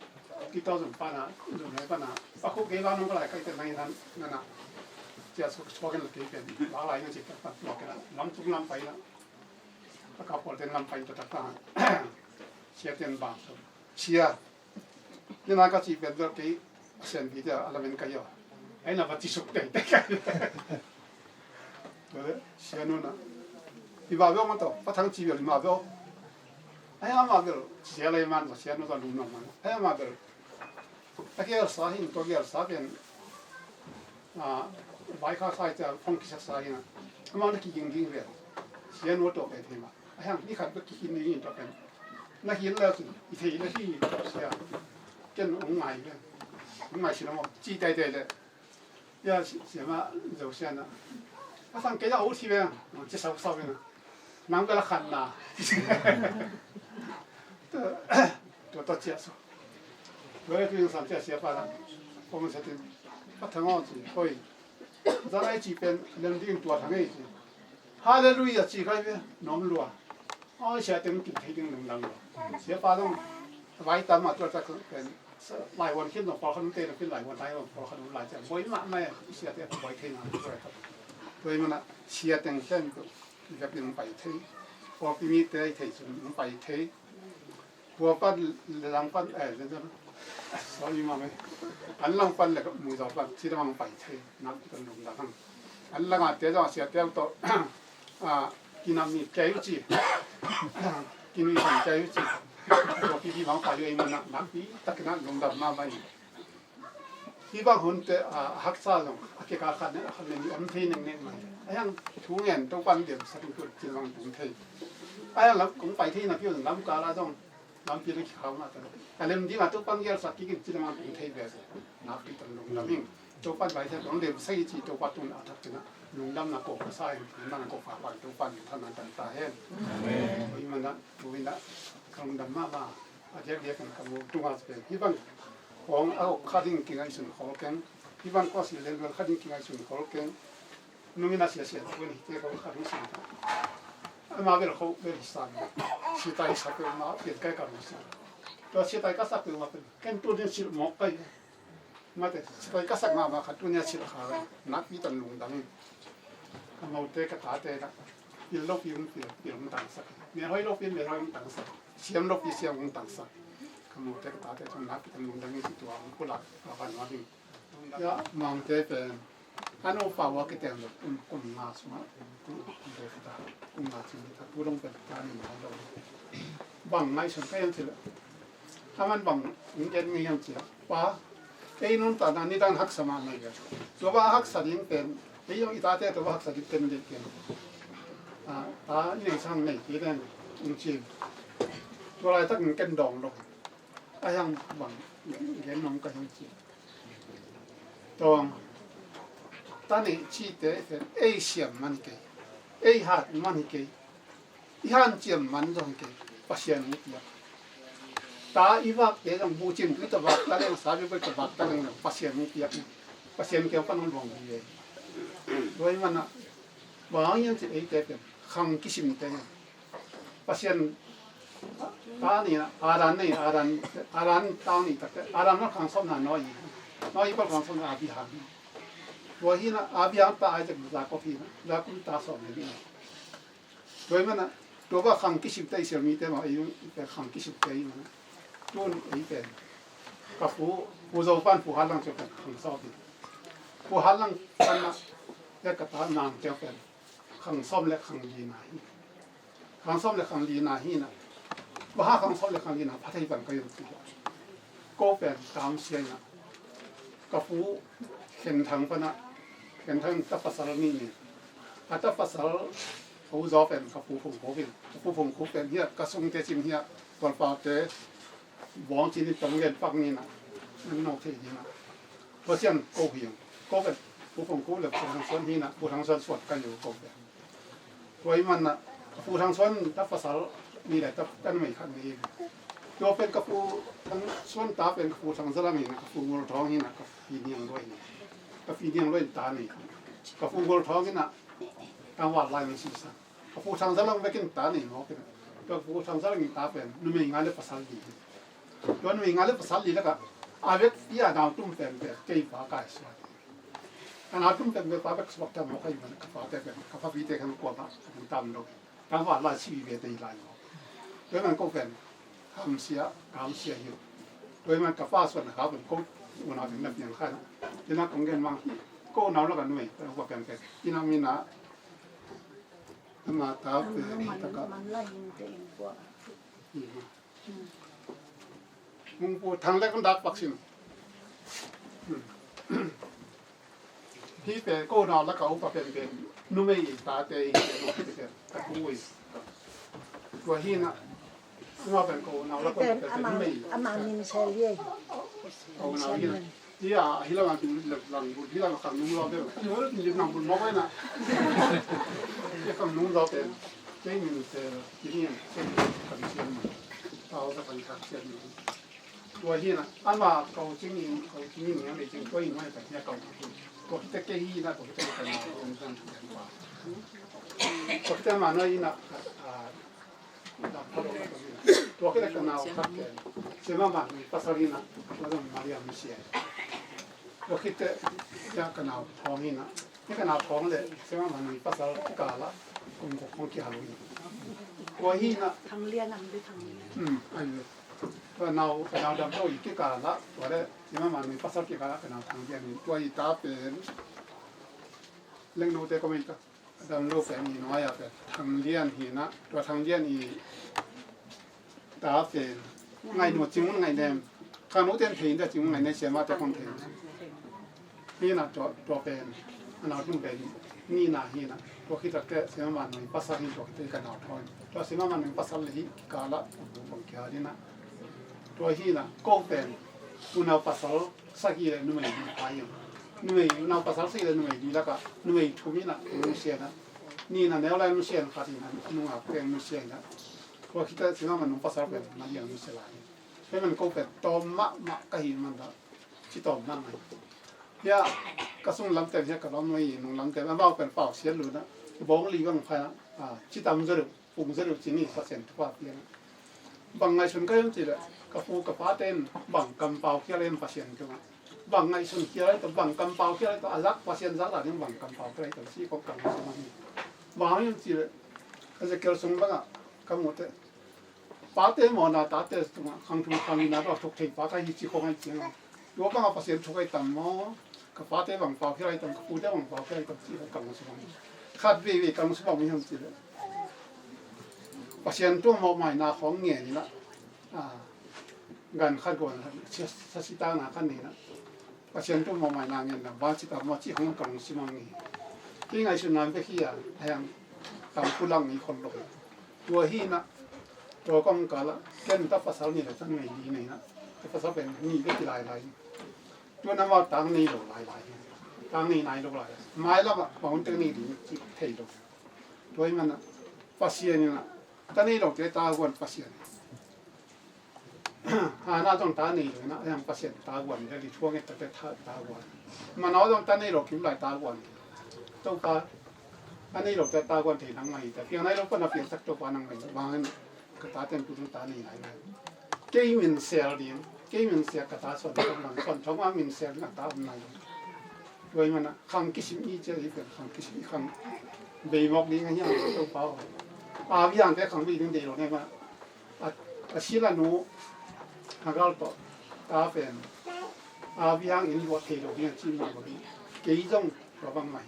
ki to zung pa na, zung lai pa na, pa hu kei la nung ka lai kai te nai nan, na na. Cia sok sok hi na kei pen, la lai na ci ka pa tua kei na, lam tung lam pai na. Pa ka pol ten lam pai to ta ta. Sia ten bang so. Sia. Ni na ka ci pen tua kei, a sian pi tia, a lamen ka yo. Ai na va ci suk tei tei ka. Tua le, sia nu na. I va veo ma to, pa thang ci veo i ma veo. Ai a ma veo, sia lai man, sia nu ta lum na man. Ai a ma veo. A kial sa hin, tua kial sa pen. A, vai kha sai tia, phong kisak sa hin. A ma na ki ging ging veo. Sia nu to pe thei ma. A hang, ni khat ba ki hin ni hin to pen. Na hi la si, i thei la hi, sia. Ken ong ngai le. Ong ngai si lo, ci tai tai le. Ya, si, sia ma, zo sia na. A sang ke ya o si ve, ci sau sau ve na. Nang be la khan na. To, to cia so. Ve tu yang san cia sia pa na. Ko mo sa tin. Pa thang o ci, hoi. Za lai ci pen, lem ding tua thang ei ci. Hallelujah ci kai ve, nom lua. Oi, sia teng tu thei ding lungdam lua. Sia pa dong, vai tam ma tua tak pen, lai wan khin dong, pawl khan te dong khin lai wan tai dong, pawl khan lai cia. Boi ma mai, sia te boi thei na, boi thei. Boi ma na, sia teng ken tu, i ka pin pai thei. Pawl pi mi te thei sun, pai thei. Hua pan le lang pan, eh, le lang. Sorry, mama. An lang pan le mui zaw pan, ci dang pai thei, nak kan lungdam hang. An lang a te zong sia te to, a, kinam ni kei u ci. Kinui san kei u ci. Tua pi pi bang pai u ei man nak, nak pi tak nak lungdam mama ni. Hi bang hun te, a, haksa zong, a kikal khat ne, a khat ne ni om thei neng neng mai. A yang thu ngen to pan diam sa tu tu ci bang tung thei. A yang lam kong pai thei na pi lam kal a zong, lam pi na ki khau na ta. A lem ding a to pan gel sa ki kin ci bang tung thei be. Na pi tan lungdam ing. To pan pai thei lungdam sa i ci to pa tun a thak ci na. Lungdam na ko ka sa in, lungdam na ko pa pan to pan than na tan ta hen. Amen. Oi man na, oi na, ka lungdam mama. A diakdiak in ka mu tung a pen. Hi bang hong a hok kha ding kingaihsun khol keng. Hi bang kua si lel bel kha ding kingaihsun khol keng. Nungin a sia sia tu ni te ko kha ding sin ta. Ama bel kho bel san. Si tai sa bel ma pen kai ka mu sin. Tua si tai ka sa bel ma pen. Ken tu din sil mok kai. Mate, sipai ka sak mahmah khat tunia silh kha ve. Nakpi tan lungdam in. Ka mote ka tate la. Pil lopi hong pil, pil hong tangsak. Mel hoi lopi mel hoi hong tangsak. Siam lopi siam hong tangsak. Ka mote ka tate tun nakpi tan lungdam in, tua hong pulak ka van wa ding. Ya, mangte pen. Ano pa wa kiteng lo kum, kum nga sung a, kum, kum nga sung a, tu dong pen ta ni ma lo. Bang ngaihsun ka hiam cih leh, a man bang hong gen ngei hiam cih leh, pa, ei nuntakna nidang haksa mahmah hi a. Tua bang haksa ding pen, ei zong i tate tua bang haksa ding pen ding pen. A, ta i nei sang nei kei ding hong ci. Tua laitak in ken dawng lo. A hiang bang gen nong ka hiam cih leh, tawng, ta neih cihte pen ei siam man hi kei, ei hat man hi kei, i hanciam man zong hi kei, Pasian hong piak. Ta i vakte zong bucin tui tawh vak ta leng, sabi boi tawh vak ta leng zong Pasian hong piak, Pasian kiang pan hong luang hi ve. Tua ahih manin ah, bang hang hiam cih leh eite pen khang kisimte hi. Pasian ta ni, Adam ni, Adam, Adam ta ni takte, Adam na khang sawmna Noah hi. Noah i pal khang sawmna Abraham hi. Tua hi na, Abraham ta Isaac, Jacob hi na, Jacob ta sawm hi na. Tua hi mana, tua ba khang kisimte Israel mite ma, ei khang kisimte hi mana. Tun ei pen. Ka pu, Pu Zo pan Pu Hat Lang ciang pen khang sawm hi. Pu Hat Lang pan na, ya ka ta nang ciang pen khang sawm le khang li na hi. Khang sawm le khang li na hi na. Baha khang sawm le khang li na pha thei pan ka yun ti. Ko pen kam sia na. Ka pu Khen Thang pana, Khen Thang ta pasal ni ni. A ta pasal pu zaw pen ka pu Phung Khup in. Ka pu Phung Khup pen hiah ka sungte cim hiah tualpaute bawng cin in tong gen pak ni na. Nan no thei ni na. Pasian ko hi. Ko pen pu Phung Khup le pu Thang Suan hi na, pu Thang Suan suan ka yo ko pen. Tua i man na, ka pu Thang Suan ta pasal ni le ta, ta numei khat ni. Tua pen ka pu Thang Suan ta pen ka pu Thang Za Lam hi na, ka pu Ngul Thawng hi na, ka Pi Niang Luai hi. Ka Pi Niang Luai ta ni. Ka pu Ngul Thawng hi na, tangval lai ni si sa. Ka pu Thang Za Lam vekin ta ni mawk hi na. Tua ka pu Thang Za Lam ta pen numei nga le pasal li hi. Tua numei nga le pasal li laka a vek i a nau tum pen pen kei pa kai suak. A nau tum pen pen pa vek suak ta mawk hi man ka pa te pen, ka pa pi te kan kua ma kan tam lo. Tangval lai si ve te lai lo. Tua man ko pen hamsia, hamsia hi. Tua man ka pa suan na ka pen ko unau ding na piang khai na. Ina kong gen mang ko nau laka numei ko pen pen. Ina mi na ama ta pen ta ka. Hung pu Thang le kong dak pak sin. Hi pen ko nau laka upa pen pen numei ta te hi pen pen ta pu i. Tua hi na. Ama pen ko nau laka upa pen pen numei. Ama min sel ye. Ko nau hi na. Hi a, hi lam a ding lang bul, hi lam a khang nung lo pen. Hi lam a ding lang bul mawk ai na. Hi khang nung lo pen. Kei min sel, kei min sel, kan sian ma. Tau ta kan kan sian ma. Tua hi na, ama kau cing in, kau cing in yang le cing tua in mai kan ya kau. Tua kita kei hi na, tua kita kan na, kan kan kan pa. Tua kita ma na ina, a, Tua khit leh ka nau khat pen, Sia Mama nui pasal hi na, tua zong Maria Nusia. Tua khit teh, tua ka nau Thawng hi na. Tua ka nau Thawng leh Sia Mama nui pasal kikal ah kum guk hong kihal uh hi. Tua hi na. Thang Lian ang di Thang Lian. Hmm, ai ve. Tua nau, ka nau dam to i kikal ah, tua leh Sia Mama nui pasal kikal ah ka nau Thang Lian hi. Tua i ta pen, Lengnote ko mei ka. Dam lo pen i nuai a pen Thang Lian hi na, tua Thang Lian i ta pen Ngaih Nu, Cing Mun Ngaih Nem. Khang nu ten thei in tua Cing Mun Ngaih Nem, Sia Ma te kong thei. Hi na tua, tua pen a nau tung pen ni na hi na. Tua khit tak teh Sia Ma Man Nui pasal hi, tua khit teh ka nau Thawng. Tua Sia Ma Man Nui pasal le hi kikal ah kum guk hong kihal hi na. Tua hi na ko pen unau pasal sagih le numei li pa hi. Numei, unau pasal sagih le numei li lakah numei thum hi na, Nusia na. Nih na neu lai Nusia na, khat hi na nungak peng Nusia na. Tua khit teh Sia Ma Man Nui pasal pen Maria Nusia lai hi. Tua man ko pen tawm mahmah ka hih man ta, ci tawm mahmah hi. Hiah ka sung lam teng hiah ka lawm nuai nung lam teng amau pen pau siat lut na. Bawng li bang pha na, a, ci tam zaw deuh. Pung zaw deuh ci ni, Pasian thupha piang. Bang ngaihsun ka hiam cih leh ka pu ka pate in bang kampau khial in Pasian tungah, bang ngaihsun khial in, bang kampau khial in, a zak Pasian zak la ding bang kampau khial in ci kong kang sung hi. Bang hiam cih leh Ezekiel sung bangah ka mu teh, pate mawhna tate tungah khang thum khang nihna tawh thuk thei pa ka hi ci kong ahi ciangah, tua bangah Pasian thuk ahi tam maw? Ka pate bang pau khial ahi tam, ka pute bang pau khial ahi tam cih kong kang sung hi. Khat veivei kang sung bang hiam cih leh Pasian tung mawhmaina khawng ngen inah, a, gan khat guan khat, sa, sasitana khat ni inah, Pasian tung mawhmaina ngen inah, bang ci ta maw cih khawng kang sung hi. Kei ngaihsutna bek hi a, a hiang tam kulang i khol lo. Tua hi inah, tua kong kal ah, ken ta pasal ni le ta numei li nei inah, ta pasal pen ni bek hi lailai. Tuan amau tang nei lo lailai. Tang nei nai lo lai. Mailam ah bang hun teng nei ding cih thei lo. Tua hi man ah Pasian inah ta nei lote ta guan Pasian. Hana zong ta nei lo inah, a hiang Pasian ta guan, a li thuang et ta te ta, ta guan. Manau zong ta nei lo kim lai ta guan. Topa, a nei lote ta guan thei nang mah hi ta. Piang nai lo pan a piangsak Topa nang mah hi. Bang in ka tate in tu zong ta nei nai nai. Kei min sel ding, kei min sel ka ta Suan Thawng, Suan Thawng a min sel ding a ta om nai lo. Tua hi man ah khang kisim i cia hi pen, khang kisim i khang bei mawk ding a hiang Topa aw. A viang te khang bei ding dei lo ne ma. A, a sila nu a gal tawh ta pen a viang in luat thei lo ding a ci ma lo ding. Kei zong tua bang mai.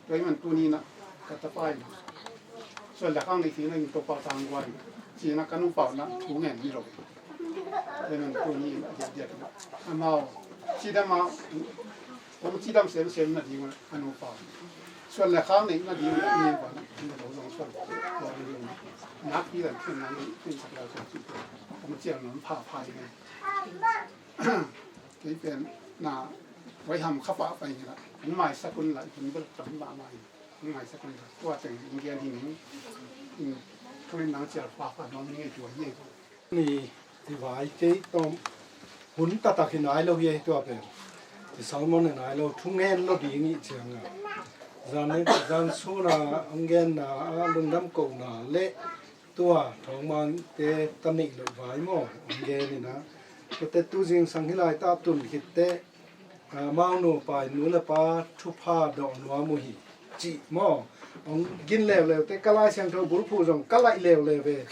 Tua hi man tuni inah ka tapa in Suan le khang nei thei na in Topa tang guan ci inah ka nupau inah thu ngen hi lo. Tua hi man tuni inah a diakdiak inah amau cidam a Hong cidam semsem nading a nupa, suan le khak neih nading a nupa, nakpi dan khin nang in sak lai, hong cial nuam phapha ding. Kei pen na, vai ham kha pah pai hi la, hong maisak un la, hong bel tam mahmah hi. Hong maisak un la, tua teng hong gen hi ning. Hong in nang cial phapha nuam hi ngei tua hi. Ni i vai kei tawm hun taktak hi nai lo hi, tua pen i sermon hi nai lo, thungen lo ding i cianga, zan, zan suna hong genna a lungdam kohna le tua thawngmangte ta neih loh vai maw, hong gen ina. Tuate tu zingsang hi lai ta tun khitte, a, amau nupa in nu le pa thupha dawh nuam uh hi, cih maw, hong gin leuleu te, ka Lai Siangtho bulphuh zong ka laih leuleu ve.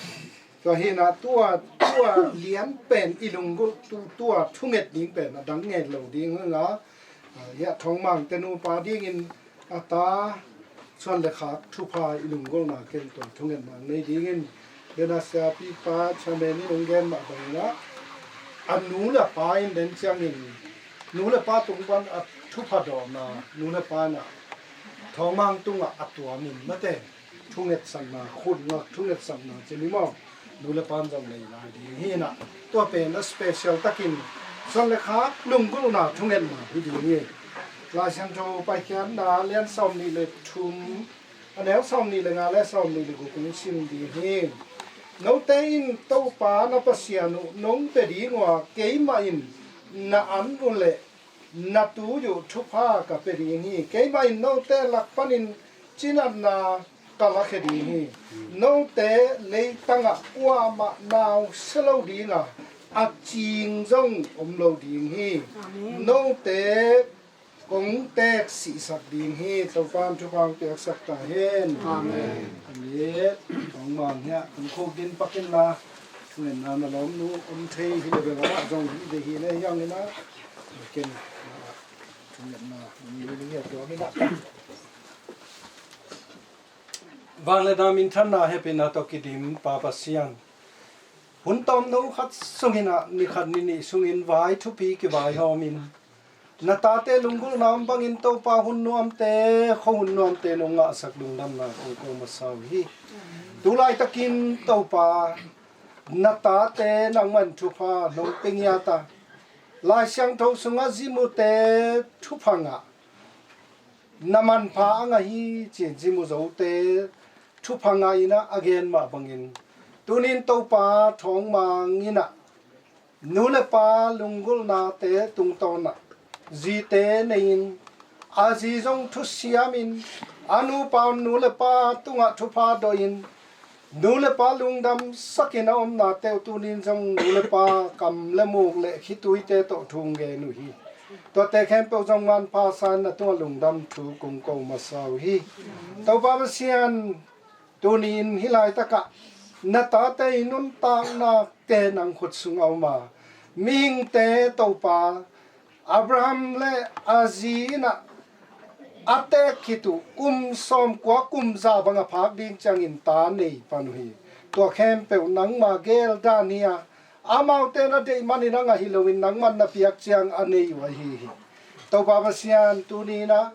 Tua hi na, tua, tua lian pen i lunggulh, tu, tua thunget ding pen a dang ngen lo ding hanga, a, hia thawngmangte nupa dingin a ta suan le khak thupha i lunggulhna ken tua thungetna nei dingin, dena siapipa chairman in hong gen mah bangin a, a nu le pa in den ciangin nu le pa tung pan a thupha dawhna, nu le pa in a thawngmang tungah a tuamin mate thungetsakna, khutngak thungetsakna ci ni maw, nu le pan zong nei lai ding hi na. Tua pen a special takin suan le khak lunggulhna thungetna hi ding hi. Lai Siangtho Paikhiatna lian sawm nih le thum, a neu sawm nih le nga le sawm nih le guk kong sim ding hi. Note in Topa na Pasian uh nong pia ding uh a, keimah in na an uh leh na tui uh thupha ka pia ding hi. Keimah in note lak panin cinatna ka lakhia ding hi. Note leitangah kuamah nausia lo dinga, a cing zong om lo ding hi. Amen. Note kong teek sihsak ding hi. Topan thupha hong piaksak ta hen. Amen. Amen. Hong mang hiah hong khuk din pakin la, ngenna na lawmnu om thei hi le bel ah zong hi de hi le hiang ina. Ken ngenna hong hi le hiah tua mina. Vangliatna minthanna hehpihna tawh kidim Pa Pasian, hun tawmno khat sungin ah, ni khat ni nih sungin vai thupi kivaihawmin, na tate lunggulhna om bangin Topa hun nuamte, khuahun nuamte nong ngahsak lungdamna kong ko masa uh hi. Tu laitakin Topa, na tate nangman thupha nong pia ngiat a, Lai Siangtho sungah zimute thupha ngah, na manpha a ngah hi ci-in zimu zote thupha ngah in ah a gen mah bangin, tunin Topa thawngmang in ah nu le pa lunggulhnate tungtawn ah zite nei-in, a zi zong thusiamin, a nupa nu le pa tungah thupha dawhin, nu le pa lungdamsakin a omnate uh tunin zong nu le pa kam le muk le khituite tawh thu hong gen uh hi. Tuate khempeuh zong manpha sa-in na tungah lungdam thu kong ko masa uh hi. Topa Pasian, tuni-in hih laitakah na tate i nuntaknate nang khut sung a om a, mihingte Topa, Abraham le a zi in ah a teek khit uh kum sawmkua kum za bang a phak ding ciangin ta nei pan uh hi. Tua khempeuh nangma gel dan hi a, amaute na deih manin a ngah hi loin nangman na piak ciang a nei uh ahi hi. Topa Pasian, tuni-in ah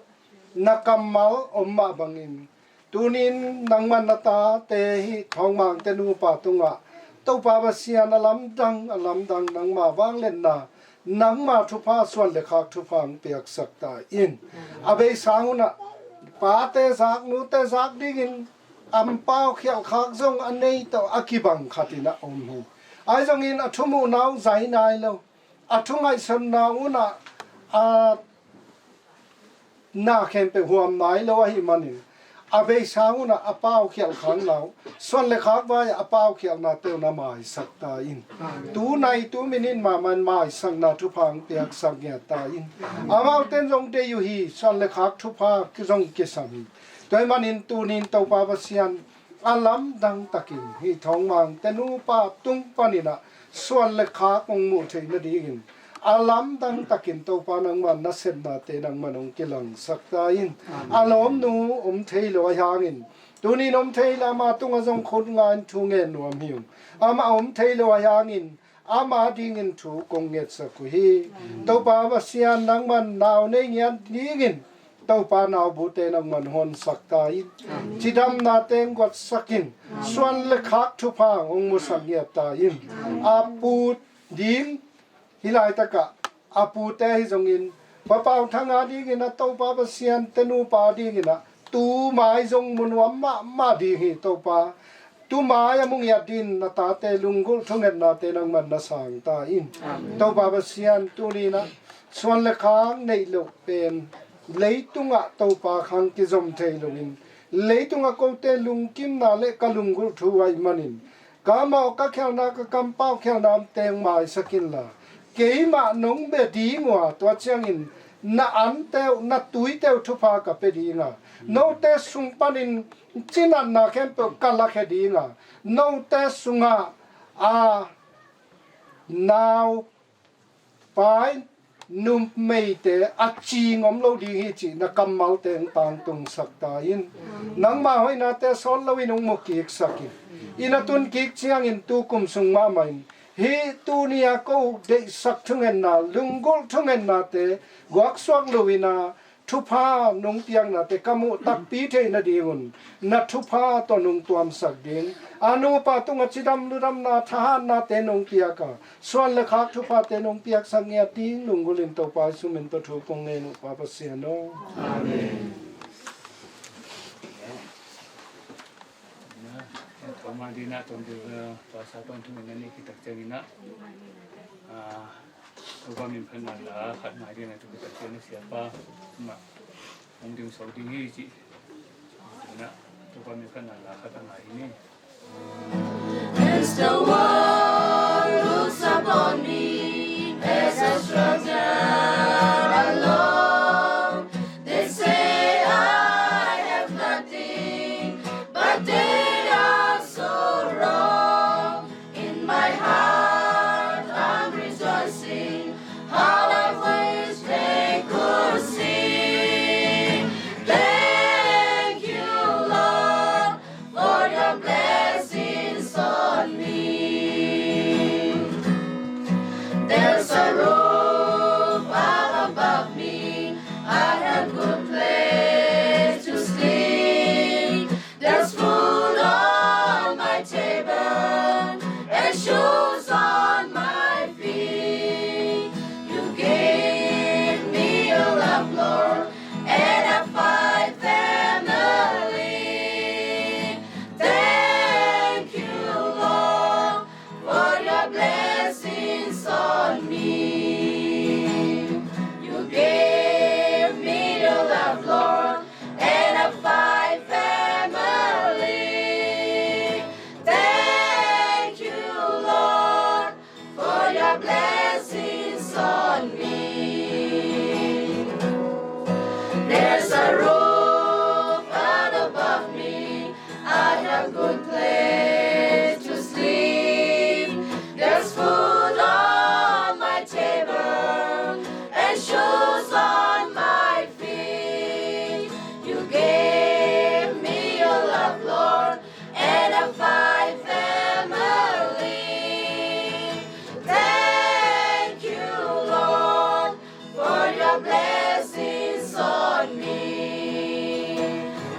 na kammal om mah bangin, tunin nangman na tate hih thawngmangte nupa tungah Topa Pasian, a lamdang a lamdang nangma vangliatna, nangma thupha, suan le khak thupha hong piaksak ta in. A beisa hun ah pate zak, nute zak dingin ampau khialhkhak zong a nei tawh a kibang khatin a om hi. Ahi zongin a thumuhna uh zai nai lo, a thu ngaihsutna hun ah a na khempeuh huam nai lo ahih manin, a beisa hun ah a pau khialhkhakna uh, suan le khak vai-ah a pau khialhnate uh na maisak ta in. Tu nai tu minute mahmah in maisakna thupha hong piaksak ngiat ta in. Amaute in zong deih uh hi, suan le khak thupha zong kisam hi. Tua ahih manin tunin Topa Pasian, a lamdang takin hih thawngmangte nupa tung panin ah suan le khak hong muh theih nadingin, a lamdang takin Topa nangman na sepnate nangman hong kilangsak ta in. Amen. A lawmnu om thei lo ahih hangin, tunin om thei lo, ama tungah zong khut nga-in thu ngen nuam hi ung. Amah om thei lo ahih hangin, ama dingin thu kong ngetsak uh hi. Topa Pasian, nangman nau nei ngiat dingin Topa naubute nangman honsak ta in. Cidamnate hong guatsak in. Suan le khak thupha hong musak ngiat ta in. A pu ding hih laitakah a pute ahi zongin, Pa Pau Thang a dingin ah Topa Pasian, te nupa dingin ah tu mai zong mu nuam mahmah ding hi Topa. Tu mai a mu ngiat dingin na tate lunggulh thungetnate nangman na sang ta in. Amen. Topa Pasian, tuni-in ah suan le khak neih loh pen leitungah Topa khang kizom thei loin, leitungah kote lungkimna le ka lunggulh thu ahih manin, ka mawh ka khialhna, ka kampau khialhnate hong maisak inla, keimah nong bia ding uh a, tua ciangin na ante uh, na tuite uh thupha ka pia ding a, note sung panin cinatna khempeuh ka lakhia ding a, note sungah a nau pai numeite a cing om lo ding hi cih na kammalte hong tangtungsak ta in. Nangma hoihnate sawt loin hong mu kiksak in. Inn a tun kik ciangin tu kum sung mahmah in hih tuni-a ko deihsak thungetna, lunggulh thungetnate guaksuak loin ah thupha nong piaknate ka muh takpi theih nadingun na thupha tawh nong tuamsak ding, a nupa tungah cidam ludamna thahatnate nong piak a, suan le khak thuphate nong piaksak ngiat ding lunggulhin Topa Jesu min tawh thu kong ngen uh, Pa Pasian aw. Amen. Tua ma dina tawm dil, tua sa tawm thu na ni kitak ciangin ah, ah, Topa min phatna la khat ngai ding a, tu kitak ciang a siapa mah hong ding so ding hi ci. Na Topa min phatna la khat a ngai hi ni. As the world looks upon me as I struggle alone, they say I have nothing, but they are so wrong. In my heart I'm rejoicing, how I wish they could see. Thank you, Lord, for your blessings on me. There's a roof up above me, I have good place to sleep. There's food on my table and shoes on my feet. You gave me a love, Lord, and a fine family. Thank you, Lord, for your blessings on me. You gave me your love, Lord, and a fine family. Thank you, Lord, for your blessings on me. There's a roof out above me, I have good place to sleep. There's food on my table and shoes on my feet. You gave me your love, Lord, and a fine family. Thank you, Lord, for your blessings on me.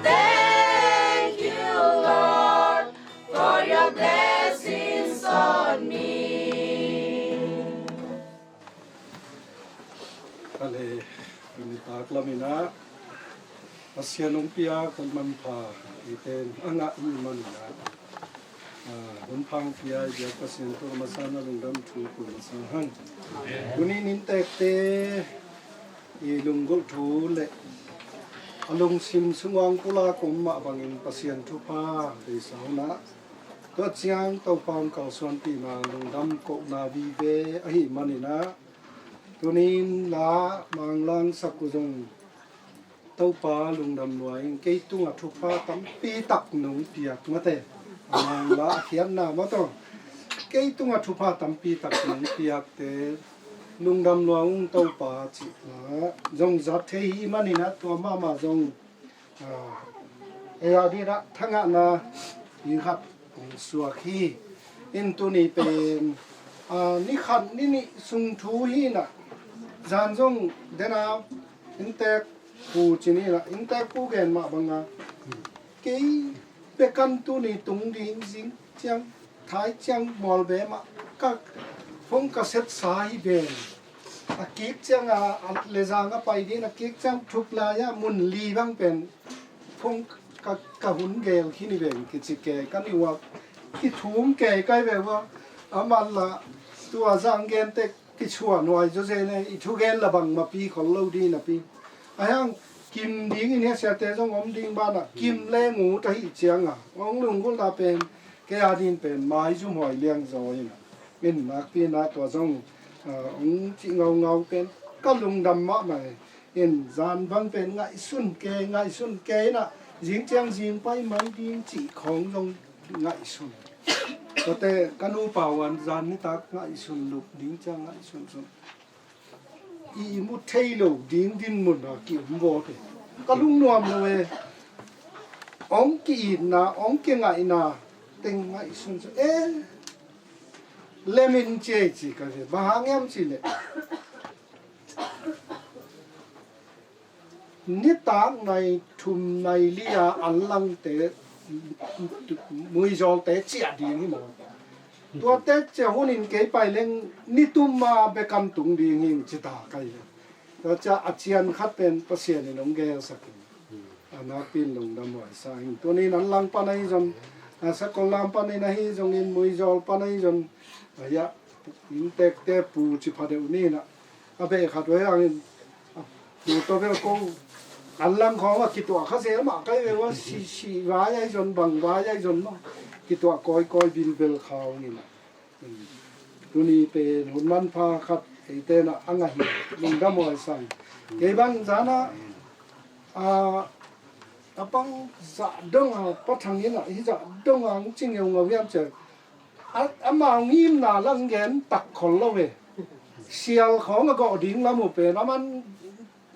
Thank you, Lord, for your blessings on me. Kale, tuni tak lamin ah Pasian hong piak hun manpha eite in a ngah i hih manin ah, ah, hun pha hong pia i biak Pasian tungah masa in lungdam thu ko masa hang. Tuni in inntekte i lunggulh thu le a lungsim sungah hong pulak om mah bangin Pasian thupha deihsa un ah, tua ciang Topa hong kalsuanpihna lungdam kohna vive ahih manin ah, tuni in la manglangsak uh zong Topa lungdam lua in kei tungah thupha tampi tak nong piak mate. A mangla a khiatna mataw, kei tungah thupha tampi tak nong piakte lungdam lua ung Topa cihna zong zat thei hi manin ah, tua mahmah zong, ah, ei a dingin ah thangahna i khat hong suak hi. In tuni pen Ni khat ni nih sung thu hi inah, zan zong dena inntek pu ci ni inah, inntek pu gen mah banga, kei bekan tuni tung ding zing ciang, thai ciang mual be mah ka phone ka set sa hi ven. A kik cianga a lezang a pai ding a kik ciang thup lai-ah mun li bang pen phone ka, ka hun gel khin hi ven kici ke ka ni uak. Kithum ke kai ve ua. A man la tua zang gen tek kichua nuai zaw zen e, i thugen la bangmah pi khol lo ding napi. A hiang kim dingin hia siate zong om ding banah kim le ngut ahi cianga hong lunggulhna pen kei a din pen maizum huai liang zaw inah. In nakpi inah tua zong hong cih ngaungau pen ka lungdam mahmah e. In zan bang pen ngaihsun ke, ngaihsun ke inah zing ciang zing pai mai ding cih khawng zong ngaihsun. Tuate ka nupa uan zan nitak ngaihsun lup ding ciang ngaihsun sun. I mu thei lo ding din mun a ki um vawte. Ka lungnuam lo e. Ong ki-itna, ong kingaihna teng ngaihsun sun. E, lemin ciei ci ka ve. Bang hang hiam ci le. Nitak nai thum nai li-a an langte, muizawlte ciah ding hi maw? Tuate ciah hunin kei pai leng ni tum a bekan tung ding hi ci ta kai. Tua ciah a cian khat pen Pasian in hong gelsak in. A nakpi in lungdam huai sa hi. Tunin an lang pan ahi zon, a sakol lam panin ahi zongin muizawl pan ahi zon. A ya, inntekte pu ci pha deuh ni inah. A beh khat ve angin pu tawh bel ko an lang khawng a kituah kha zel mah kai ve ua, si, si vai ahi zon, bang vai ahi zon mah kituah kawikawi bilbel kha ung inah. Tuni pen hun manpha khat eite inah a ngah hi. Lungdam huai sa hi. Kei bang zana a, a bang zah dong a pathang inah hi zah dong a hong ci ngeungau hiam ciah. A, amau ngimna lang gen tak khol lo e. Sial khawng a gawh ding lam uh pen a man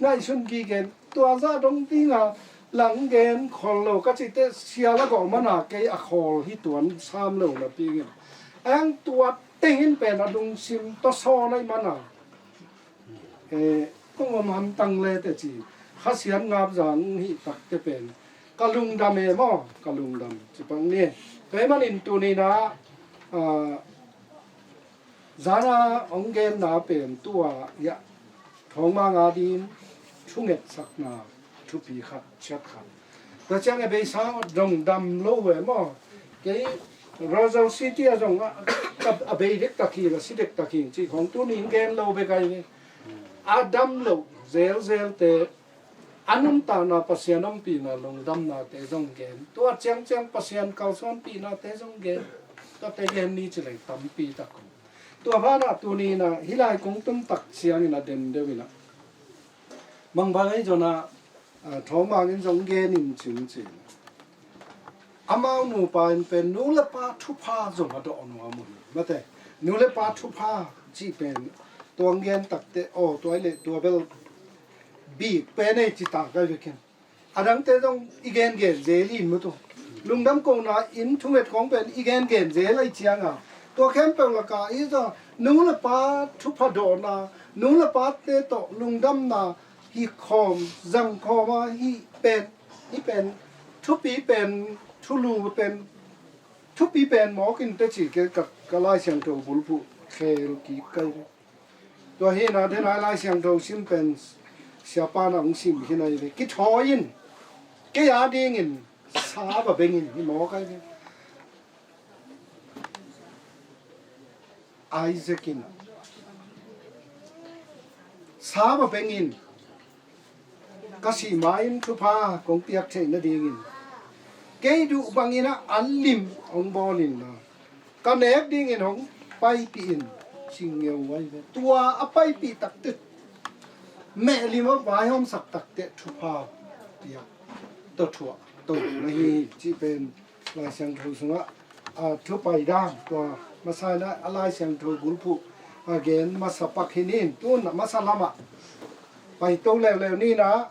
ngaihsun kigen tua zah dong dinga lang gen khol lo ka cihte sial a gawh mana kei a khawl hi tuan sam lo napi ngin. Ang tua tengin pen a lungsim tawsawn ahi mana. Eh, kong om hamtang le te ci. Khasiat ngap zang hih takte pen ka lungdam e maw, ka lungdam ci pang ni. Tua hi manin tuni inah, ah, zana hong genna pen tua, ya, thawngmang a din thungetsakna thupi khat ciat khat. Tua ciang a beisa zong dam lo ve maw? Kei Royal City a zong a, a, a bei dektak hi, a si dektak hi cih khawng tuni in gen lo bek ahi ve. A dam lo zelzelte a nuntakna Pasian ompihna lungdamnate zong gen. Tua ciangciang Pasian kalsuanpihnate zong gen. Tuate gen ni ci leng tampi tak kong. Tua banah tuni inah hih lai kong tumtak ciangin a den deuh inah mangbang ahi zona, ah, thawmang in zong gen in cin cin. Amau nupa in pen nu le pa thupha zong a dawh nuam uh hi. Mate, nu le pa thupha cih pen tuang gen takte, aw, tua i leh tua bel bik pen ei ci ta kai vekin. A dangte zong i gengen zel hi mu tu. Lungdam kohna in thunget kong pen i gengen zel ahi cianga. Tua khempeuh laka i za nu le pa thupha dawhna, nu le pate tawh lungdamna hi khawm, zang khawm a hi pen, hi pen, thupi pen, thulu pen, thupi pen mawk in te ci ke ka, ka Lai Siangtho bulphuh khel kik kai. Tua hi na, den ai Lai Siangtho sim pen siapa na hong sim hi na hi ve. Kithawi in, kei a dingin, sa va bengin, hi mawk ai ve. Isaac in, sa va bengin, ka sih ma-in thupha kong piak theih nadingin kei duh bangin a an lim hong bawl in la, ka nek dingin hong paipih in, ci ngeu ai ve. Tua a paipih takte, mehlim a vaihawmsak takte thupha piak, tawh thuah to na hi, cih pen Lai Siangtho sungah, a, thupai dan, tua masa in a Lai Siangtho bulphuh a gen masa pak hi nin, tun a masa lamah pai to leuleu ni na,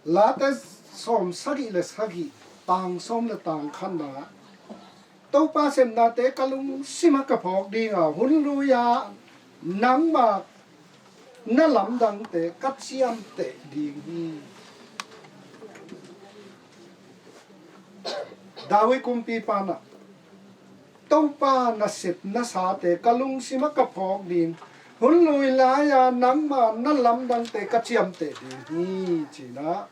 Late sawm sagih le sagih, tang sawm le tang khatna, Topa sepnate ka lungsimah ka phawk dinga, hun lui-a nangma na lamdangte ka ciamteh ding hi. David kumpipa in ah, Topa nasep nasate ka lungsimah ka phawk ding, hun lui lai-a nangma na lamdangte ka ciamteh ding hi, ci-in ah,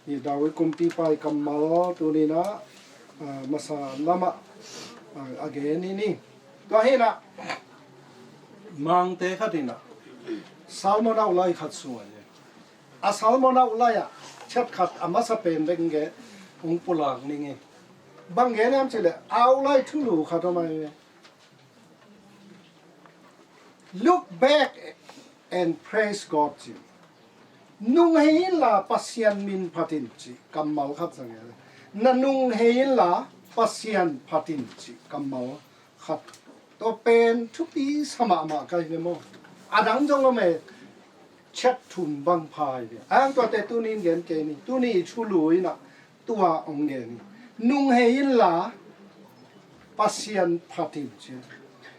hi David kumpipa i kammal tuni-in ah, ah, masa lamah, ah, a gen hi ni. Tua hi-in ah, Mangte khat in ah, Salmo nauh lai khat sung ah, a Salmo nauh lai-ah chet khat a masa pen bek gen hong pulak ning hi. Bang gen hiam cih leh, a auh lai thulu khat om ahi ve. "Look back and praise God," ci. "Nunghei inla Pasian min phat in," ci kammal khat zang hi. "Na nunghei inla Pasian phat in," ci kammal khat. Tua pen thupi sa mahmah ka hi ve maw. A dang zong om e, chet thum bang pha hi ve. A hang tuate tuni-in gen kei ni. Tuni i thulu in ah tua hong gen hi. "Nunghei inla Pasian phat in," ci.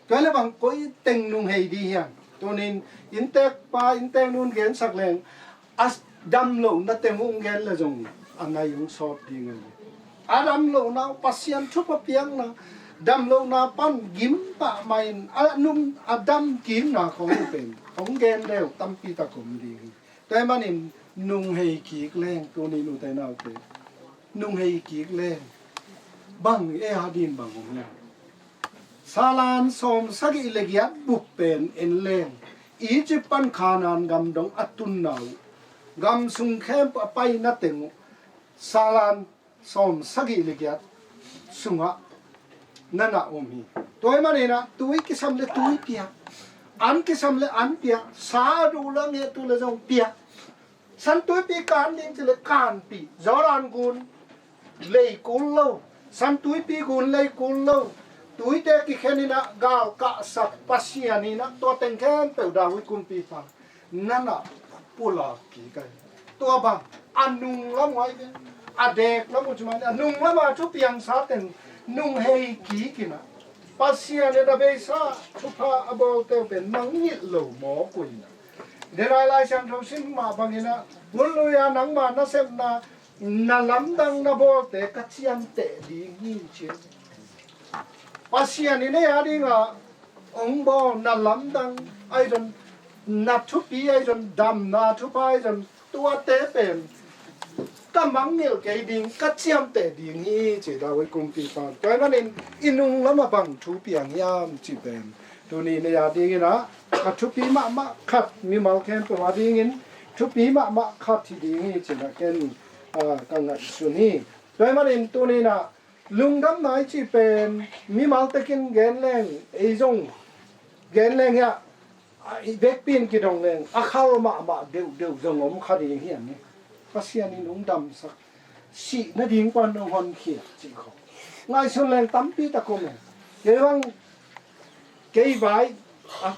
Tua leh bang koi teng nunghei ding hiam? Tuni-in inntekpa innteknu'n gensak leng, a damlohna teng hong gen leh zong a nai hong sawt ding hi. A damlohna uh, Pasian thupha piakna, damlohna pan gim mahmah in a nung a dam kimna khawng uh pen hong gen leh uh tampi tak om ding hi. Tua ahih manin nunghei kik leng, tuni-in ute naute, nunghei kik leng, bang ei a ding bang om leng, salan sawmsagih le giat bup pen en leng, Egypt pan Kanaan gam dong a tunna uh, gam sung khempeuh a paina teng uh, salan sawmsagih le giat sungah na na om hi. Tua ahih manin ah tui kisam le tui piak, an kisam le an piak, sa a duh le a ngehtu le zong piak. San Tuipi kan ding ci leh kanpih, Jordan gun lei kul lo, San Tuipi gun lei kul lo, tuite kikhen in ah galkahsak Pasian in ah tua teng khempeuh David kumpipa na na pulak kik ahi. Tua bang a nung lam uh ahi ve, a dek lam uh ci mai, a nung lam a thupiangsa teng nunghei kik in ah, Pasian in a beisa thupha a bawlte uh pen mangngilh lo mawk uh hi. Denai Lai Siangtho sim mah bangin ah, hun lui-a nangma nasepna, na lamdang na bawlte ka ciamteh ding hi, ci. Pasian in ei a dingah hong bawl na lamdang ahi zong, na thupi ahi zong, damna thupha ahi zong, tuate pen ka mangngilh kei ding, ka ciamteh ding hi, ci David kumpipa. Tua ahih manin i nung lamah bang thu piang hiam cih pen tuni-in ei a dingin ah a thupi mahmah khat, mimal khempeuh a dingin thupi mahmah khat hi ding hi ci-in ah ken, ah, ka ngaihsun hi. Tua ahih manin tuni-in ah lungdamna i cih pen mimal tekin gen leng, ei zong gen leng hiah, a, i vekpi in kidong leng a khal mahmah deuhdeuh zong om kha ding hi a ni. Pasian in hong damsak, sih nading pan hong honkhia cih khawng ngaihsun leng tampi tak om e. Kei bang, kei vai, a,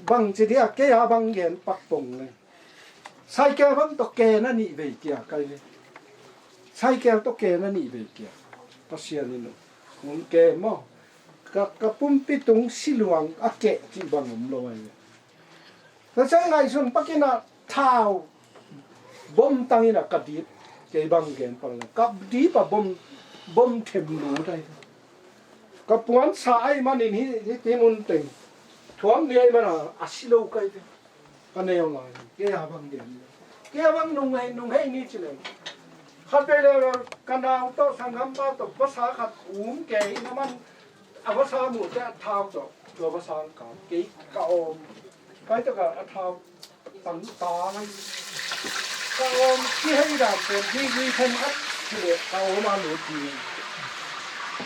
bang ci dia, kei a bang gen pak pong leng, cycle bang tawh ke na nih vei kia kai ve. Cycle tawh ke na nih vei kia. Pasian in hong ke maw. Ka, ka pumpi tung siluang a keh cih bang om lo ahi ve. Ka ciang ngaihsun pak in ah thau bom tang in ah ka dip, kei bang gen pak leng, ka dip a bom, bom them lut ahi ve. Ka puansa ahih manin hih, hih ti mun teng thuam ni ahih manin a si lo kai ve. Ka neu lai, kei a bang gen. Kei a bang nunghei, nunghei ni ci leng, khat vei le ka nau tawh, sanggampa tawh vasa khat um kei in a man, a vasa muh teh a thau tawh tua vasa ang kau, kei ka awm. Kai takah a thau tang ta ngai. Ka awm kihei dan pen hih, hih khen at ci leh ka awm a lut ding.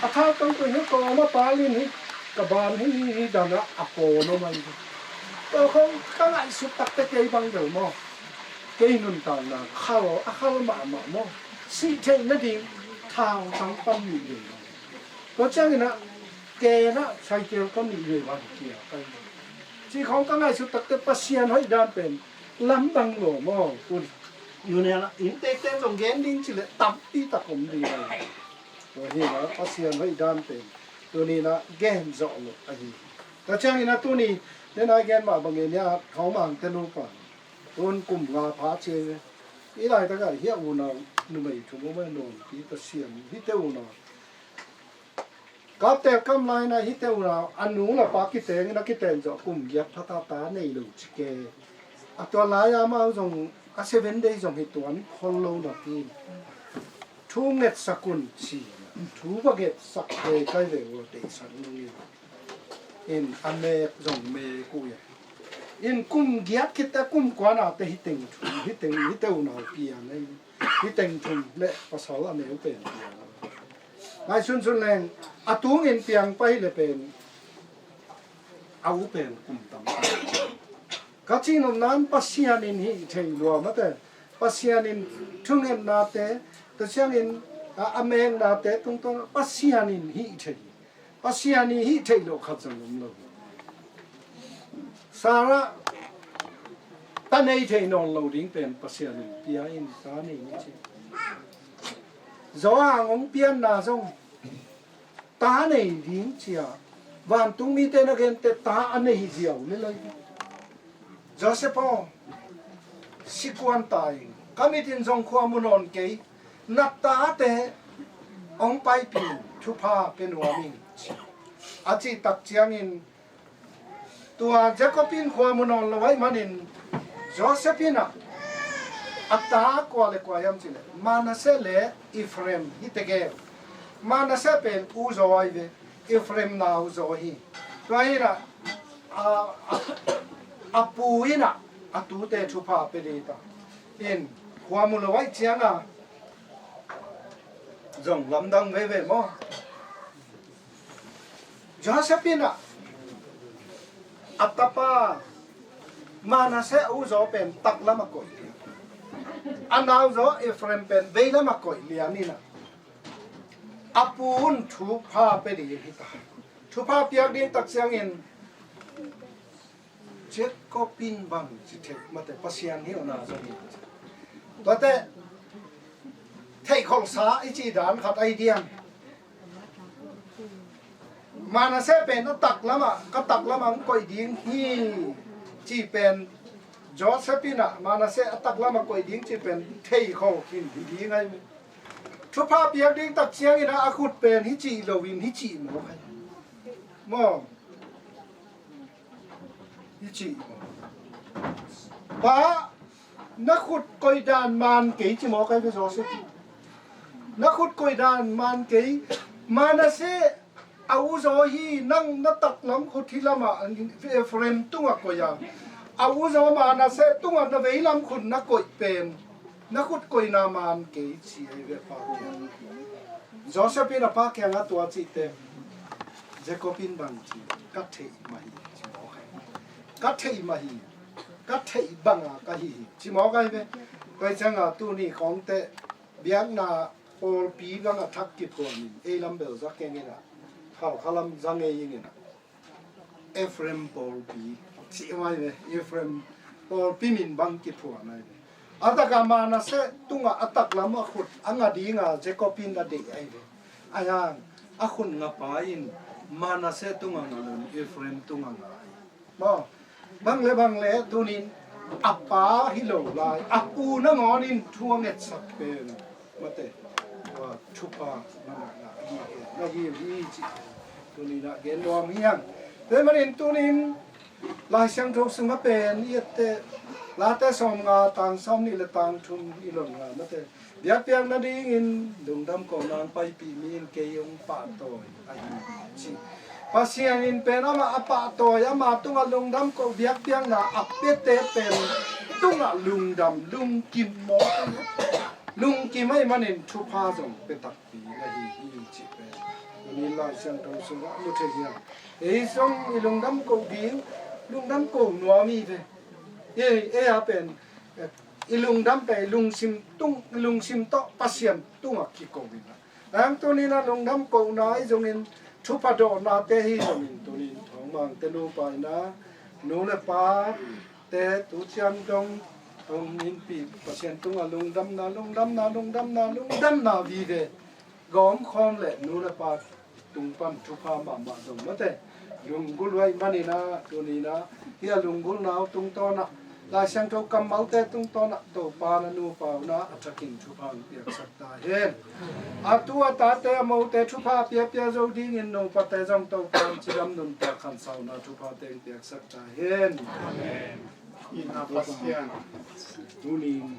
A thau tang tawh hih ka awm a pal in hih ka ban hih, hih, hih dan ah a pawn om ahi. Tua khawng ka ngaihsut tak teh kei bang bel maw, kei nuntakna khal, a khal mahmah maw, sih theih nading thau tang pan nih ding. Tua ciangin ah, ke na cycle ka nih vei van kia kai. Cih khawng ka ngaihsut tak teh Pasian hoih dan pen lamdang lo maw. Tun, yu ne la, inntekte zong gen ding ci leh tampi tak om ding a. Tua hi la, Pasian hoih dan pen Tuni-in ah gen zawh lo ahi. Tua ciangin ah tuni, nena gen mah bangin ah Thawngmang te nupa tun kum nga pha ci ve. I laitakah hih a unau numei thum om a, nuampi ta siam, hihte unau Kaptel kam lai-in ah hihte unau a nu le pa kiteng in a kiten zawh kum giat pha ta, ta nei lo ci ke. A tua lai-a amau zong a Seven Day zong hi tuan khol lo napi thu ngetsak un ci. Thu va ngetsak ve kai ve ua, teisak nungin in a mek zong mek uh ia. In kum giat khit a kum kua nate hih teng thu, hih teng, hihte unau piang ahi. Hih teng thum le pasal a neu pen piang. Ngaihsunsun leng, a tungin piang pah hi le pen a u pen kum tam. Ka cih nopna-in Pasian in hih thei lua mate. Pasian in thungetnate, tua ciangin a, a meknate tungtawn Pasian in hih thei. Pasian in hih theih loh khat zong om lo. Sarah ta nei thei nawn lo ding pen Pasian in pia in ta nei ni ci. Johan hong pianna zong ta nei ding cia. Vantung mite na gente ta a nei hi ziau le lai. Joseph aw, sikuan ta ing, ka mit in zong khua mu nawn kei, na tate hong paipih in, thupha pia nuam ing, ci. A cih tak ciangin tua Jacob in khua mu nawn lo ahih manin Joseph in ah a ta kua le kua hiam cih leh Manasseh le Ephraim hi tegel. Manasseh pen u zaw ahi ve. Ephraim nau zaw hi. Tua hi-in ah, a, a, a pu in ah a tute thupha pia ding ta. In, khua mu lo ahih ciangin zong lamdang veve maw. Joseph in ah a tapa Manasseh u zaw pen taklam a koih lian. A nau zaw Ephraim pen veilam a koih lian in ah a pu in thupha pia ding hi ta. Thupha piak ding tak ciangin Jacob in bang ci thei mate, Pasian hilhna zong hi. Tuate theihkholhsa i cih dan khat ahi diam. Manasseh pen a taklam ah, ka taklam ah hong koih ding hi cih pen Joseph in ah Manasseh a taklam ah koih ding cih pen theikhol khin hi ding ahi. Thupha piak ding tak ciangin ah a khut pen hih cih loin hih cih mawk ahi. Maw? Hih cih mawk. Pa, na khut koih dan man kei ci mawk ahi ve Joseph. Na khut koih dan man kei. Manasseh a u zaw hi, nang na taklam khut hih lamah Ephraim tungah koih a, a u zaw Manasseh tungah na veilam khut na koih pen na khut koihna man kei ci ahi ve pa kiang. Joseph in a pa kiangah tua cihte Jacob in bang ci, ka theih mah hi ci mawk ahi. Ka theih mah hi. Ka theih banga ka hi hi ci mawk ahi ve. Tua ciangah tuni khawngte biakna pawlpi bangah thak kiphuan in ei lam bel za keng in ah, Halkha lam za ngei in ah, Ephraim pawlpi cih mai ve. Ephraim pawlpi min bang kiphuan ahi ve. A takah Manasseh tungah a taklam a khut a nga dinga Jacob in a deih ahi ve. Ahi hang a khut ngapa in Manasseh tungah nga lo in Ephraim tungah nga ahi. Maw, bang le bang le tunin a pa hi lo lai, a pu nangawn in thu a ngetsak pen mate, thupha na hi hi ci. Tunin a gen nuam hi hang. Tua manin tunin Lai Siangtho sungah pen i ette Late sawm nga tang sawm nih le tang thum i lon nga mate. Biakpiak nadingin lungdam kohna hong paipih mi in kei hong pahtawi ahi ci. Pasian in pen amah a pahtawi, ama tungah lungdam koh biakpiakna a piate pen tungah lungdam, lungkim maw. Lungkim ahih manin thupha zong pia takpi na hi hi ci pen. Tuni Lai Siangtho sungah mu thei hiam. Ei zong i lungdam koh ding, lungdam koh nuam hi ve. Ei, ei a pen i lungdam pen i lungsim tung, i lungsim tawh Pasian tungah kiko in a. Nang tunin a lungdam kohna ahi zongin thupha dawhnate hi zongin tunin Thawngmang te nupa in a nu le pa te tu ciang dong hong innpi Pasian tungah lungdamna, lungdamna, lungdamna, lungdamna vive gawm khawm le nu le pa Tung pan thupha mahmah zong mate. Lunggulh uh ahih manin ah, tuni in ah, hih a lunggulhna uh tungtawn ah, Lai Siangtho kammalte tungtawn ah, Topa na nupa uh na a thakin thupha hong piaksak ta hen. A tu a tate a mote thupha piapia zo dingin nupate zong Topa in cidam nuntak khansauna thuphate hong piaksak ta hen. Amen. Ina Pasian. Tuni in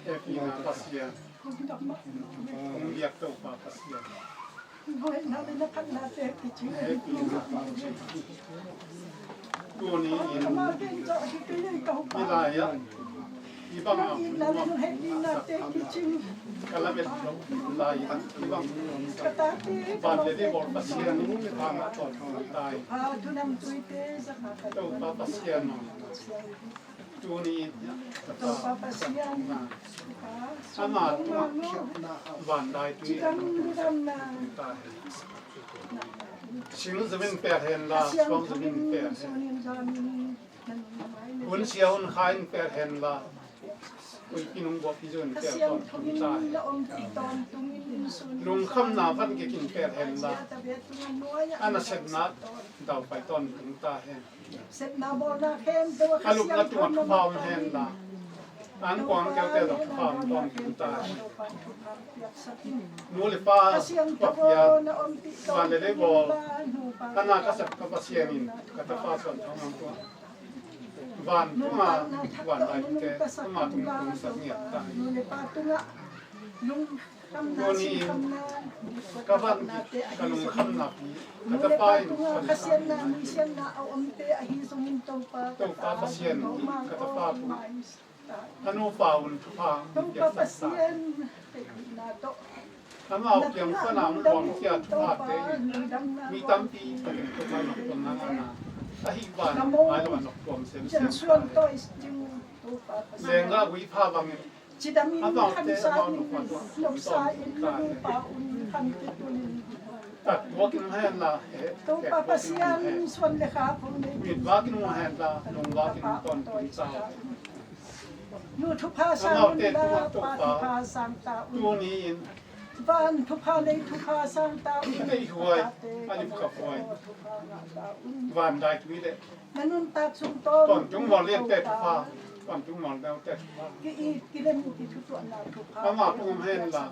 Hepina Pasian. Hong biak Topa Pasian. Hepina Pasian. Tuni in i lai-ah i bang a ka lamet loh lai-in i bang van le dei bawl Pasian in hang a thawh thawh tai. Topa Pasian aw. Tuni in Topa Pasian, ama tungah vanlai tui a tung ta hen. Sil zong in pel hen la, suang zong in pel hen. Hun sia hun kha in pel hen la, huihpi nung buahpi zong in pel tawntung ta hen. Lungkhamna van kik in pel hen la, a nasepna daupai tawntung ta hen. A lupna tungah thupha om hen la, a innkuan keute zong thupha om tawntung ta hen. Nu le pa, pa pian, van le dei bawl, a na ka sep ka Pasian in ka tapa Suan Thang Mang tungah, vantung a vanlaite ama tung tungsak ngiat ta hen. Tuni in ka van ka lungkhamna pi ka tapa in Suan Thang Mang Topa Pasian in ka tapa tungah a nupa un thupha hong piaksak ta hen. Amau kiang pana hong luangkhia thuphate in mi tampi panin thupha noktuamna ngahna ahi vanah mailam a noktuam semsem ta hen. Leenggah huihpa bangin amaute amau nokpa tungah noksa in ta hen. Tat tuak in hong hen la, he, Topa Pasian, suan le khak hong nei. Mit vak in hong hen la, lung vak in hong tawntung ta hen. Nu thupha sang un la, pa thupha sang ta un. Tuni in van thupha nei, thupha sang ta un. Tei huai, a lipkhap huai. Vanlai tui le na nuntak sung tawntung mawl liante thupha, tawntung mawl liante thupha. Ki-it kilem kithutuahna thupha. Ama tung om hen la,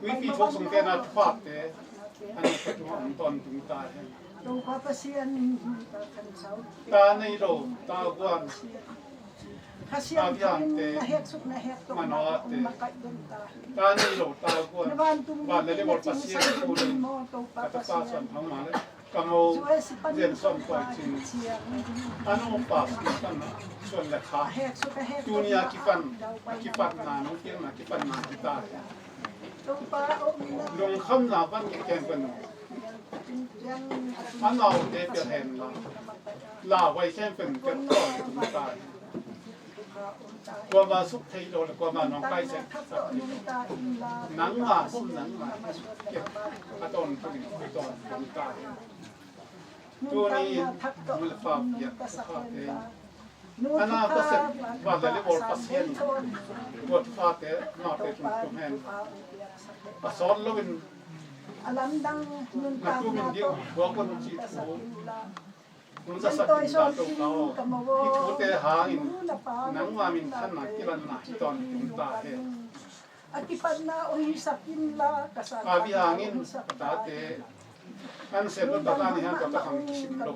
mipi thuk sung tena thuphate a nuntak sung om tawntung ta hen. Topa Pasian, ta khan sau. Ta nei lo, ta guan. Kha Siangtho in na hek suk na hek tok, Manoate, ta nei lo, ta guan. Van le dei bawl Pasian tuni in ka tapa Suan Thang Mang le ka mo Zen Suan Khuai Cin, a nupa Suan Thang Mang, Suan le Khak, tuni a kipan, a kipatna nong piakna kipatna hi ta hen. Lungkhamna van kik khempeuh amaute pia hen la, lauhuai khempeuh pia tawntung ta hen. Kuama suk thei lo le kuama nawngkai sek sak thei lo, nangma hong nangma a tawntung in a tawntung ta hen. Tuni in nu le pa piak thuphate, a na ka sep van le dei bawl Pasian in tua thuphate amaute tung tung hen. A sawt loin na tumin ding buak un ci thu hong zasak in ta Topa aw. Hih thute hangin nangma minthanna kilanna hi tawntung ta hen. A kipatna hong hisak in la, ka sa a vi hangin ka tate an sem lo ta ta ni hang tua ta khang kisim lo.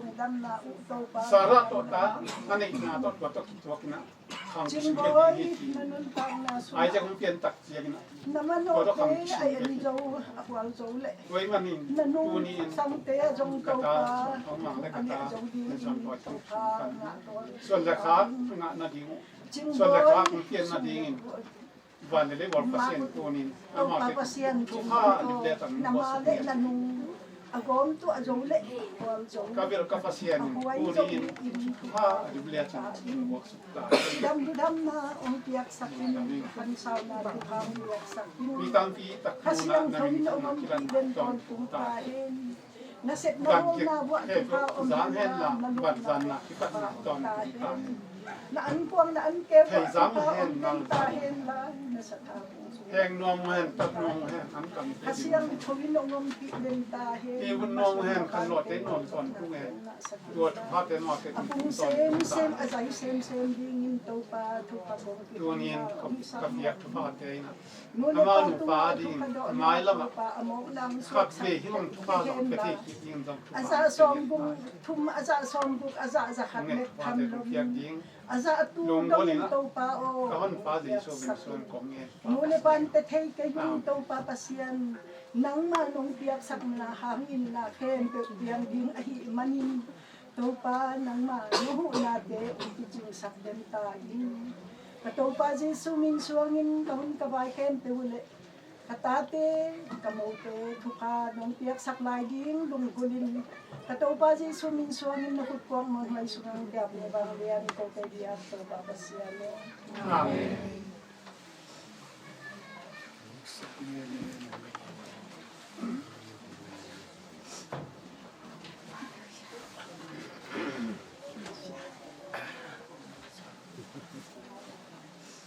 Sarah tawh ta a neihna tawh tua tawh kituak in a khang kisim lo ding hi ci. Isaac hong pian tak ciangin a tua tawh khang kisim lo ding hi. Tua ahih manin tuni in ka ta Suan Thang Mang le ka ta Suan Khuai Cin khan Suan le Khak ngah nading uh, Suan le Khak hong pian nadingin van le dei bawl Pasian tuni in amaute thupha a lip le tang na ma le na nung a gawm tu a zo le a khual zo. Ka bel ka Pasian in tuni in thupha a lip le tang in buak suk ta. Dam lu dam na hong piak sak in, kan sau na thupha hong piak sak in. Mi tampi tak tu na na min na kilan tawntung ta hen. Na sep na hong na buak thupha hong piak na lu dam na tawntung ta hen. Na an kuang na an keu thei zang hen na ta hen la na sa tha kong su. Heng nuam hen, tak nuam hen, an kam te. Kha Siangtho in hong ompih den ta hen. I hun nuam hen, khan lawhte nuam tawntung hen. Tua thuphate nuam ke. A pung semsem, a zai semsem dingin Topa thupha kong pia. Tuni in ka, ka piak thuphate in. Amau nupa ding, a mai lamah khat vei hi lo thupha zong ka thei kik ding zong thupha. A zah sawmguk thum, a zah sawmguk, a zah za khat met tham lo. A zah tu dongin Topa aw, ka honpa Jesu min suang kong ngen. Nu le pa'n pia thei kei un Topa Pasian, nangmah nong piaksakna hangin na khempeuh piang ding ahih manin Topa nangmah na huhnate hong kicingsak den ta in. Ka Topa Jesu min suangin ka hun ka vai khempeuh uh leh ka tate, ka mote thupha nong piaksak lai ding lunggulhin ka Topa Jesu min suangin na khutkuang muanhuai sungah hong kiap le bang lian ko kei biak Topa Pasian aw. Amen.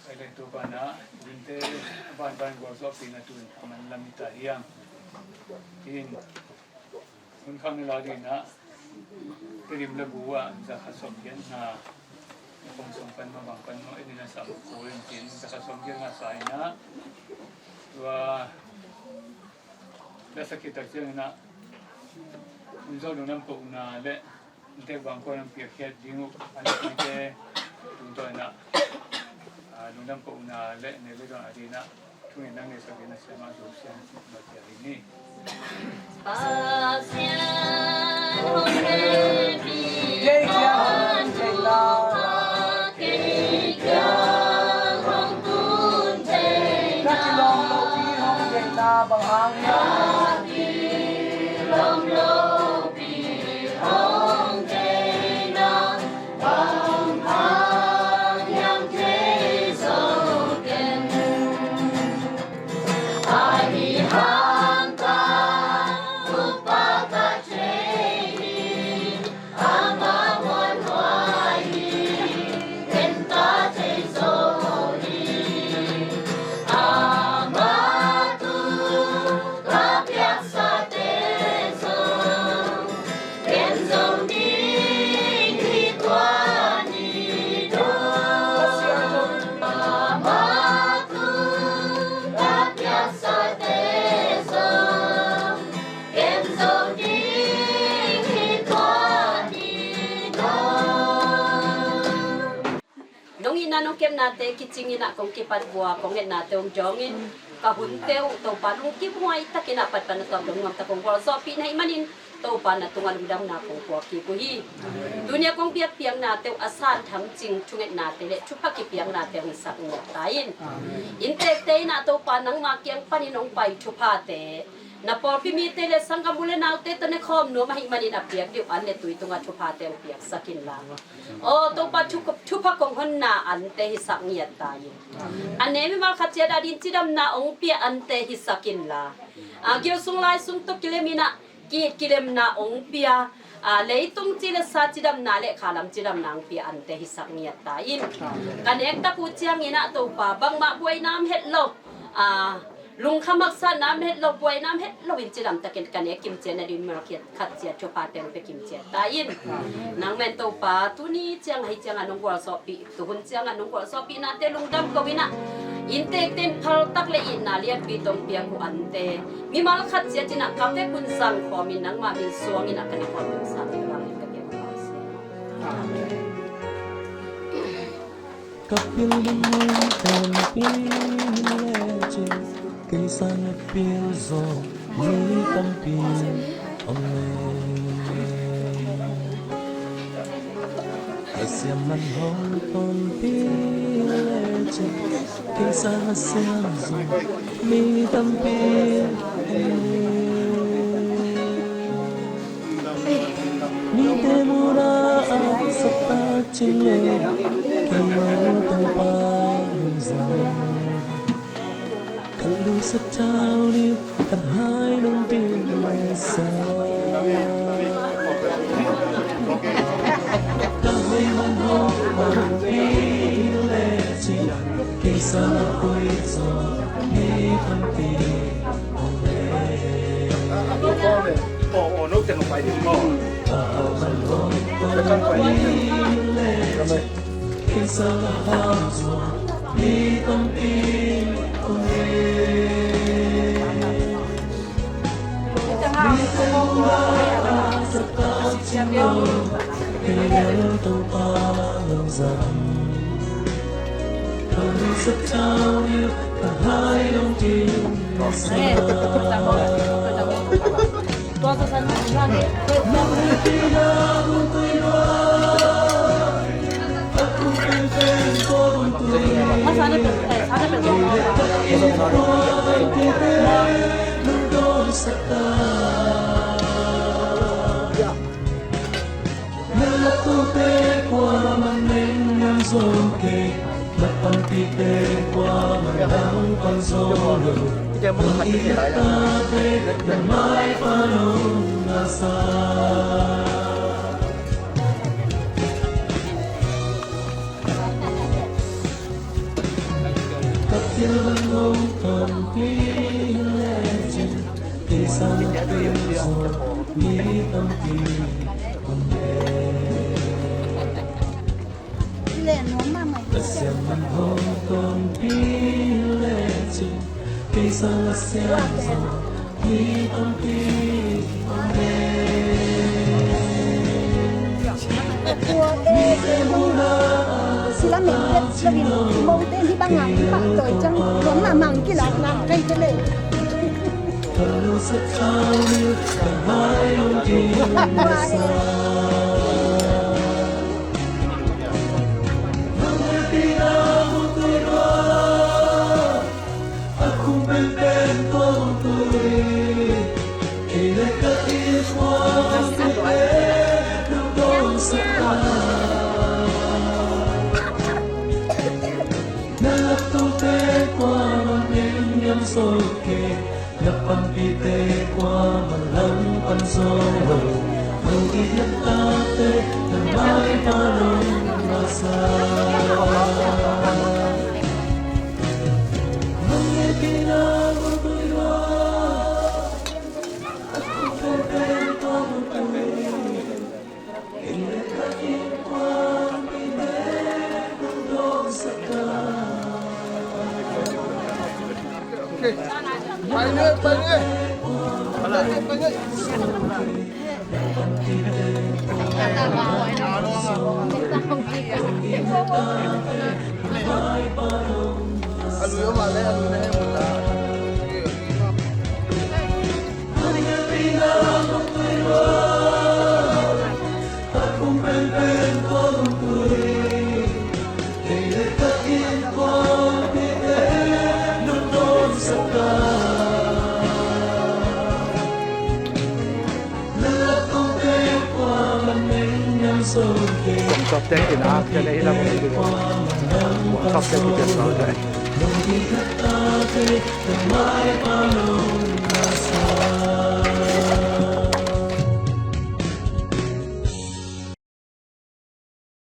Ai le tu banah dinte banban gualzawhpihna tun a man lam hi ta hiam? In hun khang ni la dinah Tedim le bu ah zakhat sawmgiat na kong sawm pan ma bang pan ma en in a sam ko in tin zakhat sawmgiat na sa inah tua la sakhi tak cianginah hun zawh dong lam kohna le Inntek bang kua nang piakkhiat ding uh, an innte tungtawn inah, ah, lungdam kohna le nei le dawn a dinah thungetna neisak ding a siamah Zo Sian Matia hi ni. Pasian hong hehpih, kei kiang hong theihna, kei kiang hong tun theihna, na kilawm lohpi hong theihna bang hang hiam? Ken zong ding hi tua ni dong. Amah thu ka piaksate zong ken zong ding hi tua ni dong. Nong itna nong kepnate kicing inah kong kipat vua kong etnate hong dawngin ka hunte uh Topa lungkim huai takinah patpat na tuak dong nuamtak kong gualzawhpih na hih manin Topa na tungah lungdamna kong puak kik uh hi. Tuni a kong biakpiaknate uh a santham cing thungetnate le thupha kipiaknate hong sak ngiat ta in. Inntekte inah Topa nangma kiang panin hong pai thuphate na pawlpi mite le sanggam u le naute tawh ne khawm nuam ahih manin a piak deuh an le tui tungah thuphate hong piaksak inla. Aw Topa thu, thupha kong honna ante hisak ngiat ta in. A ne mimal khat ciat a ding cidamna hong pia ante hisak inla. A gil sung lai sung tawh kilem inah ki-it kilemna hong pia. A leitung ci le sa cidamna le khalam cidamna hong pia ante hisak ngiat ta in. Ka nek tak uh ciangin ah Topa bangmah buaina om het lo. A lungkham haksatna om het lo, buaina om het lo in cidam takin ka nek kimciat nading mimal khat ciat thuphate hong pia kimciat ta in. Nang men Topa tuni ciang ahi ciangah nong gualzawhpih, tuhun ciangah nong gualzawhpihnate lungdam ko inah inntekte in phaltak le itna lianpi tawh hong piak uh ante mimal khat ciat inah ka vek un zangkhawm in nangmah min suang inah ka ne khawm ding sang in ka vang in ka biak uh a si. Amen. Ka pil ding mun tampi hi lecin kei sang a pil zaw mi tampi om le. A siam man hong tonpi lecin kei sang a siam zaw mi tampi om le. Mite muna a sakta cing le kei mah Topa lungzang. Ka lungsa tau ni ka hai nong pin mai sa. Ka hai man hong man pi le ci kei sa koi so. Sila men dep lovin, mote hi bang a, hi pah tawi ciang, nuam mahmah kilak nak kai te le.